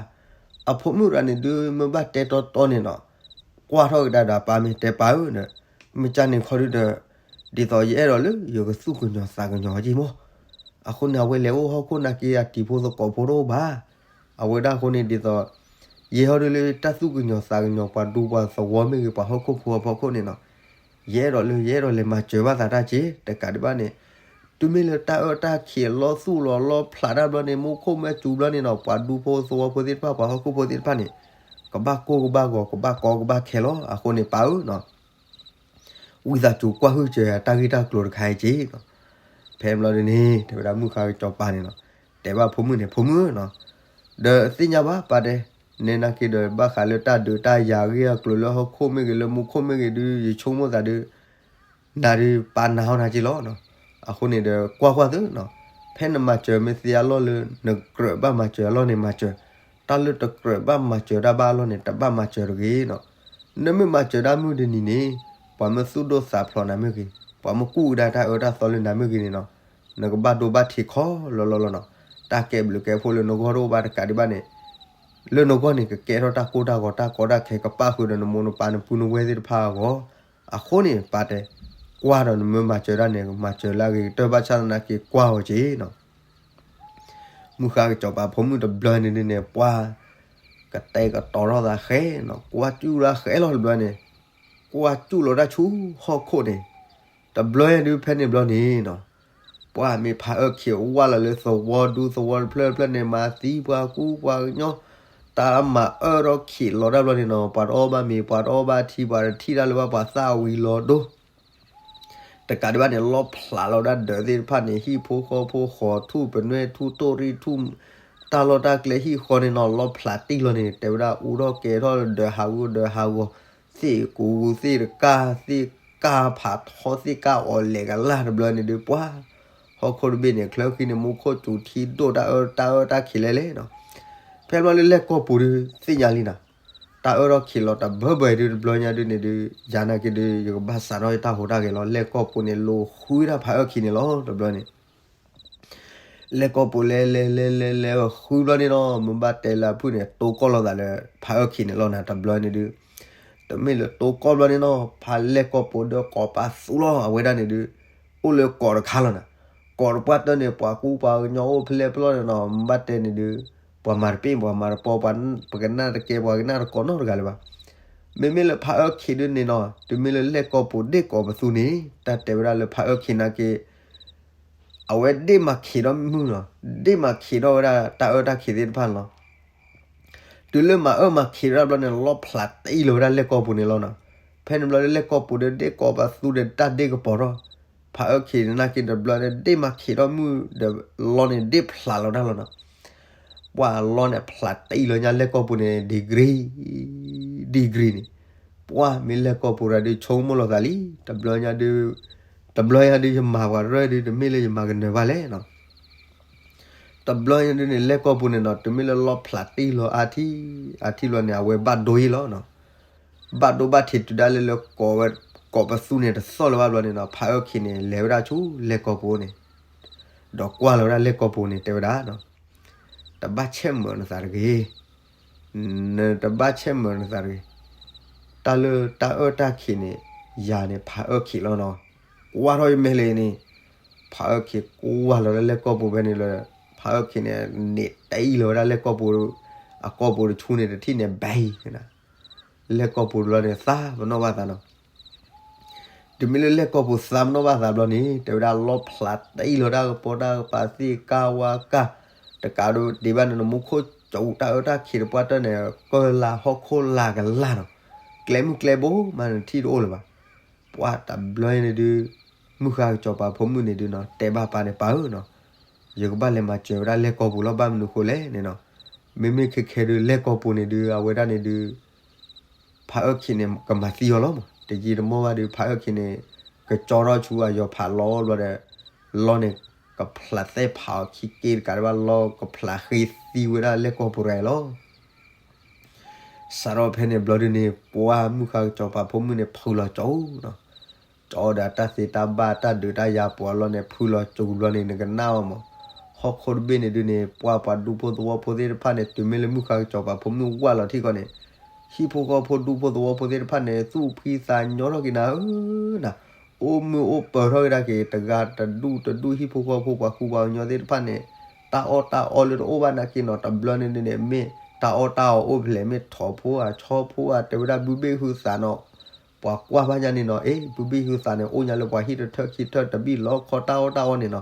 အဖိမုၣ်တဂၤန့ၣ်ဒုး မ့ၢ်ဘၣ်တဲတီတီန့ၣ်နီၤ, ကွၢ်ထီၣ်ကဒါဒီးအပၢ်မ့ၢ်တဲပၢ်ဧၢ, မ့ၢ်ကန့ၣ်ခီဒုဒီး ဒ်သိးယအဲၣ်ဒိးလၢယကသူၣ်ကညီၤသးကညီၤက့မီၢ်. အဃိန့ၣ် အဝဲလဲၤအိၣ်ဟီၣ်ခိၣ်နာ်က့ အတံၤဖိသကိးဖိတအိၣ်ဘၣ်. အဝဲဒၣ်အဃိန့ၣ် ဒ်သိး ယဲဟီဒုလၢတၢ်သူၣ်ကညီၤသးကညီၤ ပှၤဒူပှၤသဝီမ့ၢ်ဂ့ၤ ပှၤဟီၣ်ခိၣ်ဖိအဖီခိၣ်န့ၣ်နီၤ, ယအဲၣ်ဒိးလၢ ယအဲၣ်ဒိးလဲၤမၤစၢၤဘၣ်သးတၢ်က့, တကးဒံးဘၣ်န့ၣ် တုၤမ့ၢ်လၢတၢ်အၢတၢ်ခံးအလီၢ်သူၣ်လီၤလီၢ်ဖျးတၢ်ဘျီန့ၣ် မူခိၣ်မ့ၢ်စူၤဘျီန့ၣ်နီၤ ပှၤဒူဖိသဝီဖိသ့ၣ်တဖၣ် ပှၤဟီၣ်ခိၣ်ဖိသ့ၣ်တဖၣ်န့ၣ် ကဘၣ်ကိၢ်ကဘၣ်ဂီၤ ကဘၣ်ကီကဘၣ်ခဲလီၤ. အဃိန့ၣ် ပၢ်ဧၢနီၤ ဝံသးစူၤကွၢ်ဟုၣ်စၢၤယၤတၢ်ဂ့ၢ်တၢ်ကျိၤတခါအံၤက့နီၤ. ဖဲဘျီဒ်န့ၣ် တဲဝဲဒၣ်မုၢ်ဃါကစီၤပၤန့ၣ်နီၤ, တဲဘၣ်ဖိမုၣ်န့ၣ် ဖိမုၣ်ဧၢနီၤ, ဒီးသ့ၣ်ညါဘၣ်ပၢ်တဲ, နဲနာ်က့ဒီးဘၣ်ဃးလၢတၢ်ဒုးတၢ်ယၤအဂ့ၢ်အကျိၤလၢဟီၣ်ခိၣ်မ့ၢ်ဂ့ၤ လၢမူခိၣ်မ့ၢ်ဂ့ၤဒုး ယဆိကမိၣ်သးဒုး နၤဒုးပၢ်နာ်အီၤနၤက့လီၤနီၤ. အဃိန့ၣ်ဒီးကွၢ်ကွၢ်သုနီၤ, ဖဲနမၤစၢၤမ့ၢ်သ့အလီၢ်လၢ နကြၢးဘၣ်မၤစၢၤအလီၢ်န့ၣ်မၤစၢၤ, တၢ်လၢတကြၢးဘၣ်မၤစၢၤတၢ်ဘၣ်အလီၢ်န့ၣ် တဘၣ်မၤစၢၤတဂ့ၤနီၤ. နမ့ၢ်မၤစၢၤဒၣ်မုၢ်တနံၤန့ၣ်, ပှၤမ့ၢ်သူၣ်ဒိၣ်သးဖျိးနၤမ့ၢ်ဂ့ၤ, ပှၤမ့ၢ်ကူၣ်ကဒါတၢ်အၢတၢ်သီလၢနၤမ့ၢ်ဂ့ၤန့ၣ်နီၤ, နကဘၣ်ဒိဘၣ်ထံးခီလီၤလီၤလီၤနီၤ. တၢ်ကဲဘျုးကဲဖှိၣ်လၢနဂီၢ်တအိၣ်ဘၣ်တကးဒံးဘၣ်န့ၣ်, လၢနဂီၢ်န့ၣ် ကကဲထီၣ်တၢ်ကိၢ်တၢ်ဂီၤ တၢ်ကီတၢ်ခဲ ကပၣ်ဃုာ်ဒီးနမိၢ်နပၢ်နပုၢ်နဝဲၢ်သ့ၣ်တဖၣ်အဂီၢ်. အဃိန့ၣ် ပၢ်တဲ, ကွၢ်ဒီးနမ့ၢ်မၤစၢၤဒၣ်န့ၣ် မၤစၢၤလၢအဂ့ၤကတၢၢ် ဘၣ်ဆၣ်သနာ်က့ကွၢ်အီၤက့နီၤ. မုၢ်ဃါကစီၤပၤဖိမုၣ်တဘျီန့ၣ်ဒ်န့ၣ် ပှၤကတဲာ်ကတီၤထီၣ်သးဃဲနီၤ, ကွၢ်စူၣ်ဒၣ်ဃဲလီၤတဘျီန့ၣ်, ကွၢ်စူၣ်လီၤတၢ်ဆူဟီၣ်ခိၣ်န့ၣ်, တဘျီညါဒုးဖဲန့ၣ်ဘျီန့ၣ်နီၤ, ပှၢ်မ့ၢ်ဖးအၢၣ်ခံးဝၢ်လီၤလၢသဝီဒူသဝီတဖျၢၣ်တဖျၢၣ်န့ၣ် မၤသံပှၤကူပှၤကညီ, တၢ်မၤအၢၣ်ထီၣ်ခံးလီၤတၢ်ဘျီန့ၣ်နီၤ, ပှၤတအီၣ်ဘၣ်မ့ၤ ပှၤတအီၣ်ဘၣ်ထံ ပှၤတထံၣ်တၢ်လၢၤဘၣ် ပှၤသၣ်ဝံၤလီၤဒိ တကးဒံးဘၣ်န့ၣ် လီၣ်ဖျးလီၤဒၣ်ဒၢးသ့ၣ်တဖၣ်န့ၣ် ဟံၣ်ဖိဃီဖိ ဃီၤထူၣ်ပနွဲၣ်ထူၣ် တိၢ်ရံၣ်ထူၣ် တၢ်လီၢ်တၢ်ကျဲဟံၣ်ဃီန့ၣ်နီၤ လီၣ်ဖျးတံၢ်လီၤန့ၣ် တဲဝဲဒၣ်အူထီၣ်ကဲထီၣ် ဒၢးဟးဂီၤဒၢးဟးဂီၤ, သ့ၣ်ကူသ့ၣ်တကၢ် သ့ၣ်ကၢ်ဖးထီ သ့ၣ်ကၢ်အီၤလဲၤကလၢ်တဘျီန့ၣ်ဒုး ပှၢ် ဟီၣ်ခိၣ်တဘ့ၣ်န့ၣ် ချၢဃံန့ၣ် မူခိၣ်စူၤထံဒိၣ် တၢ်အၢတၢ်အၢၣ်တၢ်ခံးလဲၣ်လဲၣ်နီၤ. ဖဲဘျီလၢလဲၣ်ကီၢ်ပူၤဒုး သ့ၣ်ညါလံနီၤ, တၢ်အၢၣ်ထီၣ်ခံးလီၤတဘၢဘၢအံၤဒုး တဘျီညါဒုးန့ၣ်ဒုး ယၤနာ်က့ဒုး ယကဘၣ်စးထီၣ်ယတၢ်ဟူးတၢ်ဂဲၤလီၤ. လဲၣ်ကီၢ်ပူၤန့ၣ် လိာ်ဃုတၢ်ဖးအၢၣ်ခံးန့ၣ်လီၤ တဘျီန့ၣ် လဲၣ်ကီၢ်ပူၤလဲၤလဲၤလဲၤလဲၤလဲၤဃုဘျီန့ၣ်နီၤ မ့ၢ်ဘၣ်တဲလၢအဖုၣ်န့ၣ် တိကီၢ်လိာ်သးလၢ ဖးအၢၣ်ခံးန့ၣ်လီၤနၤ တဘျီန့ၣ်ဒုး, တမ့ၢ်လၢတိကီၢ်ဘျီန့ၣ်နီၤ ဖးလဲၣ်ကီၢ်ပူၤဒီးကိးပာ်သူလီၤ အဝဲဒၣ်န့ၣ်ဒုး အိၣ်လၢကိးတခါလီၤနၤ, ကိးတပှၢ်တၢၢ်န့ၣ် ပှၤကူပှၤကညီအိၣ်ဖဲလဲၣ်ဖဲလဲၣ်န့ၣ်နီၤ မ့ၢ်ဘၣ်တဲန့ၣ်ဒုး ပှၤမၤတပ့ၢ် ပှၤမၤတပီ ပှၤပကနၣ်တကဲ ပှၤကနၣ်တကိးနီတဂၤလၢၤဘၣ်. မ့မ့ၢ်လၢဖးအၢၣ်ခံးဒုးန့ၣ်နီၤ တုၤမ့ၢ်လၢလဲၣ်ကီၢ်ပူၤဒ့ၣ်ကိးပသူန့ၣ် တၢ်တဲဝဲဒၣ်လၢဖးအၢၣ်ခံးနာ်က့ အဝဲဒ့ၣ်မၤခံးထီၣ်မုၢ်နီၤ, ဒ့ၣ်မၤခံးထီၣ်ဝဲဒၣ်တၢ်အၢၣ်တၢ်ခံးသ့ၣ်တဖၣ်န့ၣ်လီၤ. တုၤလၢမၤအၢၣ်မၤခံးတၢ်ဘျီန့ၣ် လီၣ်ဖျးတံၢ်လီၤဝဲဒၣ်လဲၣ်ကီၢ်ပူၤန့ၣ်လီၤနီၤ. ဖဲန့ၣ်ဘျီလၢလဲၣ်ကီၢ်ပူၤဒီး ဒ့ၣ်ကိးပသူဒီးတၢ်ဒ့ၣ်ကပီၤထီၣ်, ဖးအၢၣ်ခံးနာ်က့တဘျီန့ၣ် ဒ့ၣ်မၤခံးထီၣ်မုၢ်ဒီး လီၢ်န့ၣ်ဒ့ၣ်ဖျးလီၤတၢ်လီၤနီၤ. ပှၢ်လီၢ်န့ၣ်ဖျးတံၢ်လီၤညါလဲၣ်ကီၢ်ပူၤန့ၣ် degree degree န့ၣ်, ပှၢ်မ့ၢ်လဲၣ်ကီၢ်ပူၤတဂၤဒုး ဆိကမိၣ်လီၤသးလံ, တဘျီညါဒုး တဘျီညါဒုး ယမၤပှၤတရၢၢ်ဒုး တမ့ၢ်လၢယမၤကနၢၤဘၣ်လဲၣ်နီၤ. တဘျီညါဒုးန့ၣ် လဲၣ်ကီၢ်ပူၤန့ၣ်နီၤ တုၤမ့ၢ်လၢလီၣ်ဖျးတံၢ်လီၤအါထံၣ် အါထံၣ်လီၤန့ၣ် အဝဲဘၣ်ဒိယ့ၢ်လီၤနီၤ. ဘၣ်ဒိဘၣ်ထံးတုၤဒၣ်လဲာ်လၢကိးဝဲ ကိးပသူန့ၣ် တသီၣ်လၢၤဘၣ်ဘျီန့ၣ်နီၤ ဖးအၢၣ်ခံးန့ၣ် လဲၤဝဲဒၣ်ဆူလဲၣ်ကီၢ်ပူၤန့ၣ် ဒီးကွၢ်လီၤဝဲဒၣ်လဲၣ်ကီၢ်ပူၤန့ၣ် တဲဝဲဒၣ်နီၤ, တဘၣ်ဆဲးမၢၤနသးတဂ့ၤ, နတဘၣ်ဆဲးမၢၤနသးတဂ့ၤ, တၢ်လၢတၢ်အၢၣ်တၢ်ခံးန့ၣ် ယၤန့ၣ် ဖးအၢၣ်ခံးလီၤနီၤ. ကွၢ်ထီၣ်ယမဲာ်လဲၣ်န့ၣ် ဖးအၢၣ်ခံးကွၢ်လီၤဝဲဒၣ်လဲၣ်ကီၢ်ပူၤဖဲန့ၣ်လီၤ, ဖးအၢၣ်ခံးန့ၣ် န့ၢ်တံၢ်လီၤဝဲဒၣ်လဲၣ်ကီၢ်ပူၤ, အကီၢ်ပူၤတဆူန့ၣ် တထံၣ်န့ၣ် ဘဲနၤ လဲၣ်ကီၢ်ပူၤတဘျီန့ၣ် သးပနီၣ်ဘၣ်သးနီၤ. တုၤမ့ၢ်လၢလဲၣ်ကီၢ်ပူၤသးပနီၣ်ဘၣ်သးဘျီန့ၣ် တဲဝဲဒၣ်လီၣ်ဖျးတံၢ်လီၤတၢ်ကပီၤတၢ်ကပၤသ့ၣ်ကၢ်ဝါကၢ်, တကးဒံးဘၣ်န့ၣ် နမူခိၣ်စူၤတၢ်အၢၣ်တၢ်ခံးတပှၢ်တၢၢ်န့ၣ် ကၢၢ်လၢ်ဟီၣ်ခိၣ်လၢ်ကလၢ်နီၤ, ကျဲမုၢ်ကျဲဘိမးနထံၣ်တအိၣ်လၢၤဘၣ်. ပှၢ်တဘျီန့ၣ်ဒုး မုၢ်ဃါကစီၤပၤဖိမုၣ်န့ၣ်ဒုးနီၤ တဲဘၣ်ပၢ်န့ၣ် ပၢ်ဧၢနီၤ, ယကဘၣ်လဲၤမၤစၢၤဝဲဒၣ်လဲၣ်ကီၢ်ပူၤလီၤ ဘၣ်မနုၤဃိလဲၣ်န့ၣ်နီၤ, မ့မ့ၢ်ခဲခဲဒုး လဲၣ်ကီၢ်ပူၤန့ၣ်ဒုး အဝဲဒၣ်န့ၣ်ဒုး ဖးအၢၣ်ခံးန့ၣ် ကမၤသံအီၤလီၤမး, တယံာ်တမီၢ်ဘၣ်ဒုး ဖးအၢၣ်ခံးန့ၣ် ကကၠီထီၣ်ဆူအယီၤဖးလီၤဘျီဒီး လီၢ်န့ၣ် ကဖျးသဲဖးအီၤခံက့တကးဒံးဘၣ် လီၢ်ကဖျးဃ့သံဝဲဒၣ်လဲၣ်ကီၢ်ပူၤတဂၤအံၤလီၤ. စးထီၣ်ဖဲန့ၣ်ဘျီဒုးန့ၣ် ပှၢ်မုၢ်ဃါကစီၤပၤဖိမုၣ်န့ၣ် ဖုလီၤကၠီနီၤ, ကၠီဒီးတၢ်သ့တၢ်ဘၣ်တၢ်ဒုးတၢ်ယၤပှၤလီၢ်န့ၣ် ဖုလီၤကၠီဘျီန့ၣ် နကနၣ်အီၤမး, ဟီၣ်ခိၣ်တဘ့ၣ်န့ၣ်ဒုးန့ၣ် ပှၢ်ပှၤဒူဖိသဝီဖိသ့ၣ်တဖၣ်န့ၣ် တုၤမ့ၢ်လၢမုၢ်ဃါကစီၤပၤဖိမုၣ်ဝၢ်လီၤထံၣ်ဃီန့ၣ် ဟံၣ်ဖိဃီဖိဒူဖိသဝီဖိသ့ၣ်တဖၣ်န့ၣ် သူၣ်ဖှံသးညီထီၣ်က့ၤနၤဧၢ, နၤ, အိၣ်မုာ်အိၣ်ပၢၤထီၣ်က့ၤဒၣ်က့ၤ တဂၤတဒူၣ်တဒူၣ် ဟံၣ်ဖိဃီဖိပှၤဃူပှၤကညီသ့ၣ်တဖၣ်န့ၣ် တၢ်အီၣ်တၢ်အီလၢတအိၣ်ဘၣ်နာ်က့နီၤ တဘျီန့ၣ်ဒုးန့ၣ် မ့ၢ်တၢ်အီၣ်တၢ်အီအိၣ်ဖျဲၣ် မ့ၢ်ထိးဖိဧါဆီဖိဧါ တဲဝဲဒၣ်ဘုဘ့ၣ်ဟုသးနီၤ, ပှၤကွၢ်ဘၣ်ညါန့ၣ်နီၤ အ့ ဘုဘ့ၣ်ဟုသးန့ၣ် အိၣ်ညါလၢပှၤဟံၣ်တထၢၣ်ခံထၢၣ် တဘံၣ်လီၤခီတၢ်အီၣ်တၢ်အီန့ၣ်နီၤ,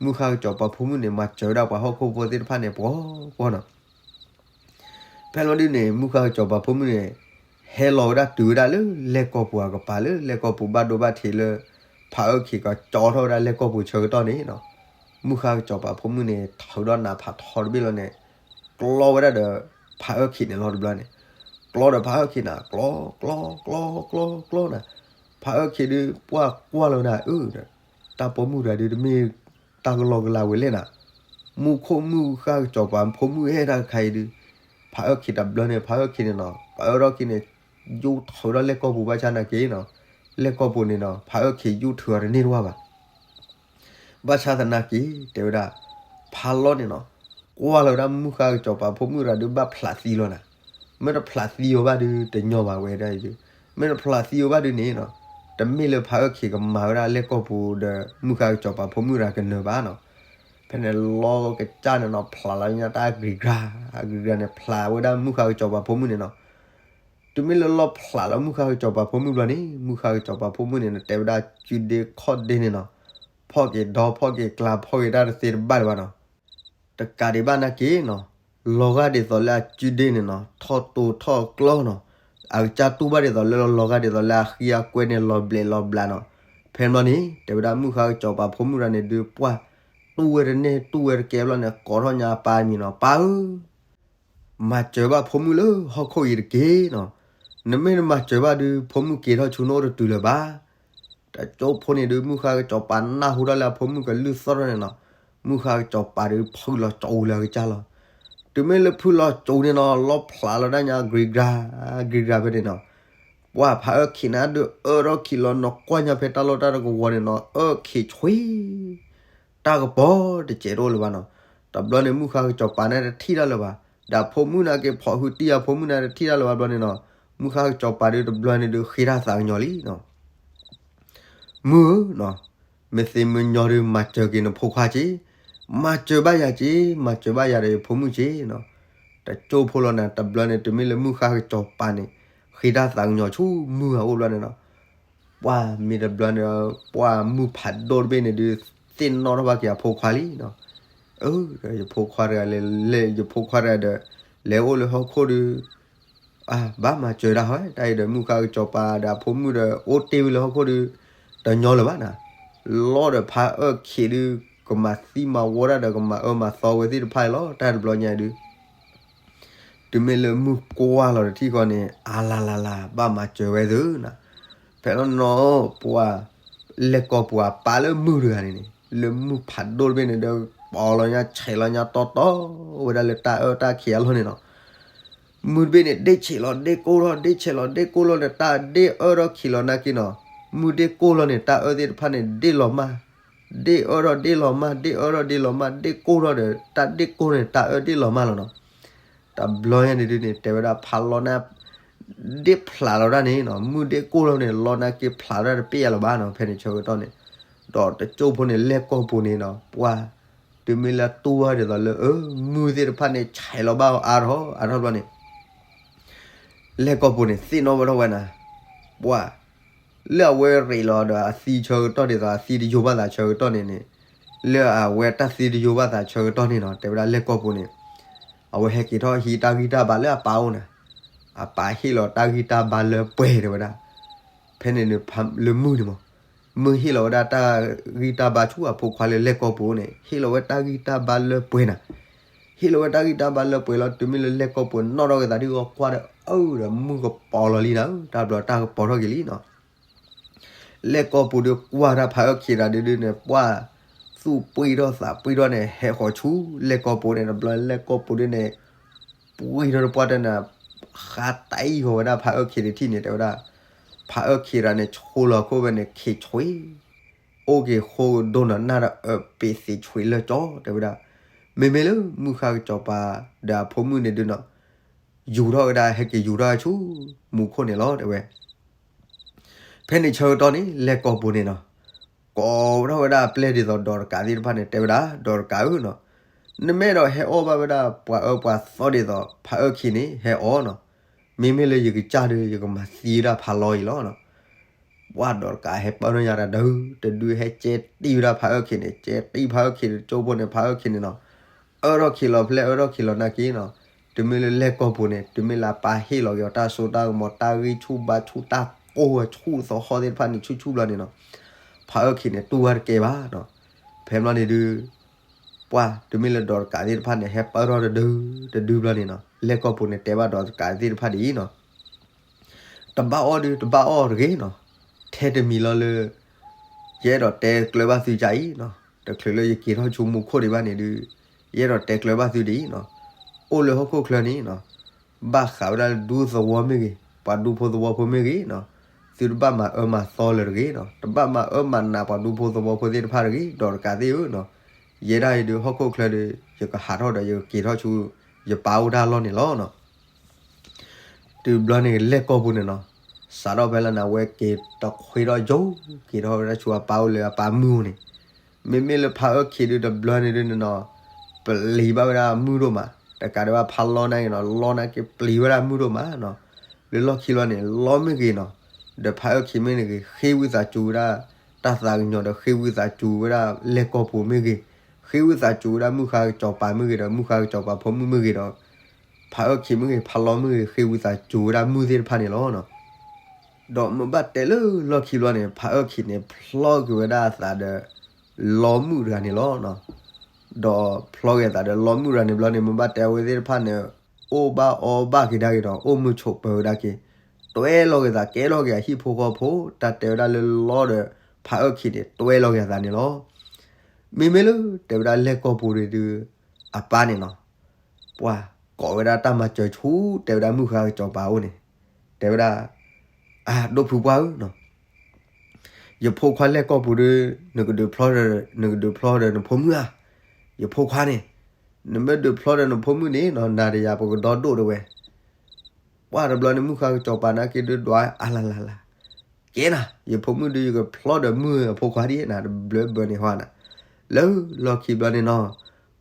မုၢ်ဃါကစီၤပၤဖိမုၣ်န့ၣ် မၤစၢၤဝဲဒၣ်ပှၤဟီၣ်ခိၣ်ဖိသ့ၣ်တဖၣ်န့ၣ် ပှီၤပှီၤနီၤ ဖဲလီၤဒုးန့ၣ် မုၢ်ဃါကစီၤပၤဖိမုၣ်န့ၣ် ဟဲလီၤဝဲဒၣ်တုၤဝဲဒၣ်လၢလဲၣ်ကီၢ်ပူၤအကပၤလၢလဲၣ်ကီၢ်ပူၤဘၣ်ဒိဘၣ်ထံးလၢ ဖးအၢၣ်ခံးကကၠီထီၣ်ဝဲဒၣ်လဲၣ်ကီၢ်ပူၤဆၢကတီၢ်န့ၣ်နီၤ, မုၢ်ဃါကစီၤပၤဖိမုၣ်န့ၣ် ထုးဒီးနးဖးထီတဘ့ၣ်လီၤန့ၣ် ကျီဝဲဒၣ်ဒီးဖးအၢၣ်ခံးန့ၣ်လီၤတဘျီန့ၣ်, ကျီဒီးဖးအၢၣ်ခံးနၤ ကျီ ကျီ ကျီ ကျီ ကျီနၤ, ဖးအၢၣ်ခံးဒုး ပှၢ်ကွၢ်လီၤနၤအၢ တၢ်ပိာ်မုၣ်တဂၤဒုး တမ့ၢ်တၢ်ကလီကလီဝဲလဲၣ်နၤ, မူခိၣ်မုၢ်ဃါကစီၤပၤဖိမုၣ်ဟဲတၢ်တခါအံၤဒုး, ဖးအၢၣ်ခံးတဘျီန့ၣ် ဖးအၢၣ်ခံးန့ၣ်နီၤ ဖးအၢၣ်ထီၣ်ခံးန့ၣ် ယူၢ်ထုးဒီးလဲၣ်ကီၢ်ပူၤဘၣ်ဆၣ်နာ်က့နီၤ, လဲၣ်ကီၢ်ပူၤန့ၣ်နီၤ ဖးအၢၣ်ခံးယူၢ်ထုးအီၤတန့ၢ်တဝၢ်ဘၣ် ဘၣ်ဆၣ်သနာ်က့ တဲဝဲဒၣ် ဖးလီၤန့ၣ်နီၤ ကွၢ်လီၤဝဲဒၣ်မုၢ်ဃါကစီၤပၤဖိမုၣ်တဂၤဒုး ဘၣ်ဖျးသံလီၤနၤ, မ့ၢ်တဖျးသံအီၤဘၣ်ဒုး တညီဘၣ်ဝဲဒၣ်အံၤဒုး, မ့ၢ်တဖျးသံအီၤဘၣ်ဒုးန့ၣ်နီၤ တမ့ၢ်လၢဖးအၢၣ်ခံးကမၤဝဲဒၣ်လဲၣ်ကီၢ်ပူၤဒီး မုၢ်ဃါကစီၤပၤဖိမုၣ်တဂၤကနၢၤဘၣ်နီၤ, ဖဲန့ၣ်လီၤကစၢ်န့ၣ်နီၤ ဖျးလီၤညါတၢ်အဂ့ၤဂၤ, အဂ့ၤဂၤန့ၣ် ဖျးဝဲဒၣ်မုၢ်ဃါကစီၤပၤဖိမုၣ်န့ၣ်နီၤ တုၤမ့ၢ်လၢလီၣ်ဖျးလီၤမုၢ်ဃါကစီၤပၤဖိမုၣ်ဘျီန့ၣ် မုၢ်ဃါကစီၤပၤဖိမုၣ်န့ၣ် တဲဝဲဒၣ်စုဒ့ခီၣ်ဒ့န့ၣ်နီၤ, ဖီၣ်က့ၤဒီဖီၣ်က့ၤကျါဖီၣ်က့ၤတၢ်တသ့တဘၣ်လၢၤဘၣ်နီၤ. တကးဒံးဘၣ်နာ်က့နီၤ, လီၤဂာ်ဒ်သိးလၢအစုဒ့န့ၣ်နီၤ ထီၣ်တိထီၣ်ကျီနီၤ, အကစၢ်တူၢ်ဘၣ်ဒ်သိးလၢလီၤဂာ်ဒ်သိးလၢအဃံအကွဲန့ၣ် လီၤဘျဲးလီၤဘျးနီၤ. ဖဲန့ၣ်ဘျီန့ၣ် တဲဝဲဒၣ်မုၢ်ဃါကစီၤပၤဖိမုၣ်တဂၤန့ၣ်ဒုး ပှၢ်တူၢ်ဝဲတန့ၢ်တူၢ်ဝဲတကဲဘျီန့ၣ် ကိးထီၣ်ညါအပၢ်မံၤနီၤ, ပၢ်ဧၢ မၤစၢၤဘၣ်ဖိမုၣ်လၢဟီၣ်ခိၣ်အံၤတက့ၢ်နီၤ. နမ့ၢ်တမၤစၢၤဘၣ်ဒုး ဖိမုၣ်က့ၤထီၣ်ဆူနအိၣ်တတုၤလၢၤဘၣ်. တကၠိဖိန့ၣ်ဒုး မုၢ်ဃါကစီၤပၤနၢ်ဟူထီၣ်လၢအဖိမုၣ်ကလုၢ်သီၣ်ထီၣ်န့ၣ်နီၤ, မုၢ်ဃါကစီၤပၤဒုးဖုးလီၤကၠိလၢအကစၢ်လီၤ. တုၤမ့ၢ်လၢဖုးလီၤကၠိန့ၣ်နီၤ လီၣ်ဖျးလီၤဒၣ်ညါ ဂ့ၤဂၤ ဂ့ၤဂၤဖဲန့ၣ်နီၤ, ပှၢ်ဖးအၢခံနၤဒုးအၢထီၣ်ခံးလီၤနီၤ ကွၢ်ညါဖဲတၢ်လီၣ်တၢ်တကဝီၤန့ၣ်နီၤ အၢခံးဆွံ တၢ်ကပီၤတစဲးတအိၣ်လၢၤဘၣ်နီၤ. တဘျီန့ၣ် မုၢ်ဃါကစီၤပၤန့ၣ်တထံၣ်တၢ်လၢၤဘၣ်. ဒီးဖိမုၣ်နာ်က့ၤဖိးဟုတံၢ်အဖိမုၣ်န့ၣ်တထံၣ်တၢ်လၢၤဘၣ်ဘျီန့ၣ်နီၤ, မုၢ်ဃါကစီၤပၤဒုးတဘျီန့ၣ်ဒုးဃ့တၢ်သးကညီၤလံနီၤ. မုၢ်ဧၢနီၤ, မ့ၢ်သ့မုၢ်ညီဒုးမၤစၢၤက့ၤနဖိခွါက့ၤ, မၤစၢၤဘၣ်ယၤက့ၤ, မၤစၢၤဘၣ်ယၤဒီးယဖိမုၣ်က့ၤနီၤ. တကၠိဖိလီၤနၤ တဘျီန့ၣ် တုၤမ့ၢ်လၢမုၢ်ဃါကစီၤပၤန့ၣ် ဃ့တၢ်သးကညီၤဆူမုၢ်အအိၣ်ဘျီန့ၣ်နီၤ ပှၢ်မ့ၢ်တဘျီန့ၣ် ပှၢ်မုၢ်ဖးဒိၣ်တဘ့ၣ်န့ၣ်ဒုး သ့ၣ်နီၣ်ထီၣ်ဘၣ်က့ၤအဖိခွါလံနီၤ. အၢ ယဖိခွါတဂၤလဲၤ ယဖိခွါတဂၤဒီး လဲၤအိၣ်လၢဟီၣ်ခိၣ်ဒုး အါ ဘၣ်မၤစၢၤတၢ်ဟီ တၢ်အံၤဒီးမုၢ်ဃါကစီၤပၤဒီးအဖိမုၣ်ဒီး အိၣ်တ့ၢ်ဝဲလၢဟီၣ်ခိၣ်ဒုး တညီလၢၤဘၣ်နၤ. လီၤဒီးဖးအၢခံးဒုး ကမၤသံမၤဝီတၢ်ဒီး ကမၤအၢမၤသီဝဲသ့ၣ်တဖၣ်အံၤလီၤ တၢ်တဘျီညါဒုး တုၤမ့ၢ်လၢမုၢ်ကွၢ်လီၤတထံၣ်ဃီန့ၣ် အါလါလါလါ ဘၣ်မၤစၢၤဝဲသုနၤ. ဖဲလီၤနီၤ ပှၢ် လဲၣ်ကီၢ်ပူၤအပၢ်လၢမုၢ်တဂၤန့ၣ်န့ၣ် လၢမုၢ်ဖးဒိၣ်တဘ့ၣ်န့ၣ်ဒီး ပီၤလီၤညါဆဲးလီၤညါတီတီ ဝဲဒၣ်လၢတၢ်အၢတၢ်ခံးအလီၢ်န့ၣ်နီၤ. မုၢ်တဘ့ၣ်န့ၣ် ဒ့ၣ်ဆဲးလီၤဒ့ၣ်ကိၢ်ထီၣ် ဒ့ၣ်ဆဲးလီၤဒ့ၣ်ကိၢ်လီၤန့ၣ် တၢ်ဒ့ၣ်အၢထီၣ်ခံးလီၤနာ်က့နီၤ. မုၢ်ဒ့ၣ်ကိၢ်လီၤန့ၣ် တၢ်အၢသ့ၣ်တဖၣ်န့ၣ် ဒ့ၣ်လီၤမၢ် ဒ့ၣ်အၢထီၣ်ဒ့ၣ်လီၤမၢ် ဒ့ၣ်အၢထီၣ်ဒ့ၣ်လီၤမၢ် ဒ့ၣ်ကိၢ်ထီၣ်ဒီး တၢ်ဒ့ၣ်ကိၢ်န့ၣ် တၢ်အၢဒ့ၣ်လီၤမၢ်လီၤနီၤ. တဘျီညါန့ၣ်ဒုးန့ၣ် တဲဝဲဒၣ်ဖးလီၢ်နၢ် ဒ့ၣ်ဖျးလီၤဒၣ်န့ၣ်နီၤ မုၢ်ဒ့ၣ်ကိၢ်လီၤန့ၣ် လီၢ်နၢ်က့ဖျးဒၣ်တပ့ၢ်ယါလၢၤဘၣ်နီၤ ဖဲန့ၣ်ဆၢကတီၢ်န့ၣ် ဒီးတကၠိဖိန့ၣ် လဲၣ်ကီၢ်ပူၤန့ၣ်နီၤ ပှၢ် တုၤမ့ၢ်လၢတူၢ်ဝဲဒ်သိးလၢ အၢ မုၢ်သ့ၣ်တဖၣ်န့ၣ် ဆဲးလီၤဘၣ်အါထီၣ်အါထီၣ်ဘျီန့ၣ် လဲၣ်ကီၢ်ပူၤန့ၣ် သ့ၣ်နီၣ်ဝဲထီၣ်ဝဲနၤ ပှၢ် လၢအဝဲရ့းလီၤဒီးအသံဆၢကတီၢ်ဒ်သိး အသံတယိဘၣ်သးဆၢကတီၢ်န့ၣ်န့ၣ် လၢအဝဲတၢ်သံတယိဘၣ်သးဆၢကတီၢ်န့ၣ်နီၤ တဲဝဲဒၣ်လဲၣ်ကီၢ်ပူၤန့ၣ် အဝဲဟဲက့ၤထီၣ်ဟံးတၢ်ဂံၢ်တၢ်ဘါလၢအပၢ်အိၣ်နၤ အပၢ်ဟ့ၣ်လီၤတၢ်ဂံၢ်တၢ်ဘါလၢပှဲၤတဲဝဲဒၣ် ဖဲန့ၣ်န့ၣ် လၢမုၢ်န့ၣ်မး မုၢ်ဟ့ၣ်လီၤဝဲဒၣ်တၢ်ဂံၢ်တၢ်ဘါဆူအဖိခွါလၢလဲၣ်ကီၢ်ပူၤန့ၣ် ဟ့ၣ်လီၤဝဲတၢ်ဂံၢ်တၢ်ဘါလၢပှဲၤနၤ ဟ့ၣ်လီၤဝဲတၢ်ဂံၢ်တၢ်ဘါလၢပှဲၤလီၤ တုၤမ့ၢ်လၢလဲၣ်ကီၢ်ပူၤနီၣ်ထီၣ်က့ၤသးဒ်ဂီၤကွၢ်ဒီး အၢဒီးမုၢ်ကပီၤလီၤလံနၤ တၢ်ဘျီတၢ်ကပီၤထီၣ်က့ၤလံနီၤ လဲၣ်ကီၢ်ပူၤဒုးကွၢ်တၢ်ဖးအၢခံဂၤဒုးဒုးန့ၣ် ပှၢ်သူၣ်ပှံၢ်ထီၣ်သးပှံၢ်ထီၣ်န့ၣ် ဟဲဃီၤဆူလဲၣ်ကီၢ်ပူၤန့ၣ် တဘျီလဲၣ်ကီၢ်ပူၤဒုးန့ၣ် ပှံၢ်ထီၣ်တပှၢ်တၢၢ်န့ၣ် ဃါတံၢ်ဃီၤဝဲဒၣ်ဖးအၢခံတထံၣ်န့ၣ် တဲဝဲဒၣ် ဖးအၢခံဂၤန့ၣ် ဆိလီၤခိၣ်ဝဲန့ၣ် ခံးဆွံ အိၣ်က့ၤဃိကဒိၣ်နီၤ နၢ်ဒီးအၢပ့ၤသ့ဆွံလၢကၠီ တဲဝဲဒၣ် မ့မ့ၢ်လၢမုၢ်ဃါကစီၤပၤဒီးအဖိမုၣ်န့ၣ်ဒုးနီၤ ယူၤထီၣ်ဝဲဒၣ် ဟဲက့ၤယူၤထီၣ်ဆူမူခိၣ်န့ၣ်လီၤ တဲဝဲ ဖဲန့ၣ်ဆၢကတီၢ်န့ၣ် လဲၣ်ကီၢ်ပူၤန့ၣ်နီၤ ကိးထီၣ်ဝဲဒၣ်အပျဲၢ်ဒ်သိးဒီးတကးသ့ၣ်တဖၣ်န့ၣ် တဲဝဲဒၣ် ဒီးတကးဧၢနီၤ နမ့ၢ်ဒီးဟဲအီၣ်ဘၣ်ဝဲဒၣ်ပှၤအၢပှၤသီဒ်သိး ဖးအၢခံန့ၣ် ဟဲအီၣ်နီၤ မ့မ့ၢ်လၢယကစၢ်ဒီး ယကမၤသံဝဲဒၣ်ဖးလီအံၤလီၤနီၤ ပှၢ်ဒီးတကးဟဲပၢၢ်ထီၣ်ညါတဒု တဒုဟဲကဲတံၢ်ဝဲဒၣ်ဖးအၢခံန့ၣ် ကဲတံၢ်ဖးအၢခံန့ၣ် ကၠိဖိန့ၣ် ဖးအၢခံန့ၣ်နီၤ အၢထီၣ်ခံးလီၤဖဲလဲၣ် အၢထီၣ်ခံးလီၤနာ်က့နီၤ တုၤမ့ၢ်လၢလဲၣ်ကီၢ်ပူၤန့ၣ် တုၤမ့ၢ်လၢအပၢ်ဟ့ၣ်လီၤက့ၤအီၤတၢ်စိတၢ်ကမီၤ တၢ်ဂံၢ်ဆူၣ်ဘါဆူၣ် တၢ်ကိၢ်ဆူၣ်သဟီၣ်သ့ၣ်တဖၣ်န့ၣ် ဆူၣ်ဆူၣ်ဘျီန့ၣ်နီၤ ဖးအၢခံန့ၣ် တူၢ်ဝဲတကဲဘၣ်နီၤ ဖဲဘျီန့ၣ်ဒုး ပှၢ်တုၤမ့ၢ်လၢဒီးတကးသ့ၣ်တဖၣ်န့ၣ် ဟဲပၢၢ်ထီၣ်တဒု တဒုဘျီန့ၣ်နီၤ လဲၣ်ကီၢ်ပူၤန့ၣ် တဲဘၣ်ဒီးတကးသ့ၣ်တဖၣ်ဒ်အံၤနီၤ တဘၣ်အီၣ်ဒုး တဘၣ်အီၣ်တဂ့ၤနီၤ ထဲတမံၤလီၤလၢ ယအဲၣ်ဒိးတဲကျၢၤဘၣ်သုကအံၤနီၤ တချုးလၢယက့ၤထီၣ်ဆူမူခိၣ်ဒံးဘၣ်န့ၣ်ဒုး ယအဲၣ်ဒိးတဲကျၢၤဘၣ်သုဒ်အံၤနီၤ အိၣ်လၢဟီၣ်ခိၣ်ချၢန့ၣ်နီၤ ဘၣ်ဃးဝဲဒၣ်လၢဒူသဝီမ့ၢ်ဂ့ၤ ပှၤဒူဖိသဝီဖိမ့ၢ်ဂ့ၤနီၤ သုတဘၣ်မၤအၢမၤသီလၢၤတဂ့ၤနီၤ တဘၣ်မၤအၢမၤနးပှၤဒူဖိသဝီဖိသ့ၣ်တဖၣ်တဂ့ၤ ဒီးတကးသ့ၣ်ဧၢနီၤ ယဲဒၣ်အံၤဒုး ဟီၣ်ခိၣ်ချၢဒုး ယကဟးထီၣ်ဒီးယကက့ၤထီၣ်ဆူ ယပၢ်အိၣ်တၢ်လီၢ်န့ၣ်လီၤနီၤ တုၤဘျီန့ၣ် လဲၣ်ကီၢ်ပူၤန့ၣ်နီၤ စးထီၣ်ဖဲလၢနၤဝဲက့ၤတခွ့ထီၣ်ယိာ် က့ၤထီၣ်ဝဲဒၣ်ဆူအပၢ်အိၣ်လၢအပၢ်မုၢ်အိၣ်န့ၣ် မ့မ့ၢ်လၢဖးအၢခံဒုးတဘျီန့ၣ်ဒုးန့ၣ်နီၤ ပျံၤဘၣ်ဝဲဒၣ်မုၢ်ဒိၣ်မး တကးဒံးဘၣ်ဖးလီနၢ်က့ၤနီၤ လီနၢ်က့ၤပျံၤဝဲဒၣ်မုၢ်ဒိၣ်မးနီၤ လၢလီၢ်ခံလီၤန့ၣ် လီမ့ၢ်ဂ့ၤနီၤ, ဒီးဖးအၢၣ်ခံးမ့ၢ်ဂ့ၤ ဃ့ဝံသးစူၤဝဲဒၣ် တၢ်သးကညီၤဒီးဃ့ဝံသးစူၤဝဲဒၣ်လဲၢ်ကီၢ်ပူၤမ့ၢ်ဂ့ၤ, ဃ့ဝံသးစူၤဝဲဒၣ်မုၢ်ဃါကစီၤပၤမ့ၢ်ဂ့ၤဒီးမုၢ်ဃါကစီၤပၤဖိမုၣ်မ့ၢ်ဂ့ၤဒီး ဖးအၢၣ်ခံးမ့ၢ်ဂ့ၤ ဖးလီမ့ၢ်ဂ့ၤ ဃ့ဝံသးစူၤဝဲဒၣ်မုၢ်သ့ၣ်တဖၣ်န့ၣ်လီၤ. ဒီးမ့ၢ်ဘၣ်တဲလၢလီၢ်ခံလီၤန့ၣ် ဖးအၢၣ်ခံးန့ၣ် ဖျီက့ၤဝဲဒၣ်အသးဒီး လီမုၣ်တဂၤန့ၣ်လီၤ. ဒီးဖျီက့ၤအသးဒီးလီမုၣ်တဂၤန့ၣ်ဘျီန့ၣ် မ့ၢ်ဘၣ်တဲအဝဲသ့ၣ်တဖၣ်န့ၣ် အိၣ်ဘၣ်အီဘၣ်က့ၤဒၣ်က့ၤဒီး အိၣ်မုာ်ဆိးပၢၤဝဲဒၣ်က့ၤ, တွဲလီၤက့ၤသး ကဲထီၣ်က့ၤအဟံၣ်ဖိဃီဖိ တၢ်တဲဝဲဒၣ်လၢလီဒီး ဖးအၢၣ်ခံးန့ၣ် တွဲလီၤက့ၤအသးန့ၣ်လီၤ. မ့မ့ၢ်လၢတဲဝဲဒၣ်လဲၢ်ကီၢ်ပူၤန့ၣ်ဒုး အပၢ်န့ၣ်နီၤ ပှၤကိးဝဲဒၣ်တၢ်မၤစၢၤဆူ တဲဝဲဒၣ်မုၢ်ဃါကစီၤပၤအအိၣ်န့ၣ် တဲဝဲဒၣ် အၢ ဒိၣ်ဖုပှၢ်ဧၢနီၤ, ယဖိခွါလဲၢ်ကီၢ်ပူၤဒီး နကဒုးဖျီဒီး နကဒုးဖျီဒီးနဖိမုၣ်ဧါ, ယဖိခွါန့ၣ် နမ့ၢ်ဒုးဖျီဒီးနဖိမုၣ်န့ၣ်နီၤ နၤဒီးယၤပကဒီဒိၣ်တဝဲ. ပှၢ်တဘျီန့ၣ် မုၢ်ဃါကစီၤပၤနာ်က့ဒုးဒွးအလၢ်လၢ်လၢ်, ကဲနၤ ယဖိမုၣ်ဒုးယကဖျီဒီးမုၢ်အဖိခွါဒံးနၤ တဘျၢဘၢန့ၣ်ဟီနၤ. လၢလီၢ်ခံဘျီန့ၣ်နီၤ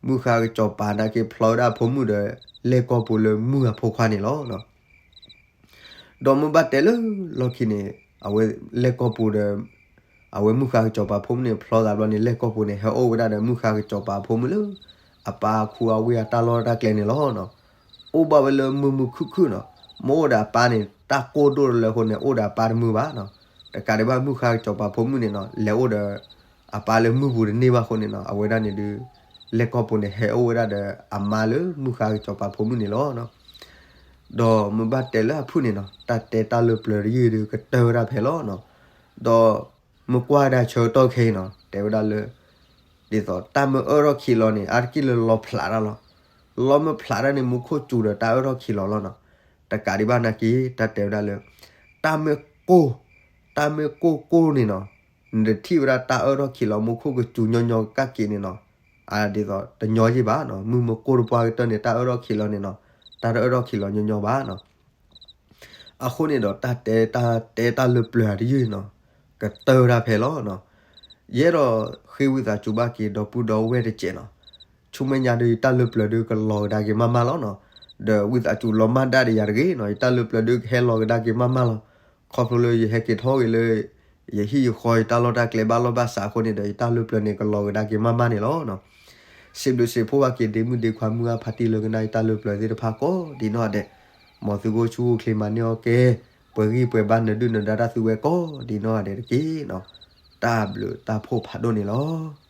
မုၢ်ဃါကစီၤပၤနာ်က့ဖျီဝဲဒၣ်အဖိမုၣ်ဒီး လဲၢ်ကီၢ်ပူၤလၢမုၢ်အဖိခွါန့ၣ်လီၤ. ဒီးမ့ၢ်ဘၣ်တဲလၢလီၢ်ခံန့ၣ် အဝဲလဲၢ်ကီၢ်ပူၤဒီး အဝဲမုၢ်ဃါကစီၤပၤဖိမုၣ်န့ၣ် ဖျီသးဘျီန့ၣ် လဲၢ်ကီၢ်ပူၤန့ၣ် ဟဲအိၣ်ဝဲဒၣ်ဒီးမုၢ်ဃါကစီၤပၤဖိမုၣ်လၢ အပၢ်အခူအဝ့ၢ်အတၢ်လီၢ်တၢ်ကျဲန့ၣ်လီၤ. အိၣ်ဘၣ်ဝဲလၢမုာ်မုာ်ခုၣ်ခုၣ်နီၤ, မ့ၢ်အိၣ်ဒီးအပၢ်န့ၣ် တၢ်ကိၢ်ဒိၣ်တလၢအဃိန့ၣ် အိၣ်ဒီးအပၢ်တမုာ်ဘၣ်နီၤ. တကးဒံးဘၣ်မုၢ်ဃါကစီၤပၤဖိမုၣ်န့ၣ်နီၤ လဲၤအိၣ်ဒီး အပၢ်လၢမုၢ်ပူၤတန့ၢ်ဘၣ်အဃိန့ၣ်နီၤ အဝဲဒၣ်န့ၣ်ဒုး လဲၢ်ကီၢ်ပူၤန့ၣ်ဟဲအိၣ်ဝဲဒၣ်ဒီးအမါလၢမုၢ်ဃါကစီၤပၤဖိမုၣ်န့ၣ်လီၤ. ဒီးမ့ၢ်ဘၣ်တဲလၢအဖုၣ်န့ၣ်နီၤ တၢ်တဲတၢ်လၢပျၢၤတယုၢ်ဒုးကတၢၢ်ဝဲဒၣ်ဖဲလီၤနီၤ. ဒီးမ့ၢ်ကွၢ်ဝဲဒၣ်ဆၢကတီၢ်ခဲအံၤနီၤ တဲဝဲဒၣ်လၢ ဒ်သိးတၢ်မ့ၢ်အၢၣ်ထီၣ်ခံးလီၤန့ၣ် အါတက့ၢ်လၢလီဖျးတၢ်လီၤ. လီမ့ၢ်ဖျးတၢ်န့ၣ် မူခိၣ်စူၤဒီးတၢ်အၢၣ်ထီၣ်ခံးလီၤလီၤနီၤ. တကးဒံးဘၣ်နာ်က့ တၢ်တဲဝဲဒၣ်လၢ တၢ်မ့ၢ်ကိၢ် တၢ်မ့ၢ်ကိၢ်ကိၢ်န့ၣ်နီၤ နတထံၣ်ဝဲဒၣ်တၢ်အၢၣ်ထီၣ်ခံးလီၤ မူခိၣ်ကစူၤညီညီကက့ၤန့ၣ်နီၤ အဒ်သိးတညီယံၢ်ဘၣ်နီၤ. မုၢ်မ့ၢ်ကိၢ်တပှၢ်ကတၢၢ်န့ၣ် တၢ်အၢၣ်ထီၣ်ခံးလီၤန့ၣ်နီၤ တၢ်တအၢၣ်ထီၣ်ခံးလီၤညီညီဘၣ်နီၤ. အဃိန့ၣ်ဒီး တၢ်တဲတၢ်တဲတၢ်လၢပျၢၤတယုၢ်နီၤ ကတၢၢ်ဝဲဒၣ်ဖဲလီၤနီၤ. ယအဲၣ်ဒိးဃ့ဝံသးစူၤဘၣ်က့ၤ ဒီပုၢ်ဒီဝဲၢ်တကဲးနီၤ ဆူမဲာ်ညါဒီး ယတၢ်လၢပျၢၤဒုးကလီၤကဒါက့ၤမးမးလီၤနီၤ. ဒီးဝံသးစူၤလီၤမၢ်ဒၣ်ဒီးယၤတဂ့ၤနီၤ ယတၢ်လၢပျၢၤဒုးကဟဲလီၤကဒါက့ၤမးမးလီၤ. ခီဖျိလၢယဟဲက့ၤထီၣ်ဂ့ၤလၢ ယဟံၣ်ယဃီ ယတၢ်လီၢ်တၢ်ကျဲဘၣ်လီၢ်ဘၣ်စးအဃိန့ၣ်ဒီး ယတၢ်လၢပျၢၤန့ၣ် ကလီၤကဒါက့ၤမးမးန့ၣ်လီၤ. စံးဘျုးစံးဖှိၣ်ဘၣ်က့ၤ ဒ့မုၣ်ဒ့ခွါမုၢ်ဂၢ်ဖါတံၢ်လၢကနၣ်ယတၢ်လၢပျၢၤသ့ၣ်တဖၣ်ကိးဒ်နီၢ်ဂၤဒဲး, မ်သုကအိၣ်ဆူၣ်အိၣ်ချ့မၤန့ၢ်အီၣ်ကဲ ပှဲၤဂံၢ်ပှဲၤဘါ နဒုၣ်နဒါတၢ်သုဝဲကိးဒ်နီၢ်ဂၤဒဲးတက့ၢ်နီၤ. တၢ်ဘျုးတၢ်ဖှိၣ်ဖးဒိၣ်န့ၣ်လီၤ.